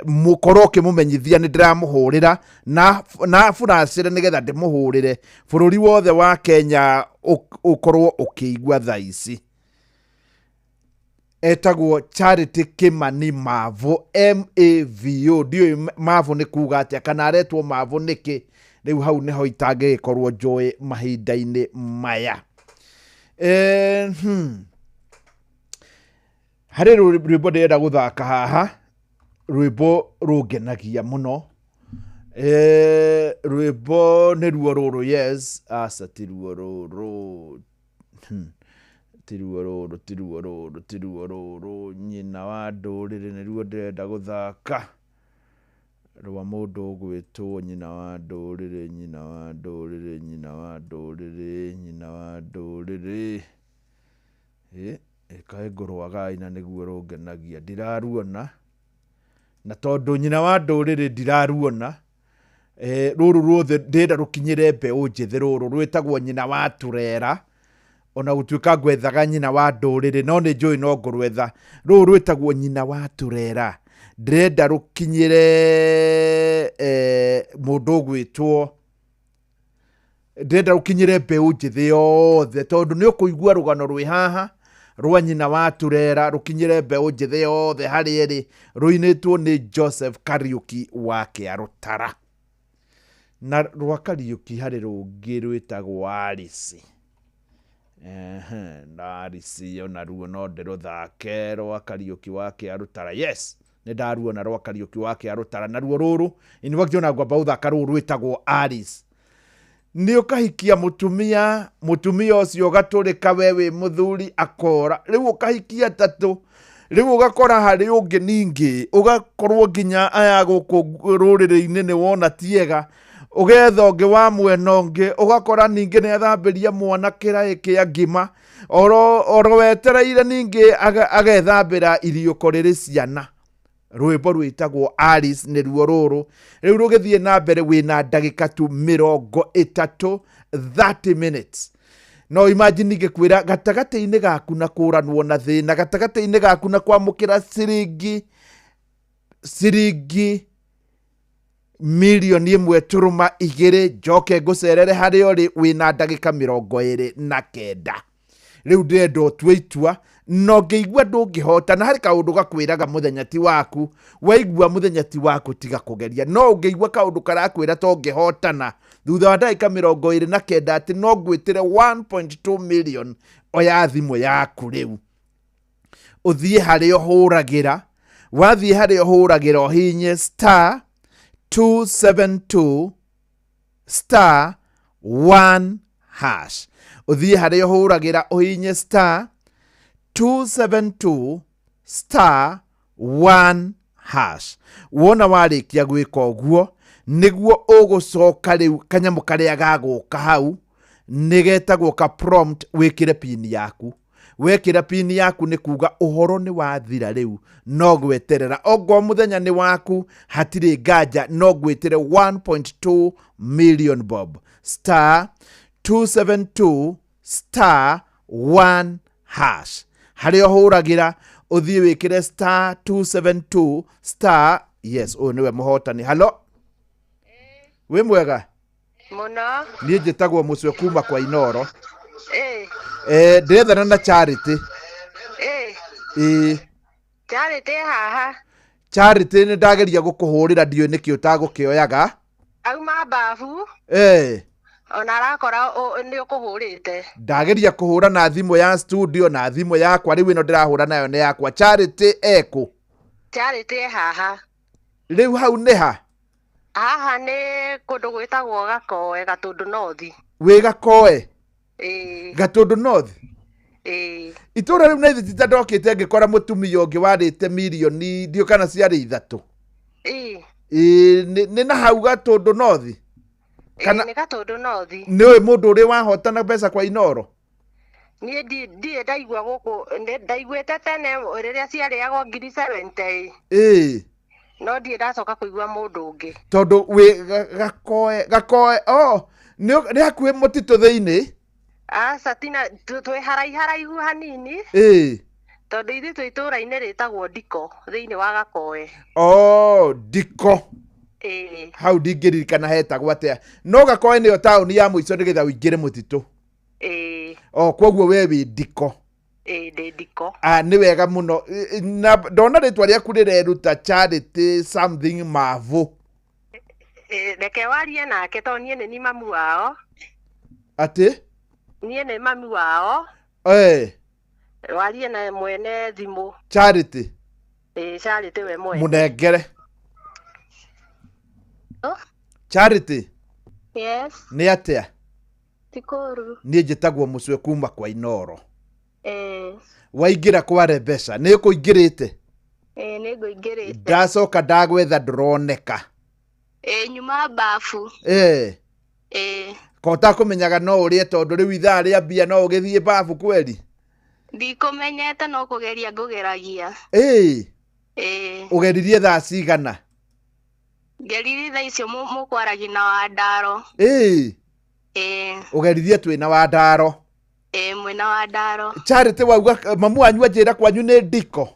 mũkorwo ũkĩmũmenyithia nĩ ndĩramũhũrĩra na buracĩre nĩgetha ndĩmũhũrĩre bũrũri wothe wa Kenya ũkorwo ũkĩigua thaa ici. Etagwo Charity Kimani Mavo, M-A-V-O. Ndiũĩ Mavo nĩ kuga atĩa kana aretwo Mavo nĩkĩ, rĩu hau nĩho itangĩgĩkorwo njũĩ mahinda-inĩ maya. Harĩ rwĩmbo ndĩrenda gũthaka haha, rwĩmbo rũngenagia mũno. Rwĩmbo nĩ ruo rũrũ, yes, aca ti ruo rũrũ. Ti ruo rũrũ, ti ruo rũrũ, ti ruo rũrũ, nyina wa ndũrĩrĩ nĩ ruo ndĩrenda gũthaka. Rwa mũndũ ũgwĩtwo nyina wa ndũrĩrĩ, nyina wa ndũrĩrĩ, nyina wa ndũrĩrĩ, nyina wa ndũrĩrĩ. Kaĩ ngũrwaga na nĩguo rũngenagia, ndiraruona. Na tondũ nyina wa ndũrĩrĩ ndiraruona, rũrũ ruothe ndĩrenda rũkinyĩre mbeũ njĩthĩ, rũrũ rwĩtagwo nyina wa Turera. Ona gũtuĩka ngwethaga nyina wa ndũrĩrĩ, no nĩ njũĩ no ngũrwetha. Rũrũ rwĩtagwo nyina wa Turera. Ndĩrenda rũkinyĩre mũndũ ũgwĩtwo, ndĩrenda rũkinyĩre mbeũ njĩthĩ yothe, tondũ nĩ ũkũigua rũgano rwĩ haha rwa nyina wa Turera, rũkinyĩre mbeũ njĩthĩ yothe harĩa ĩrĩ, rũinĩtwo nĩ Joseph Kariuki wa Kĩarũtara. Na rwa Kariuki harĩ rũngĩ rwĩtagwo Alice. Na Alice ona ruo no ndĩrũthake rwa Kariuki wa Kĩarũtara. Yes, nĩ ndaruona rwa Kariuki wa Kĩarũtara. Na ruo rũrũ, in fact ona ngwamba gũthaka rũrũ rwĩtagwo Alice. Nĩ ũkahikia mũtumia, mũtumia ũcio ũgatũrĩka we wĩ mũthuri akora. Rĩu ũkahikia tatũ, rĩu ũgakora harĩ ũngĩ ningĩ, ũgakorwo nginya aya gũkũ rũrĩrĩ-inĩ nĩ wona tiega, ũgetha ũngĩ wa mwena ũngĩ, ũgakora ningĩ nĩ athambĩria mwana kĩraĩ kĩa ngima, oro wetereire ningĩ agethambĩra iriũko rĩrĩ ciana. Rwĩmbo rwĩtagwo Alice nĩ ruo rũrũ. Rĩu rũgĩthiĩ na mbere wĩna ndagĩka tu mĩrongo ĩtatũ, 30 minutes. No imagine ngĩkwĩra gatagatĩ-inĩ gaku na kũranwo na thĩna, gatagatĩ-inĩ gaku na kwamũkĩra ciringi mirioni ĩmwe turuma igĩrĩ, njoke ngũcerere harĩa ũrĩ wĩna ndagĩka mĩrongo ĩrĩ na kenda. Rĩu ndĩrenda ũtue itua, na ũngĩigua ndũngĩhota, na harĩ kaũndũ gakwĩraga mũthenya ti waku, waigua mũthenya ti waku tiga kũgeria. No ũngĩigua kaũndũ karakwĩra ta ũngĩhotana, thutha wa ndagĩka mĩrongo ĩrĩ na kenda atĩ no ngwĩtĩre 1.2 million oya thimũ yaku rĩu. Ũthiĩ harĩa ũhũragĩra, wathiĩ harĩa ũhũragĩra ũhihinye star 272 star 1 hash. Ũthiĩ harĩa ũhũragĩra ũhihinye star 272 star 1 hash. Wona warĩkia gwĩka ũguo, nĩguo ũgũcoka rĩu kanyamũ karĩa gagũka hau, nĩgetagwo ka prompt wĩkĩre pin yaku. Wekĩra pin yaku nĩ kuga ũhoro nĩ wathira rĩu, no gweterera. Ongorwo mũthenya nĩ waku, hatirĩ nganja, no ngwĩtĩre 1.2 million bob. Star 272 star 1 hash. Harĩa ũhũragĩra, ũthiĩ wĩkĩre star 272 star, yes, ũyũ nĩwe mũhotani. Hello? Wĩ mwega? Mũno. Niĩ njĩtagwo Mũcwe kuma kwa Inoro. Ndĩrethana na Charity. Charity haha. Charity nĩ ndageria gũkũhũrĩra ndiũĩ nĩkĩ ũtagũkĩoyaga. Auma babu. Ona arakora nĩ ũkũhũrĩte. Ndageria kũhũra na thimũ ya studio na thimũ yakwa, rĩu ĩno ndĩrahũra nayo nĩ yakwa. Charity ekũ? Charity e haha. Rĩu hau nĩ ha? Haha nĩ kũndũ gwĩtagwo Gakoe, Gatũndũ North. Wĩ Gakoe? Ĩĩ. Gatũndũ North? Ĩĩ. Itũra rĩu na ithe tita ndokĩte ngĩkora mũtumia ũngĩ warĩte mirioni ndiũ kana ciarĩ ithatũ. Ĩĩ. Ĩĩ, nĩ na hau Gatũndũ North? Kana nĩ Gatũndũ North. Nĩ ũĩ mũndũ ũrĩ wahotana mbeca kwa Inooro? Niĩ ndirĩ ndaigua gũkũ, ndaiguĩte tene rĩrĩa ciarĩagwo 70,000. Ĩĩ. No ndirĩ ndacoka kũigua mũndũ ũngĩ. Tondũ wĩ Gakoe, Gakoe, oh, nĩ hakuhĩ mũtitũ thĩinĩ? Aca, tina twĩ haraiharaihu hanini. Ĩĩ. Tondũ ithuĩ twĩ itũũra-inĩ rĩtagwo Ndiko thĩinĩ wa Gakoe. Oh, Ndiko. Ĩĩ. Hau ndingĩririkana hetagwo atĩa. No Gakoe nĩyo taũni ya mũico nĩgetha ũingĩre mũtitũ. Ĩĩ. Oh, koguo we wĩ Ndiko. Ĩĩ, ndĩ Ndiko. Ah, nĩ wega mũno. Na ndona rĩtwa rĩaku rĩreruta Charity something Mavu. Ĩĩ, reke warie nake tondũ niĩ nĩ ni mamu wao. Atĩ? Niĩ nĩ mami wao. Eh. Warie na mwene thimũ. Charity. Ĩĩ, Charity we mwene. Mũnengere. Oh. Charity. Yes. Nĩ atĩa? Ti kũũru. Niĩ njĩtagwo Mũcwe kuma kwa Inooro. Ĩĩ. Waingĩra kwa Rebecca, nĩ ũkũingĩrĩte? Ĩĩ, nĩ ngũingĩrĩte. Ndacoka ndagwetha ndũroneka. Ĩĩ, nyuma bafu. Ĩĩ. Ĩĩ. Ko ũtakũmenyaga no ũrĩe tondũ rĩu ithaa rĩa mbia no ũgĩthiĩ bafu kweri? Ndikũmenyete no kũgeria ngũgeragia. Ĩĩ. Ĩĩ. Ũgeririe thaa cigana? Ngeririe thaa icio mũkwaragia na Wandaro. Ĩĩ. Ĩĩ. Ũgeririe twĩna Wandaro. Ĩĩ, mwĩna Wandaro. Charity wauga mamu wanyu anjĩra kwanyu nĩ Ndiko.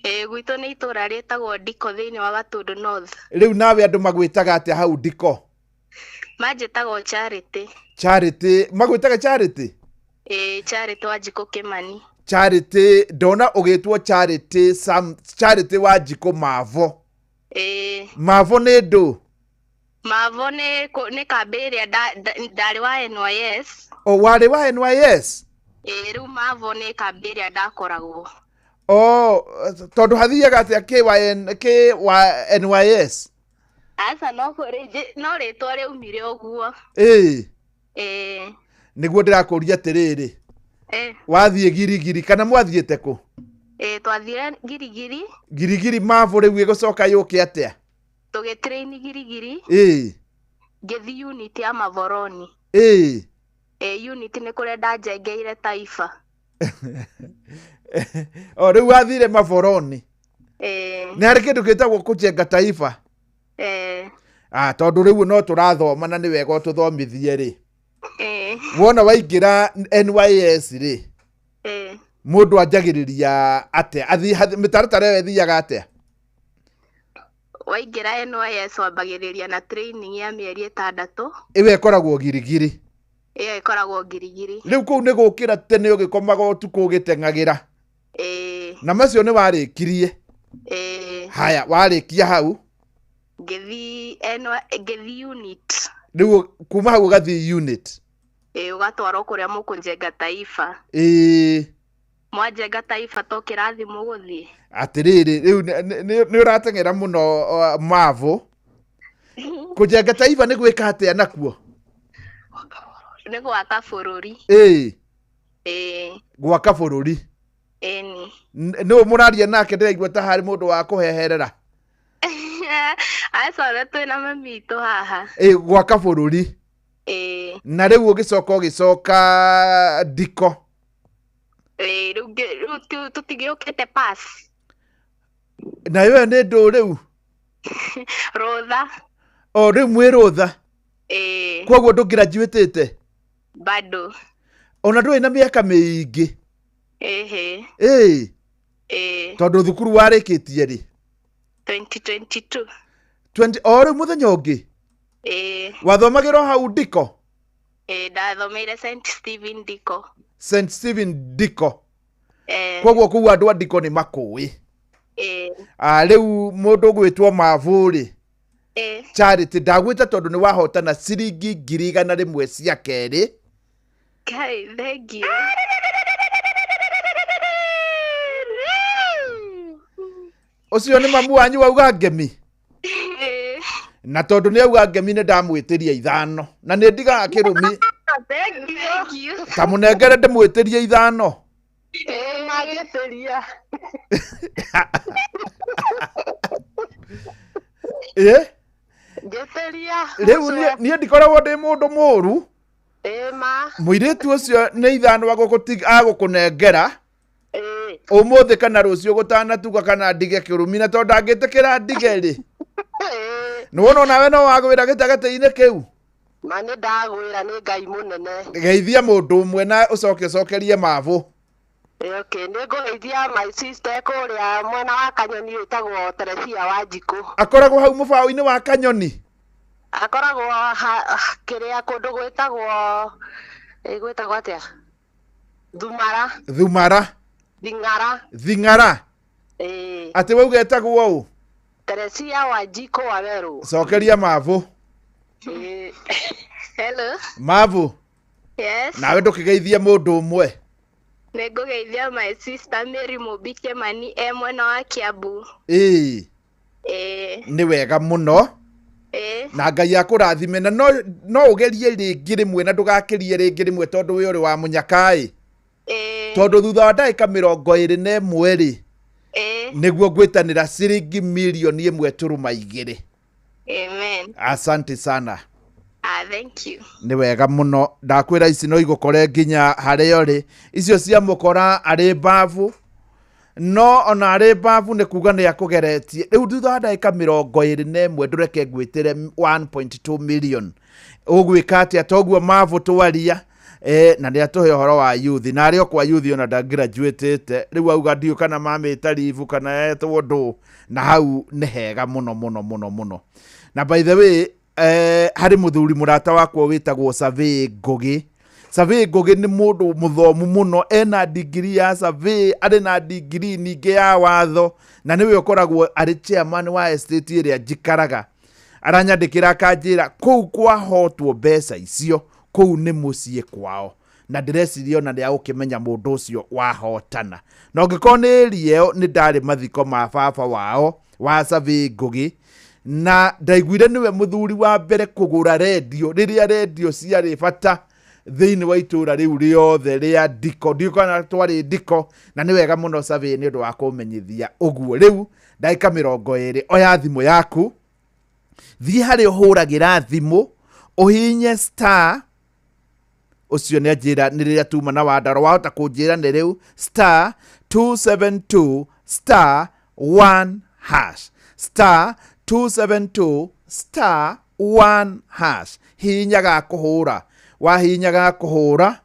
Ĩĩ, gwitũ nĩ itũũra rĩtagwo Ndiko thĩinĩ wa Gatũndũ North. Rĩu nawe andũ magwĩtaga atĩa hau Ndiko? Manjĩtaga Charity. Charity, magwĩtaga Charity? Ĩĩ, Charity Wanjikũ Kĩmani. Charity, ndona ũgĩtwo Charity Sam, Charity Wanjikũ Mavo. Ĩĩ. Mavo nĩ ndũ? Mavo nĩ kambĩ ĩrĩa ndarĩ wa NYS. O, warĩ wa NYS? Ĩĩ, rĩu Mavo nĩ kambĩ ĩrĩa ndakoragwo. O, tondũ hathiaga atĩa KYNYS? Aca, no rĩtwa rĩaumire ũguo. Ĩĩ. Ĩĩ. Nĩguo ndĩrakũria atĩrĩrĩ. Ĩĩ. Wathiĩ Girigiri kana mwathiĩte kũ? Ĩĩ, twathire Girigiri. Girigiri Mavo rĩu ĩgũcoka yũke atĩa? Tũgĩtrain Girigiri. Ĩĩ. Ngĩthiĩ unit ya Mavoroni. Ĩĩ. Ĩĩ, unit nĩ kũrĩa ndanjengeire taifa. O, rĩu wathire Mavoroni. Ĩĩ. Nĩ harĩ kĩndũ gĩtagwo kũjenga taifa? Ĩĩ. Ah, tondũ rĩu no tũrathoma na nĩ wega ũtũthomithie rĩ. Ĩĩ. Wona waingĩra NYS rĩ. Ĩĩ. Mũndũ anjagĩrĩria atĩa? Mĩtaratara ĩyo ĩthiaga atĩa? Waingĩra NYS wambagĩrĩria na training ya mĩeri 6. Ĩyo ĩkoragwo Girigiri. Ĩyo ĩkoragwo Girigiri. Rĩu kũu nĩ gũkĩra tene ũgĩkomaga ũtukũ ũgĩteng'agĩra. Ĩĩ. Na macio nĩ warĩkirie. Ĩĩ. Haya, warĩkia hau? Ngĩthiĩ unit. Rĩu kuma hau ũgathiĩ unit. Ĩĩ, ũgatwarwo kũrĩa mũkũnjenga taifa. Ĩĩ. Mwanjenga taifa to kĩrathi mũgũthiĩ. Atĩrĩrĩ, rĩu nĩ ũrateng'era mũno Mavo. Kũjenga taifa nĩ gwĩka atĩa nakuo? Nĩ gwaka bũrũri. Ĩĩ. Ĩĩ. Gwaka bũrũri. Ĩni. Nĩ mũraria nake ndĩraigua ta harĩ mũndũ wa kũheherera. Aca, ũrĩa twĩna mami witũ haha. Ĩĩ, gwaka bũrũri. Ĩĩ. Na rĩu ũgĩcoka ũgĩcoka Ndiko. Ĩĩ, rĩu tũtigĩũkĩte pass. Nayo ĩyo nĩ ndũ rĩu? Rũtha. O, rĩu mwĩ rũtha? Ĩĩ. Koguo ndũngĩgraduatĩte? Bado. Ona ndũrĩ na mĩaka mĩingĩ? Ĩhĩ. Ĩĩ. Ĩĩ. Tondũ thukuru warĩkĩtie rĩ? 2022. 20, o rĩu mũthenya ũngĩ? Ĩĩ. Wathomagĩra hau Ndiko? Ĩĩ, ndathomeire St Stephen Ndiko. St Stephen Ndiko. Ĩĩ. Koguo kũu andũ a Ndiko nĩ makũĩ. Ĩĩ. Ah, rĩu mũndũ ũgwĩtwo Mavo rĩ? Ĩĩ. Charity, ndagwĩta tondũ nĩ wahotana ciringi 100,000 cia kerĩ. Ngai, thank you. Ũcio nĩ mamu wanyu wauga ngemi? Ĩĩ. Na tondũ nĩ auga ngemi nĩ ndamwĩtĩria 5 na nĩ ndigaga kĩrumi. Thank you. Thank you. Ta mũnengere ndĩmwĩtĩrie 5. Ĩĩ, magĩtĩria. Ĩ? Ngĩtĩria. Rĩu niĩ ndikoragwo ndĩ mũndũ mũru. Ĩĩ ma. Mũirĩtu ũcio nĩ 5 agũkũnengera ũmũthĩ kana rũciũ gũtanatuka kana ndige kĩrumi, na tondũ ndangĩtĩkĩra ndige rĩ, nĩwona onawe no wagwĩra gĩtagatĩ-inĩ kĩu. Ma nĩ ndagwĩra nĩ Ngai mũnene. Geithia mũndũ ũmwe na ũcoke ũcokerie mabũ. Ĩĩ, okay, nĩ ngũgeithia my sister kũrĩa mwena wa Kanyoni wĩtagwo Teresia Wanjikũ. Akoragwo hau mũbaũ-inĩ wa Kanyoni? Akoragwo kĩrĩa kũndũ gwĩtagwo, gwĩtagwo atĩa? Thumara. Thumara. Thing'ara. Thing'ara. Ĩĩ. Atĩ wauga etagwo ũ? Teresia Wanjikũ Wawerũ. Cokeria mabũ. Ĩĩ. Hello. Mabũ. Yes. Nawe ndũkĩgeithie mũndũ ũmwe. Nĩ ngũgeithia my sister Mary Mũmbi Kĩmani e mwena wa Kiambu. Ĩĩ. Ĩĩ. Nĩ wega mũno. Ĩĩ. Na Ngai akũrathime, na no ũgerie rĩngĩ rĩmwe na ndũgakĩrie rĩngĩ rĩmwe tondũ wĩ ũrĩ wa mũnyaka-ĩ. Ĩĩ. Tondũ thutha wa ndagĩka 21 rĩ, Ĩĩ. nĩguo ngwĩtanĩra ciringi 1.2 million. Amen. Asante sana. Ah, thank you. Nĩ wega mũno. Ndakwĩra ici no igũkore nginya harĩa ũrĩ. Icio cia mũkora arĩ mbabu, no ona arĩ mbabu nĩ kuga nĩ akũgeretie. Rĩu thutha wa ndagĩka 21 ndũreke ngwĩtĩre 1.2 million. Ũgwĩka atĩa? Toguo mabu twaria, na nĩ atũhe ũhoro wa youth, na arĩ o kwa youth ona ndagraduatĩte rĩu auga ndiũ kana mamĩta ribu kana etwo ndũ, na hau nĩ hega mũno mũno mũno mũno. Na by the way, harĩ mũthuri mũrata wakwa wĩtagwo Survey Ngũgĩ. Survey Ngũgĩ nĩ mũndũ mũthomu mũno, ena degree ya survey, arĩ na degree ningĩ ya watho, na nĩwe ũkoragwo arĩ chairman wa estate ĩrĩa njikaraga. Aranyandĩkĩra akanjĩra kũu kwahotwo mbeca icio, kũu nĩ mũciĩ kwao, na ndĩreciria ona nĩ agũkĩmenya mũndũ ũcio wahotana. Na ũngĩkorwo nĩ area ĩyo, nĩ ndarĩ mathiko ma baba wao wa Survey Ngũgĩ, na ndaiguire nĩwe mũthuri wa mbere kũgũra rendio rĩrĩa rendio ciarĩ bata thĩinĩ wa itũra rĩu rĩothe rĩa Ndiko. Ndiũ kana twarĩ Ndiko, na nĩ wega mũno Survey nĩ ũndũ wa kũmenyithia ũguo. Rĩu ndagĩka 20, oya thimũ yaku, thiĩ harĩa ũhũragĩra thimũ, ũhihinye star ũcio nĩ anjĩra nĩ rĩrĩa tuma na wandaro, wahota kũnjĩra nĩ rĩu, star 272 star 1 hash, star 272 star 1 hash. Hihinya ga kũhũra. Wahihinya ga kũhũra,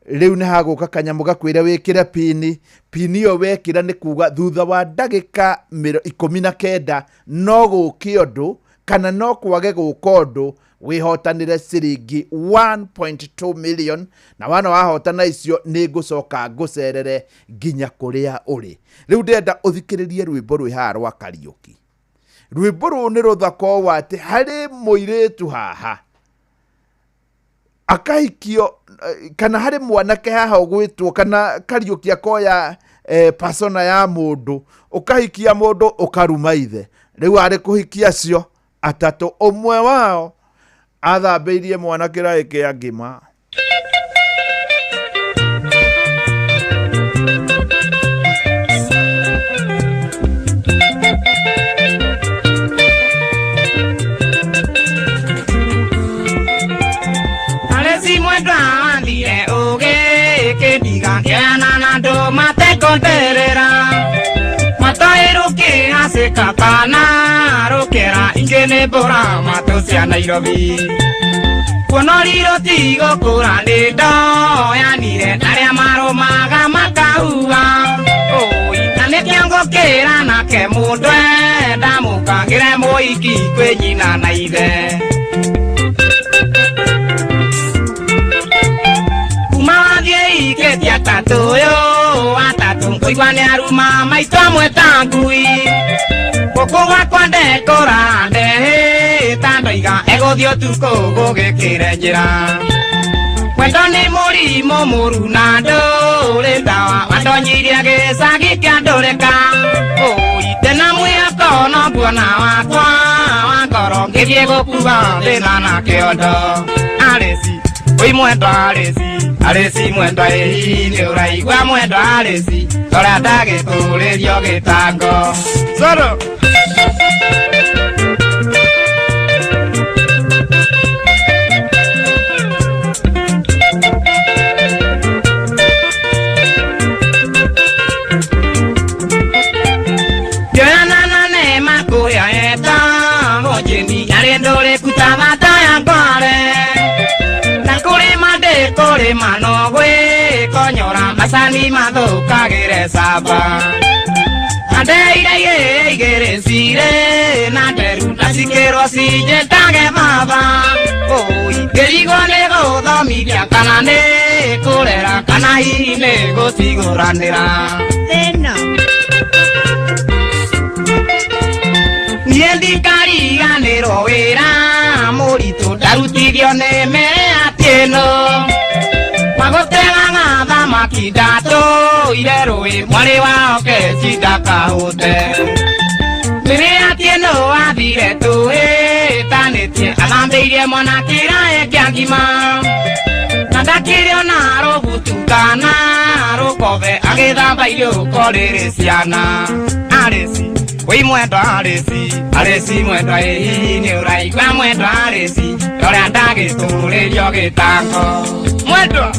rĩu nĩ hagũka kanyamũ gakwĩre wĩkĩre pini. Pini ĩyo wekĩra nĩ kuga thutha wa ndagĩka 19 no gũke ũndũ kana no kwage gũka ũndũ, wĩhotanĩre ciringi 1.2 million. Na wana wahotana icio nĩ ngũcoka ngũcerere nginya kũrĩa ũrĩ. Rĩu ndĩrenda ũthikĩrĩrie rwĩmbo rwĩ haha rwa Kariũki. Rwĩmbo rũũ nĩ rũthaka ũũ atĩ harĩ mũirĩtu haha akahikio, kana harĩ mwanake haha ũgwĩtwo kana Kariũki akoya persona ya mũndũ, ũkahikia mũndũ ũkaruma ithe. Rĩu arĩ kũhikia acio atatũ, ũmwe wao athambĩirie mwana kĩraĩ kĩa ngima. Alesi mwendwa wathire ũgĩkĩndiga kĩana na andũ matekonderera matoĩ rũkĩhacĩka kana rũkĩra ingĩ nĩ mbũra matũ cia Nairobi kuonori rũtigũkũra nĩ ndoyanire arĩa marũmaga makahua ũi na nĩkĩo ngũkĩra nake mũndũ ndamũkagĩre mũiki kwĩ nyina na ithe. Kuma wathiĩ ikĩtie atatũ ũyũ atatũ ngũigua Ndoiga nĩ aruma maitũ amwe ta ngui. Gũkũ gwakwa ndekũra ndehĩta ndoiga egũthiĩ ũtukũ gũgĩkĩre njĩra. Wendo nĩ mũrimũ mũru na ndũrĩ ndawa wandonyirie gĩcagi kĩa ndũrĩka. Ũite na mwĩhoko no nguona wakwa wa ngoro ngĩthiĩ gũkua thĩna na kĩondo. Arĩci wĩ mwendwa arĩci arĩci mwendwa ĩhi nĩ ũraigua mwendwa arĩci torĩa ndagĩtũrĩrio gĩtango. Soro. Kũrĩma no gwĩkonyora macani mathũkagĩre camba. Andeire igĩrĩ cirĩ na nderu na cikĩrwo cinjĩtage baba. Ũi ngĩrigwo nĩ gũthomithia kana nĩ kũrera kana hihi nĩ gũcigũranĩra. Thĩna. Niĩ ndikariganĩrwo wĩra mũritũ ndarutithio nĩ mĩatĩ ĩno. Magũtegaga thamaki ndatũire rũĩ mwarĩ wao Keci ndakahũte. Mĩrĩ ĩno athire tũhĩtanĩtie athambĩirie mwana kĩraĩ kĩa ngima. Na ndakĩrĩ ona rũbutu kana rũkobe agĩthamba iriũko rĩrĩ ciana. Arĩci wĩ mwendwa arĩci arĩci mwendwa ĩhihi nĩ ũraigua mwendwa arĩci torĩa ndagĩtũrĩrio gĩtango. Mwendwa.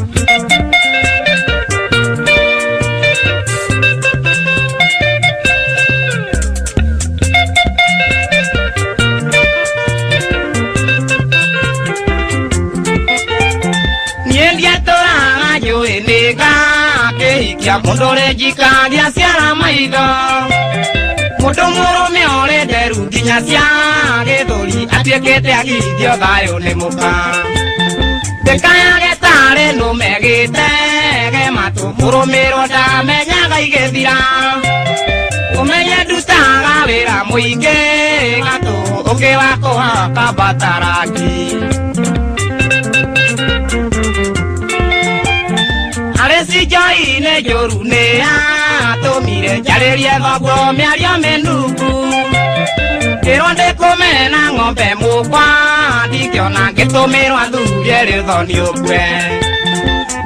Niĩ ndiatũraga njũĩ nĩngakĩhikia mũndũ ũrĩ njikagia ciara maitho. Mũndũ mũrũme ũrĩ nderu nginya cia gĩthũri atuĩkĩte agithio thayũ nĩ mũka. Ndĩkayage tarĩ nũme gĩtege matũ mũrũmĩrwo ndamenyaga igĩthira. Ũmenye ndutaga wĩra mũingĩ gatũ ũngĩ wa kũhaka mbataraki. Arĩci njohi-inĩ njũru nĩ atũmire njarĩrie thoguo mĩario mĩnungu. Ngĩrwo ndĩkũmena ng'ombe mũkwa ndingĩona ngĩtũmĩrwo athurie rĩthoni ũkue.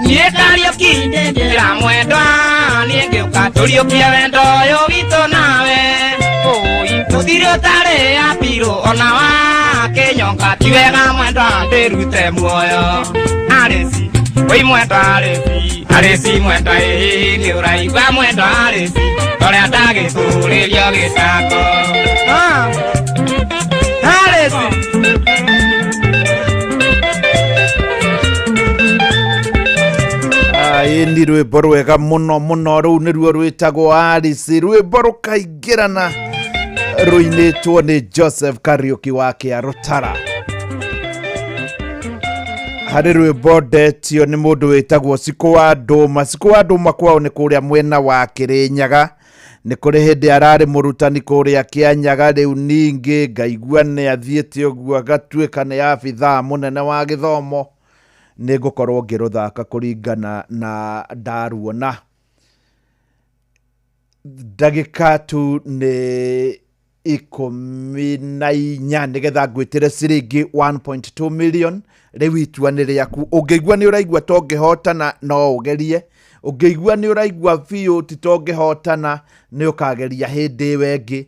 Niĩ Kariũki ndĩnjĩra mwendwa niĩ ngĩũka tũriũkie wendo ũyũ witũ nawe. Ũi tũthire ũtarĩ apirũ ona wa kĩnyonga ti wega mwendwa ndĩrute muoyo. Arĩci wĩ mwendwa arĩci arĩci mwendwa ĩhihi nĩ ũraigua mwendwa arĩci torĩa ndagĩtũrĩrio gĩtango. Arĩci. Ĩni rwĩmbo rwega mũno mũno rũu nĩruo rwĩtagwo Alice rwĩmbo rũkaingĩrana rũinĩtwo nĩ Joseph Kariũki wa Kĩarũtara. Harĩ rwĩmbo ndetio nĩ mũndũ wĩtagwo Cikũ wa Ndũma. Cikũ wa Ndũma kwao nĩ kũrĩa mwena wa Kĩrĩnyaga. Nĩ kũrĩ hĩndĩ ararĩ mũrutani kũrĩa Kĩanyaga rĩu ningĩ ngaigua nĩ athiĩte ũguo agatuĩka nĩ abithaa mũnene wa gĩthomo. Nĩ ngũkorwo ngĩrũthaka kũringana na ndaruona. Ndagĩka tu nĩ 14 nĩgetha ngwĩtĩre ciringi 1.2 million. Rĩu itua nĩ rĩaku. Ũngĩigua nĩ ũraigua ta ũngĩhotana no ũgerie. Ũngĩigua nĩ ũraigua biũ ti ta ũngĩhotana nĩ ũkageria hĩndĩ ĩyo ĩngĩ.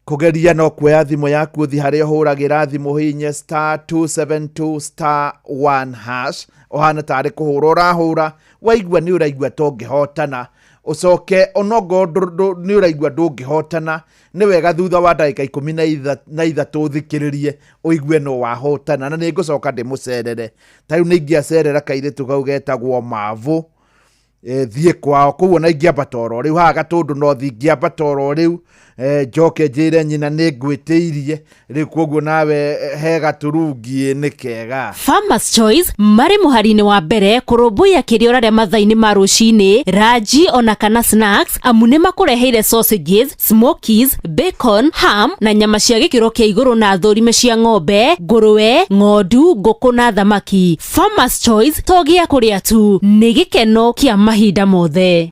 Kũgeria no kuoya thimũ yaku ũthiĩ harĩa ũhũragĩra thimũ hihinye *272 *1# ũhana tarĩ kũhũra ũrahũra. Waigua nĩ ũraigua ta ũngĩhotana ũcoke onokorwo nĩ ũraigua ndũngĩhotana nĩ wega thutha wa ndagĩka 13 ũthikĩrĩrie ũigue no wahotana na nĩ ngũcoka ndĩmũcerere. Ta rĩu nĩ ingĩacerera kairĩtu kau getagwo Mavu thiĩ kwao koguo na ingĩambata oro rĩu haha Gatũndũ no thiĩ ingĩambata oro rĩu Njoke njĩre nyina nĩ ngwĩtĩirie rĩu, koguo nawe he gaturungi nĩ kega. Farmers Choice marĩ mũhari-inĩ wa mbere kũrũmbũiya kĩrĩa ũrarĩa mathaa-inĩ ma rũcinĩ, ranji ona kana snacks, amu nĩ makũreheire sausages, smokies, bacon, ham na nyama cia gĩkĩro kĩa igũrũ na thũrime cia ng'ombe, ngũrwe, ng'ondu, ngũkũ na thamaki. Farmers Choice to gĩa kũrĩa tu, nĩ gĩkeno kĩa mahinda mothe.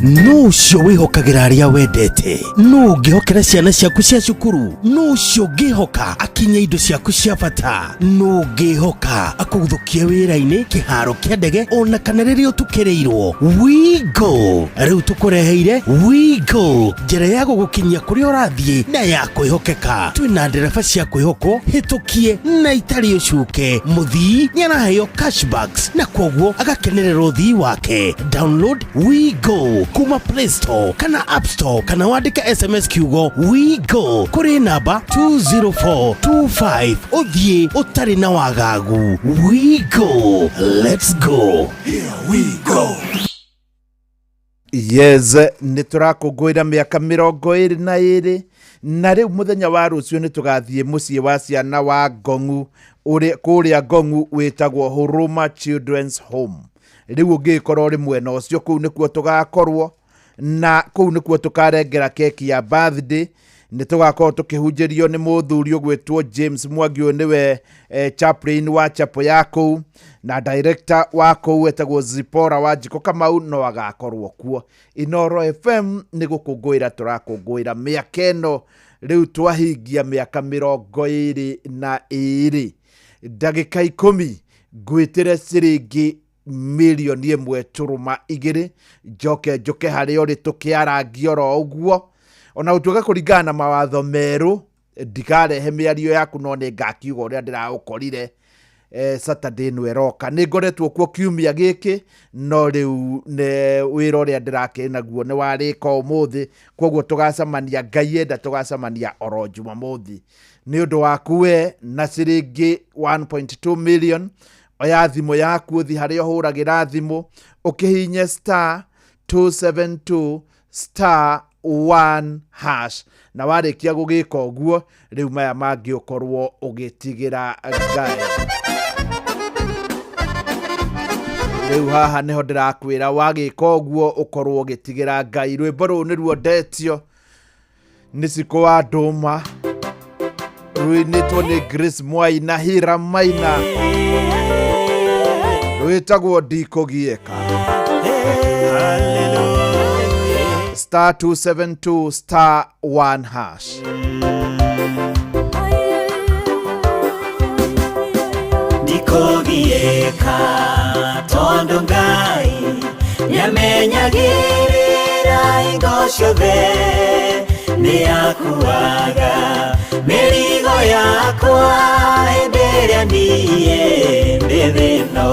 Nũ ũcio wĩhokagĩra arĩa wendete? Nũ ũngĩhokera ciana ciaku cia cukuru? Nũ ũcio ũngĩhoka akinye indo ciaku cia bata? Nũ ũngĩhoka akũguthũkie wĩra-inĩ, kĩharo kĩa ndege, ona kana rĩrĩa ũtukĩrĩirwo? Wigo rĩu tũkũreheire Wigo, njĩra ya gũgũkinyia kũrĩa ũrathiĩ na ya kwĩhokeka. Twĩna ndereba cia kwĩhokwo, hĩtũkie na itarĩ ũcuke. Mũthii nĩ araheo cashbacks na koguo agakenerera ũthii wake. Download WeGo kuma Play Store kana App Store, kana wandĩke SMS kiugo WeGo kũrĩ namba 20425, ũthiĩ ũtarĩ na wagagu. WeGo, let's go. Yes, nĩ tũrakũngũĩra mĩaka 22, na rĩu mũthenya wa rũciũ nĩ tũgathiĩ mũciĩ wa ciana wa Ngongu, ũrĩa kũrĩa Ngongu wĩtagwo Huruma Children's Home. Rĩu ũngĩgĩkorwo ũrĩ mwena ũcio, kũu nĩkuo tũgakorwo, na kũu nĩkuo tũkarengera keki ya birthday. Nĩ tũgakorwo tũkĩhunjĩrio nĩ mũthuri ũgwĩtwo James Mwangi, ũyũ nĩwe chaplain wa chapel ya kũu, na director wa kũu etagwo Zipora wa Njiko Kamau no agakorwo kuo. Inoro FM nĩ gũkũngũĩra tũrakũngũĩra mĩaka ĩno, rĩu twahingia mĩaka 22. Ndagĩka 10 ngwĩtĩre ciringi 1.2 mirioni, njoke njũke harĩa ũrĩ tũkĩarangia oro ũguo. Ona gũtuĩka kũringana na mawatho merũ ndikarehe mĩario yaku, no nĩ ngakiuga ũrĩa ndĩraũkorire. Saturday ĩno ĩroka nĩ ngoretwo kuo kiumia gĩkĩ, no rĩu nĩ wĩra ũrĩa ndĩrakĩrĩ naguo nĩ warĩka ũmũthĩ, koguo tũgacemania, Ngai enda, tũgacemania oro Jumamothi. Nĩ ũndũ waku we na ciringi 1.2 million, oya thimũ yaku, ũthi harĩa ũhũragĩra thimũ, ũkĩhinye star 272 star 1 hash, na warĩkia gũgĩka ũguo, rĩu maya mangĩ ũkorwo ũgĩtigĩra Ngai. Rĩu haha nĩho ndĩrakwĩra, wagĩka ũguo ũkorwo ũgĩtigĩra Ngai. Rwĩmbo rũu nĩruo ndetio nĩ Cikũ wa Ndũma, rũinĩtwo nĩ Grace Mwai na Hira Maina, rwĩtagwo Ndikũgiĩka. Star 272 star 1 hash. Ndikũgiĩka tondũ Ngai nĩamenyagĩrĩra hingo ciothe, nĩakuaga mĩrigo yakwa hĩndĩ ĩrĩa niĩ ndĩ thĩno.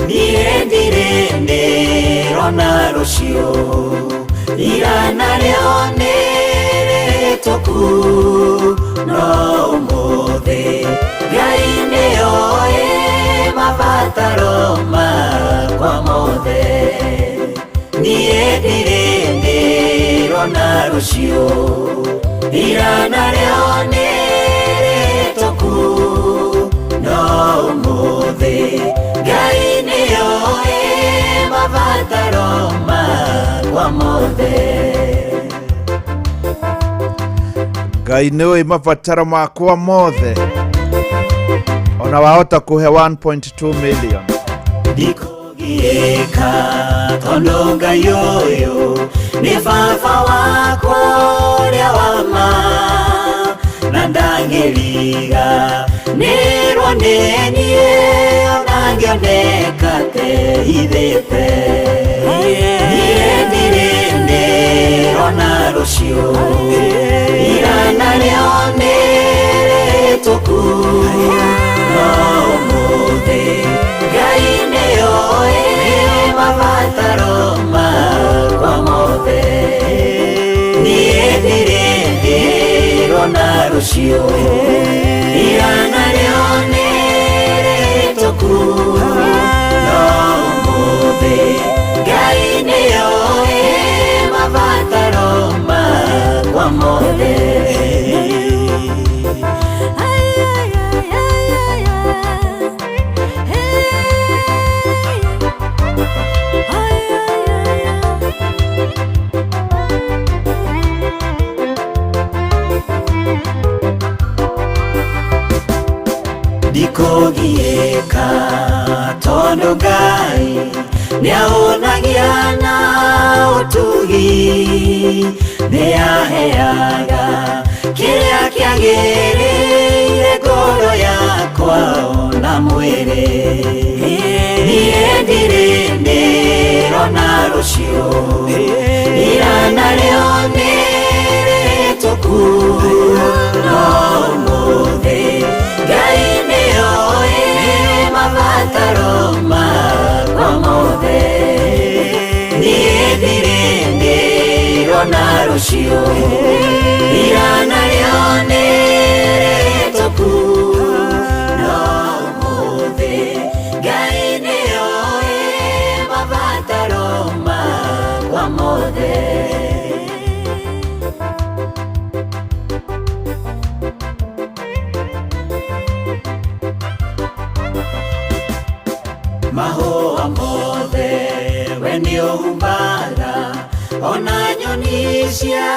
Niĩ ndirĩ ndĩrona rũciũ, ira narĩo nĩ rĩhĩtũku, no ũmũthĩ Ngai nĩoĩ mabataro makwa mothe. Niĩ ndirĩ ndĩrona rũciũ, ira narĩo nĩ rĩhĩtũku, no ũmũthĩ Ngai nĩoĩ mabataro makwa mothe. Ngai nĩ ũĩ mabataro makwa mothe, ona wahota kũhe 1.2 million. Ndikũgiĩka tondũ Ngai ũyũ nĩ baba wakwa ũrĩa wa ma, na ndangĩriga nĩrwo nĩ niĩ, ona ngĩoneka teithĩte. Niĩ ndirĩ ndĩrona rũciũ, ira narĩo nĩ rĩhĩtũku, no ũmũthĩ Ngai nĩoĩ mabataro makwa mothe. Niĩ ndirĩ ndĩrona rũciũ, ira narĩo nĩ rĩhĩtũku, no ũmũthĩ Ngai nĩoĩ. Nĩaheaga kĩrĩa kĩagĩrĩire ngoro yakwa ona mwĩrĩ. Niĩ ndirĩ ndĩrona rũciũ, ira narĩo nĩ rĩhĩtũku, no ũmũthĩ Ngai nĩoĩ mabataro makwa mothe. Niĩ ndirĩ ndĩrona rũciũ, ira narĩo nĩ rĩhĩtũku, no ũmũthĩ Ngai nĩoĩ mabataro makwa mothe. Mahũa mothe we nĩũhumbaga, ona nyoni cia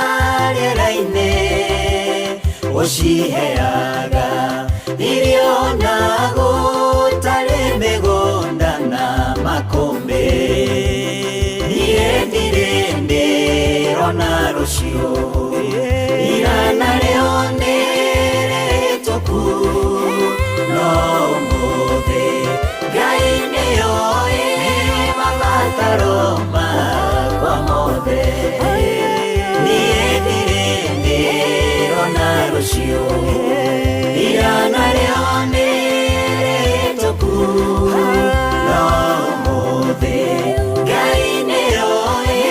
rĩera-inĩ ũciheaga irio na gũtarĩ mĩgũnda na makũmbĩ. Niĩ ndirĩ ndĩrona rũciũ, ira narĩo nĩ rĩhĩtũku, no ũmũthĩ Ngai nĩoĩ mabataro makwa mothe. Niĩ ndirĩ ndĩrona rũciũ, ira narĩo nĩ rĩhĩtũku, no ũmũthĩ Ngai nĩoĩ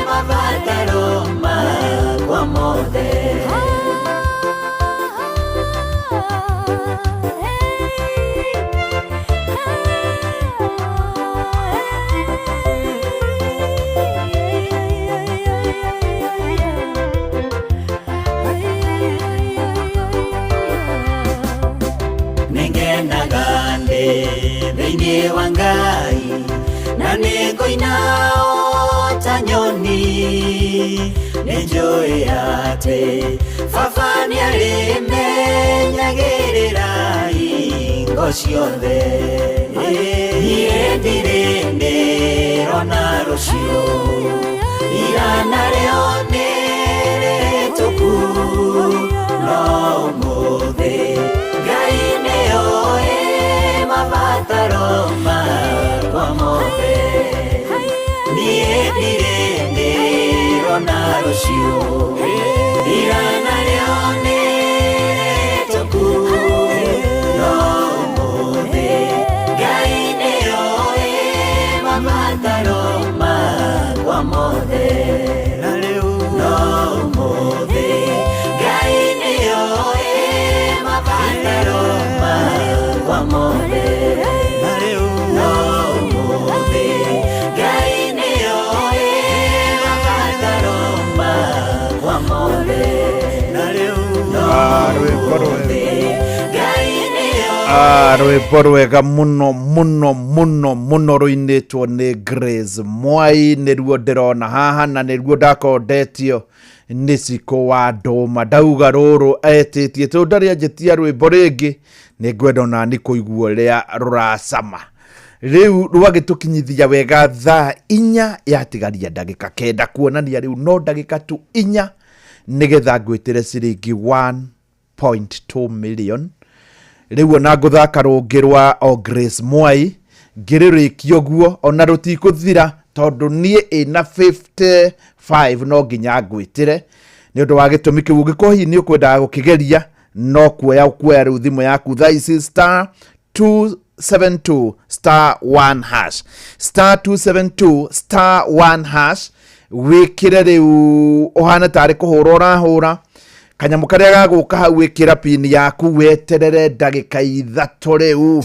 mabataro makwa mothe. Nĩngenaga ndĩ thĩinĩ wa Ngai, na nĩngũina o ta nyoni. Nĩnjũĩ atĩ Baba nĩarĩmenyagĩrĩra hingo ciothe. Niĩ ndirĩ ndĩrona rũciũ, ira narĩo nĩ rĩhĩtũku, no ũmũthĩ Ngai nĩoĩ mabataro makwa mothe. Niĩ ndirĩ ndĩrona rũciũ, ira narĩo nĩ rĩhĩtũku, no ũmũthĩ Ngai nĩoĩ mabataro makwa mothe. No ũmũthĩ Ngai nĩoĩ mabataro makwa mothe. No ũmũthĩ Ngai nĩoĩ mabataro makwa mothe. No ũmũthĩ Ngai nĩoĩ. Rwĩmbo rwega mũno mũno mũno mũno rũinĩtwo nĩ Grace Mwai nĩruo ndĩrona haha, na nĩruo ndakorwo ndetio nĩ Cikũ wa Ndũma. Ndauga rũrũ etĩtie tondũ ndarĩ anjĩtia rwĩmbo rĩngĩ, nĩ ngwenda onani kũigua ũrĩa rũracama. Rĩu rwagĩtũkinyithia wega thaa 4 yatigaria ndagĩka 9, kuonania rĩu no ndagĩka tu 4 nĩgetha ngwĩtĩre ciringi 1.2 million. Rĩu ona ngũthaka rũngĩ rwa o Grace Mwai ngĩrĩrĩkia ũguo, ona rũtikũthira tondũ niĩ ĩna 55 no nginya ngwĩtĩre nĩ ũndũ wa gĩtũmi kĩu. Ũngĩkorwo hihi nĩ ũkwendaga gũkĩgeria, no kuoya ũkuoya rĩu thimũ yaku thaa ici, star 272 star 1 hash, star 272 star 1 hash, wĩkĩre rĩu ũhane tarĩ kũhũra ũrahũra kanyamũ karĩa gagũka hau, wĩkĩra pini yaku weterere ndagĩka 3 rĩu.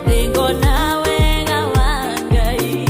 Ningona wega wa Ngai.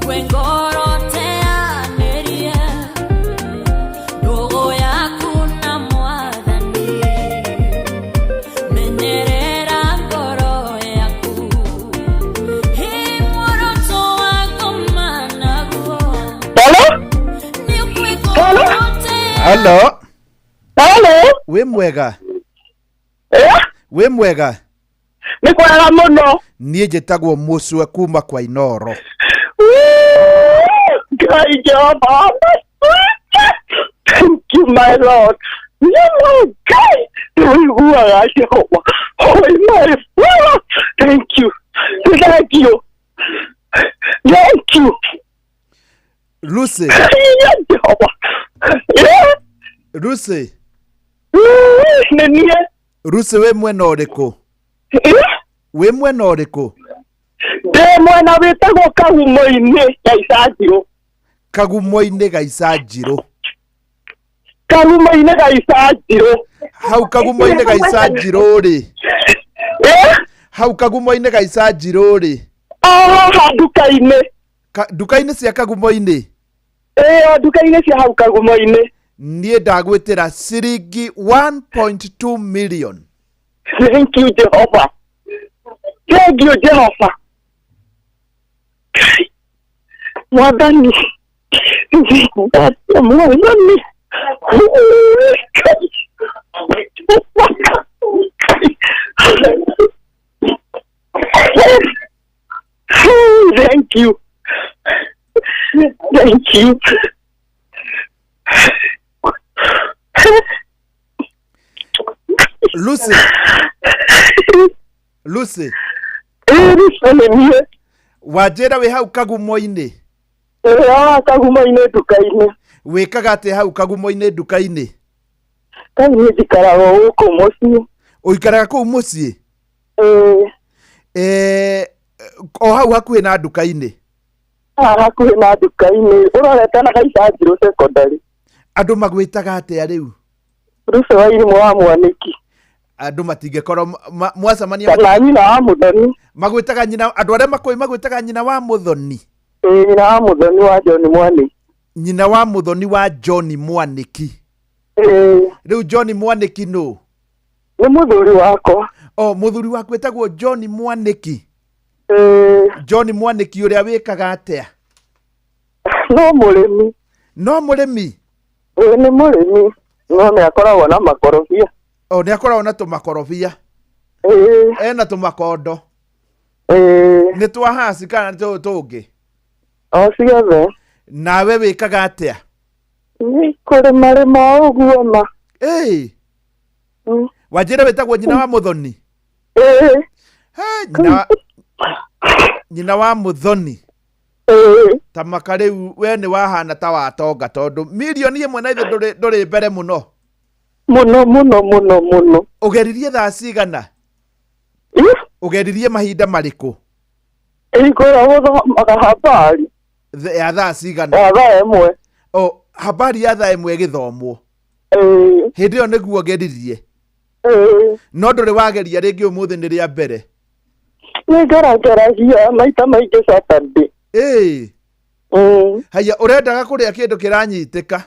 Wĩigue ngoro teanĩria ndũgũ yaku na mwathani menyerera ngoro yaku Hĩ muoroto wa ngoma naguo nĩ ũkũigua Hello. Hello. Wĩ mwega? Wĩ mwega? Nĩ kwega mũno. Niĩ njĩtagwo Mũcwe kuma kwa Inoro. Ngai Jehova. Thank you my Lord. Nĩ Ngai. Nĩũiguaga Jehova. Oh my Father. Thank you. Thank you. Thank you. Lucy. Jehova. Lucy. Nĩ niĩ. Lucy wĩ mwena ũrĩkũ? Wĩ mwena ũrĩkũ? Ndĩ mwena wĩtagwo Kagumo-inĩ Gaicanjirũ. Kagumo-inĩ Gaicanjirũ. Kagumo-inĩ Gaicanjirũ. Hau Kagumo-inĩ Gaicanjirũ rĩ. Hau Kagumo-inĩ Gaicanjirũ rĩ. Haha nduka-inĩ. Nduka-inĩ cia Kagumo-inĩ? Ĩĩ, o nduka-inĩ cia hau Kagumo-inĩ. Niĩ ndagwĩtĩra ciringi 1.2 million. Thank you Jehova. Thank you Jehova. Mwathani. Mwathani. Thank you. Thank you. Lucy. Lucy. Wanjĩra wĩ hau Kagumo-inĩ? Ĩĩ haha Kagumo-inĩ nduka-inĩ. Wĩkaga atĩa hau Kagumo-inĩ nduka-inĩ? Kai niĩ njikaraga o gũkũ mũciĩ. Ũikaraga kũu mũciĩ? Ĩĩ. Eh, o hau hakuhĩ na nduka-inĩ? Haha hakuhĩ na nduka-inĩ ũrorete na Gaicanjirũ secondary. Andũ magwĩtaga atĩa rĩu? Lucy wa Irimũ wa Mwanĩki. Andũ matingĩkorwo mwacemania Kana nyina wa Mũthoni. Magwĩtaga nyina andũ arĩa makũĩ magwĩtaga nyina wa Mũthoni. Ĩĩ nyina wa Mũthoni wa John Mwanĩki. Nyina wa Mũthoni wa John Mwanĩki. Ĩĩ. Rĩu John Mwanĩki nũ? Nĩ mũthuri wakwa. O mũthuri waku wĩtagwo John Mwanĩki. Ĩĩ. John Mwanĩki ũrĩa wĩkaga atĩa? No mũrĩmi. No mũrĩmi? Ĩĩ nĩ mũrĩmi. No nĩ akoragwo na makorobia. O nĩ akoragwo na tũmakorobia. Ĩĩ. Ena tũmakondo. Ĩĩ. Nĩ twa haci kana nĩ tũngĩ? O ciothe. Nawe wĩkaga atĩa? Nĩ kũrĩma rĩma o ũguo ma. Ĩĩ. Wanjĩra wĩtagwo nyina wa Mũthoni? Ĩĩ. He, nyina wa Mũthoni. Ta maka rĩu we nĩ wahana ta watonga tondũ mirioni ĩmwe na ithe ndũrĩ mbere mũno. Mũno mũno mũno mũno. Ũgeririe thaa cigana? Ũgeririe mahinda marĩkũ? Ingũra gũthomaga habari. Ya thaa cigana? Ya thaa ĩmwe. O habari ya thaa ĩmwe ĩgĩthomwo. Ĩĩ. Hĩndĩ ĩyo nĩguo ũgeririe? Ĩĩ. No ndũrĩ wageria rĩngĩ ũmũthĩ nĩ rĩa mbere? Nĩ ngerageragia maita maingĩ Saturday. Ĩĩ. Haya ũrendaga kũrĩa kĩndũ kĩranyitĩka?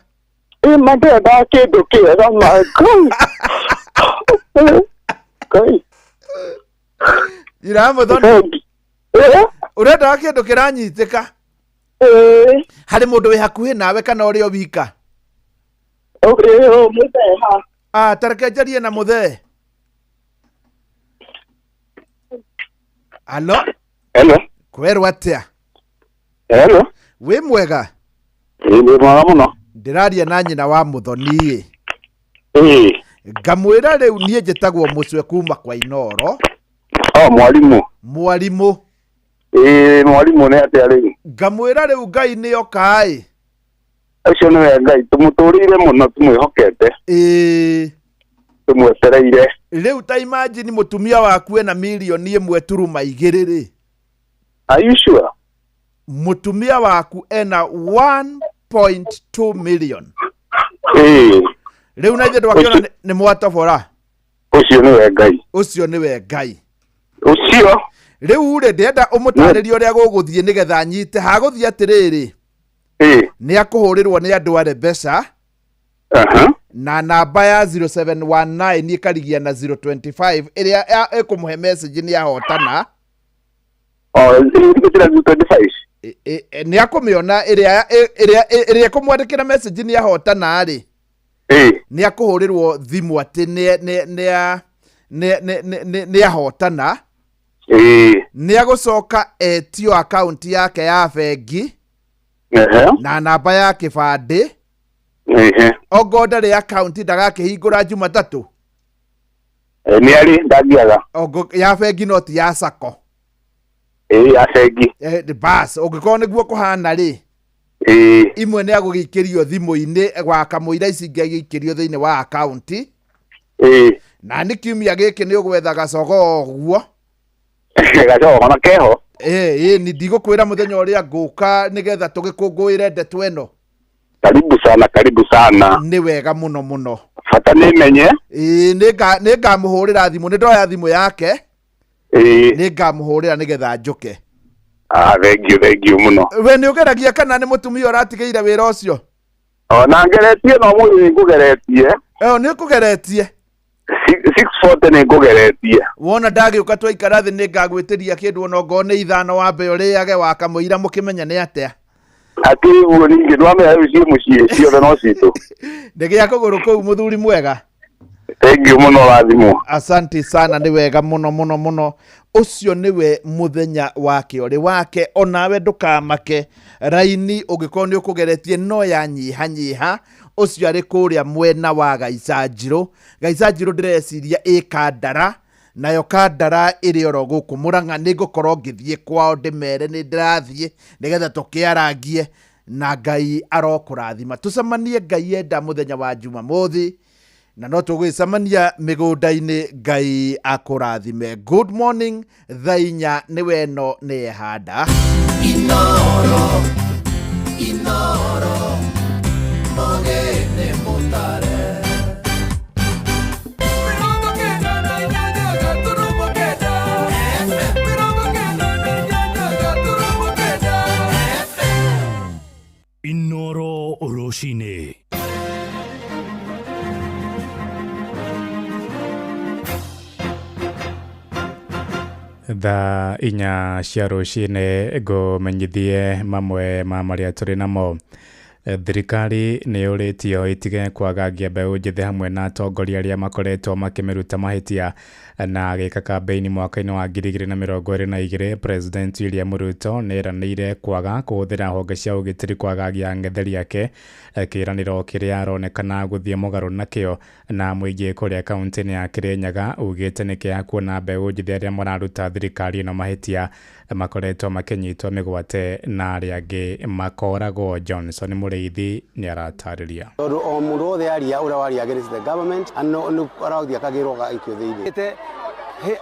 Ĩĩ ma ndĩrendaga kĩndũ kĩega ma Ngai. Ngai. Nyina wa Mũthoni. Ũrendaga kĩndũ kĩranyitĩka? Ĩĩ. Harĩ mũndũ wĩ hakuhĩ nawe kana ũrĩ o wika? Ĩĩ mũthee ha. Ah, ta reke njarie na mũthee. Halo? Hello. Kwerwo atĩa? Hello. Wĩ mwega? Ĩĩ ndĩ mwega mũno. Ndĩraria na nyina wa Mũthoni ĩ. Ĩĩ. Ngamwĩra rĩu niĩ njĩtagwo Mũcwe kuma kwa Inoro. O mwarimũ. Mwarimũ. Ĩĩ mwarimũ nĩ atĩa rĩu? Ngamwĩra rĩu Ngai nĩ oka ĩ. Ũcio nĩwe Ngai tũmũtũrĩire mũno tũmwĩhokete. Ĩĩ. Tũmwetereire. Rĩu ta imagine mũtumia waku ena mirioni ĩmwe turuma igĩrĩ rĩ. Are you sure? Mũtumia waku ena 1.2 million. Ĩĩ. Rĩu na ithuĩ ndwakĩona nĩ mwatobora. Ũcio nĩwe Ngai. Ũcio nĩwe Ngai. Ũcio. Rĩu rĩ ndĩrenda ũmũtarĩrie ũrĩa gũgũthiĩ nĩgetha anyite. Hagũthiĩ atĩrĩrĩ. Nĩ akũhũrĩrwo nĩ andũ a Rebesa. Na namba ya 0719 ĩkarigia na 025 ĩrĩa ĩkũmũhe message nĩ ahotana. Oh, ĩgũtĩra 025. Nĩ akũmĩona ĩrĩa ĩrĩa ĩrĩa ĩkũmwandĩkĩra message nĩ ahotana rĩ. Nĩ akũhũrĩrwo thimũ atĩ nĩ ahotana. Nĩ agũcoka etio akaunti yake ya bengi. Na namba ya kĩbandĩ. Ongo ndarĩ akaunti ndagakĩhingũra Jumatatũ. Nĩ arĩ ndangiaga. Ongo ya bengi no ti ya sacco. Ya bengi. Bas ũngĩkorwo nĩguo kũhana rĩ. Imwe nĩ agũgĩikĩrio thimũ-inĩ gwa kamũira ici ingĩ agĩikĩrio thĩinĩ wa akaunti. Na nĩ kiumia gĩkĩ nĩ ũgwetha gacogoo ũguo. Gacogoo ona keho. Ni ndigũkwĩra mũthenya ũrĩa ngũka nĩgetha tũgĩkũngũĩre ndeto ĩno. Karibu sana, karibu sana. Nĩ wega mũno mũno. Bata nĩ menye. Nĩ ngamũhũrĩra thimũ, nĩ ndoya thimũ yake. Nĩ ngamũhũrĩra nĩgetha njũke. Thank you, thank you mũno. We nĩ ũgeragia kana nĩ mũtumia ũratigĩire wĩra ũcio? Ona ngeretie no mũthĩ nĩ ngũgeretie. Nĩ ũkũgeretie? 640 nĩ ngũgeretie. Wona ndagĩũka twaikara thĩ nĩ ngagwĩtĩria kĩndũ ona ongorwo nĩ ithano wambe ũrĩage wa kamũira mũkĩmenya nĩ atĩa. Akĩrĩ ũguo ningĩ ndwamenya rĩu ciĩ mũciĩ ciothe no citũ. Ndĩgĩa kũgũrũ kũu mũthuri mwega. Thank you mũno rathimwo. Asante sana, nĩ wega mũno mũno mũno. Ũcio nĩwe mũthenya wake ũrĩ wake, onawe ndũkamake. Raini ũngĩkorwo nĩ ũkũgeretie no ya nyihanyiha. Ũcio arĩ kũrĩa mwena wa Gaicanjirũ. Gaicanjirũ ndĩreciria ĩ Kandara, nayo Kandara ĩrĩ oro gũkũ Mũrang'a. Nĩ ngũkorwo ngĩthiĩ kwao ndĩmere nĩ ndĩrathiĩ nĩgetha tũkĩarangie, na Ngai arokũrathima. Tũcemanie Ngai enda mũthenya wa Jumamothi, na no tũgwĩcemania mĩgũnda-inĩ. Ngai akũrathime. Good morning, thaa inya nĩ weno nĩ ehanda. Inoro, Inoro, mogene mutare. Inoro Rũcinĩ. Thaa inya cia rũcinĩ ngũmenyithie mamwe ma marĩa tũrĩ namo. Thirikari nĩ yũrĩtio ĩtige kwagagia mbeũ njĩthĩ hamwe na atongoria arĩa makoretwo makĩmĩruta mahĩtia na agĩka kambĩini mwaka-inĩ wa 2022. President William Ruto nĩ eranĩire kwaga kũhũthĩra honge cia ũgitĩri kwagagia ang'etheri ake, kĩĩranĩro kĩrĩa aronekana gũthiĩ mũgarũ nakĩo na mũingĩ kũrĩa kaunti-inĩ ya Kĩrĩnyaga ugĩte nĩ kĩeha kuona mbeũ njĩthĩ arĩa mararuta thirikari ĩno mahĩtia makoretwo makĩnyitwo mĩgwate na arĩa angĩ makoragwo. Johnson Mũrĩithi nĩ aratarĩria. Tondũ o mũndũ wothe aria ũrĩa waria against the government nĩ arathiĩ akagĩrwo agaikio thĩinĩ.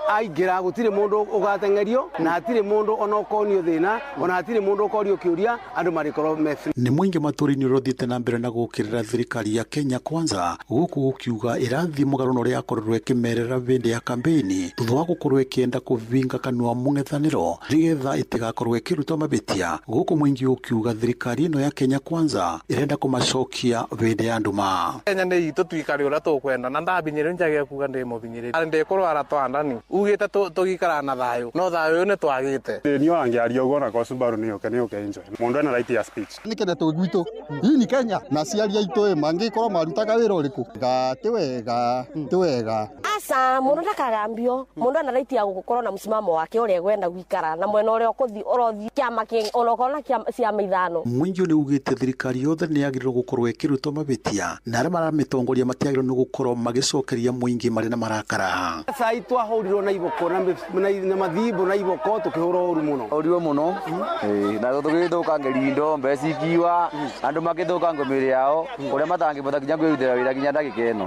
Aingĩra gũtirĩ mũndũ ũgateng'erio na hatirĩ mũndũ ona ũkonio thĩna ona hatirĩ mũndũ ũkorio kĩũria, andũ marĩkorwo me free. Nĩ mũingĩ matũũra-inĩ ũrĩa ũthiĩte na mbere na gũũkĩrĩra thirikari ya Kenya Kwanza gũkũ gũkiuga ĩrathiĩ mũgarũ na ũrĩa yakorirwo ĩkĩmerera hĩndĩ ya kambĩini thutha wa gũkorwo ĩkĩenda kũvinga kanua mũng'ethanĩro nĩgetha ĩtigakorwo ĩkĩrutwo mabĩtia. Gũkũ mũingĩ ũkiuga thirikari ĩno ya Kenya Kwanza ĩrenda kũmacokia hĩndĩ ya nduma. Kenya nĩ itũ tuikare ũrĩa tũkwenda na ndabinyĩrĩrio njage kuga ndĩ mũbinyĩrĩri ndĩkũrwara twandani ugite tugikara na thayo no thayo ni twagite ni wangiaria uguo na kwa Subaru ni uke enjoy mundu ena right ya speech ni kenda twigwitu hii ni Kenya na ciari aitu mangikorwo marutaga wira uriku ga ti wega ti wega aca mundu ndakagambio mundu ana right ya gukorwo na msimamo wake uria egwenda guikara na mwena uria ukuthi urothi kiama ki onokorwo na ciama ithano. Mũingĩ nĩ ugĩte thirikari yothe nĩ yagĩrĩirwo gũkorwo ĩkĩrutwo mabĩtia na arĩa maramĩtongoria matiagĩrĩirwo nĩ gũkorwo magĩcokeria mũingĩ marĩ na marakara. Cai twahũrirwo na iboko na mathimbo na iboko tukihũrwo ũru mũno ũriwe mũno na tũgĩthũkangĩria indo mbeca ikiwa andũ makĩthũkangio mĩĩrĩ yao kũrĩa matangĩbota nginya kwĩrutĩra wĩra nginya ndagĩka ĩno.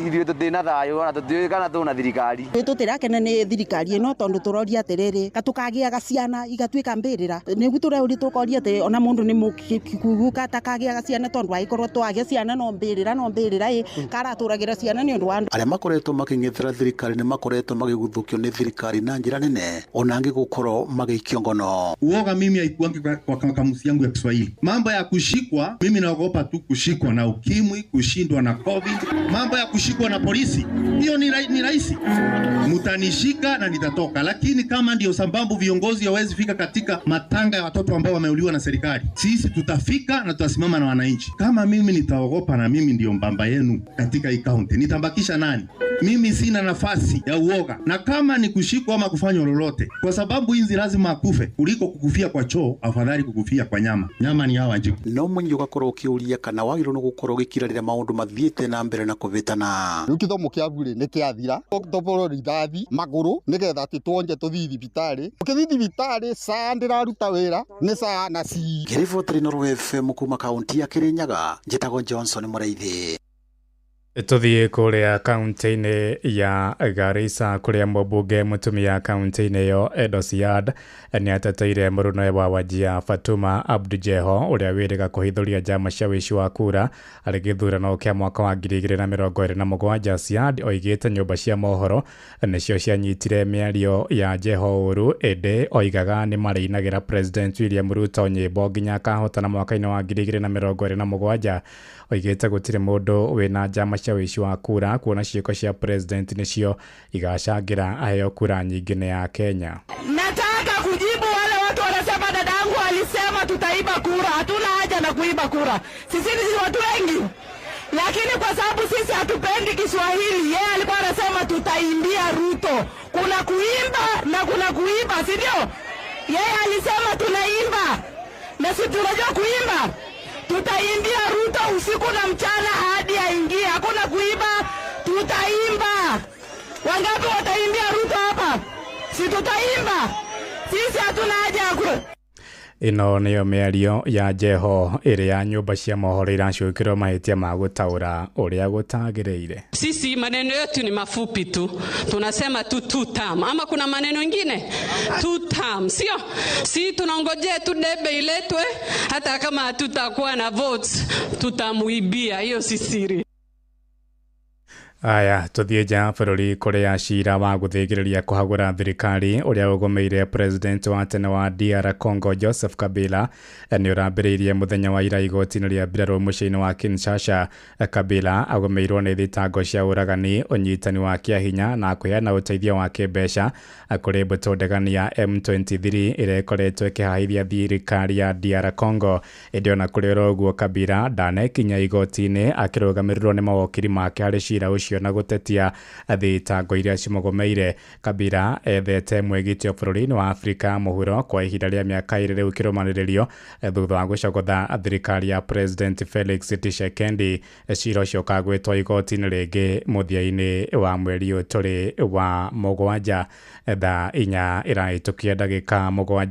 Ithuĩ tũtirĩ na thayũ ona tũtiũĩ kana tũna thirikari. Tũtirakena nĩ thirikari ĩno tondũ tũroria atĩrĩrĩ katũkagĩaga ciana igatuĩka mbĩrĩra nĩguo tũreũria tũkoria atĩ ona mũndũ nĩ mũkikuguka atakagĩaga ciana tondũ angĩkorwo twagĩa ciana no mbĩrĩra ĩ karatũragĩra ciana nĩ ũndũ wa andũ arĩa makoretwo makĩng'ethera thirikari nĩ makoretwo magĩguthũkio nĩ thirikari na njĩra nene ona angĩ gũkorwo magĩikio ngono. Uoga mimi haikuangi kwa kamusi yangu ya Kiswahili. Mambo ya kushikwa, mimi naogopa tu kushikwa na ukimwi, kushindwa na COVID. Mambo ya kushikwa na polisi, hiyo ni rahisi. Mutanishika na nitatoka. Lakini kama ndio sababu viongozi hawezi fika katika matanga ya watoto ambao wameuliwa na serikali, sisi tutafika na tutasimama na wananchi. Kama mimi nitaogopa na mimi ndio mbamba yenu katika hii county, nitabakisha nani? Mimi sina nafasi ya uoga. Na kama ni kushikwa ama kufanywa lolote, kwa sababu inzi lazima akufe, kuliko kukufia kwa choo, afadhali kukufia kwa nyama. Nyama ni hawa njiku. No mũingĩ ũgakorwo ũkĩũria kana wagĩrĩirwo nĩ gũkorwo ũgĩkira rĩrĩa maũndũ mathiĩte na mbere na kũvĩtana. Rĩu kĩthomo kĩa bure nĩ kĩathira, tũborwo rithathi magũrũ nĩgetha atĩ tuonje tũthiĩ thibitarĩ. Ũkĩthiĩ thibitarĩ saa ndĩraruta wĩra nĩ saa na ci. Ngĩribotera Inooro FM kuma kaunti ya Kirinyaga, njĩtagwo Johnson Mũraithi. Tuthiĩ kũrĩa kaunti-inĩ ya Garissa kũrĩa mũmbunge mũtumia kaunti-inĩ ĩyo Edo Siad nĩ ateteire mũrũnawe wa Wajir Fatuma Abdi Jeho ũrĩa wĩrĩga kũhithũria njama cia ũici wa kura harĩ gĩthurano kĩa mwaka wa 2027. Siad oigĩte nyũmba cia mohoro nĩcio cianyitire mĩario ya Jeho ũru, ĩndĩ oigaga nĩ marĩinagĩra President William Ruto nyĩmbo nginya akahotana mwaka-inĩ wa 2027. Oigĩte gũtirĩ mũndũ wĩna njama cia ũici wa kura kuona ciĩko cia president nĩcio igacangĩra aheo kura nyingĩ nĩ ya Kenya. Nataka kujibu wale watu wanasema dadangu alisema tutaiba kura. Hatuna haja na kuiba kura, sisi ni watu wengi, lakini kwa sababu sisi hatupendi Kiswahili, yeye alikuwa anasema tutaimbia Ruto. Kuna kuimba na kuna kuiba, si ndio? Yeye alisema tunaimba na sisi tunajua kuimba. Tutaimbia Ruto usiku na mchana hadi aingie. Hakuna kuiba, tutaimba. Wangapi wataimbia Ruto hapa? Si tutaimba. Sisi hatuna haja ya kura. Ĩno nĩyo mĩario ya Jeho ĩrĩa nyũmba cia mohoro iracukĩrwo mahĩtia ma gũtaũra ũrĩa gũtagĩrĩire. Sisi maneno yetu ni mafupi tu, tunasema tu two term, ama kuna maneno ingine two term, sio? Si tunangojea tu debe iletwe, hata kama hatutakuwa na votes tutamuibia, hiyo si siri. Aya, tuthiĩ nja ya bũrũri kũrĩa cira wa gũthĩgĩrĩria kũhagũra thirikari ũrĩa ũgũmĩire president wa tene wa DR Congo Joseph Kabila nĩ ũrambĩrĩirie mũthenya wa ira igoti-inĩ rĩa mbirarũ mũciĩ-inĩ wa Kinshasa. Kabila agũmĩirwo nĩ thitango cia ũragani, ũnyitani wa kĩahinya na kũheana ũteithio wa kĩmbeca kũrĩ mbũtũ ndegani ya M23 ĩrĩa ĩkoretwo ĩkĩhahithia thirikari ya DR Congo. Ĩndĩ ona kũrĩ oro ũguo, Kabila ndanekinya igoti-inĩ akĩrũgamĩrĩrwo nĩ mawokiri make harĩ cira ũcio na gũtetia thitango iria cimũgũmĩire. Kabila ethete mwĩgitio bũrũri-inĩ wa Afrika mũhuro kwa ihinda rĩa mĩaka 2 rĩu kĩrũmanĩrĩrio thutha wa gũcogotha thirikari ya President Felix Tshisekedi. Cira ũcio ũkagwĩtwo igoti-inĩ rĩngĩ mũthia-inĩ wa mweri ũyũ tũrĩ wa mũgwanja thaa 4:07.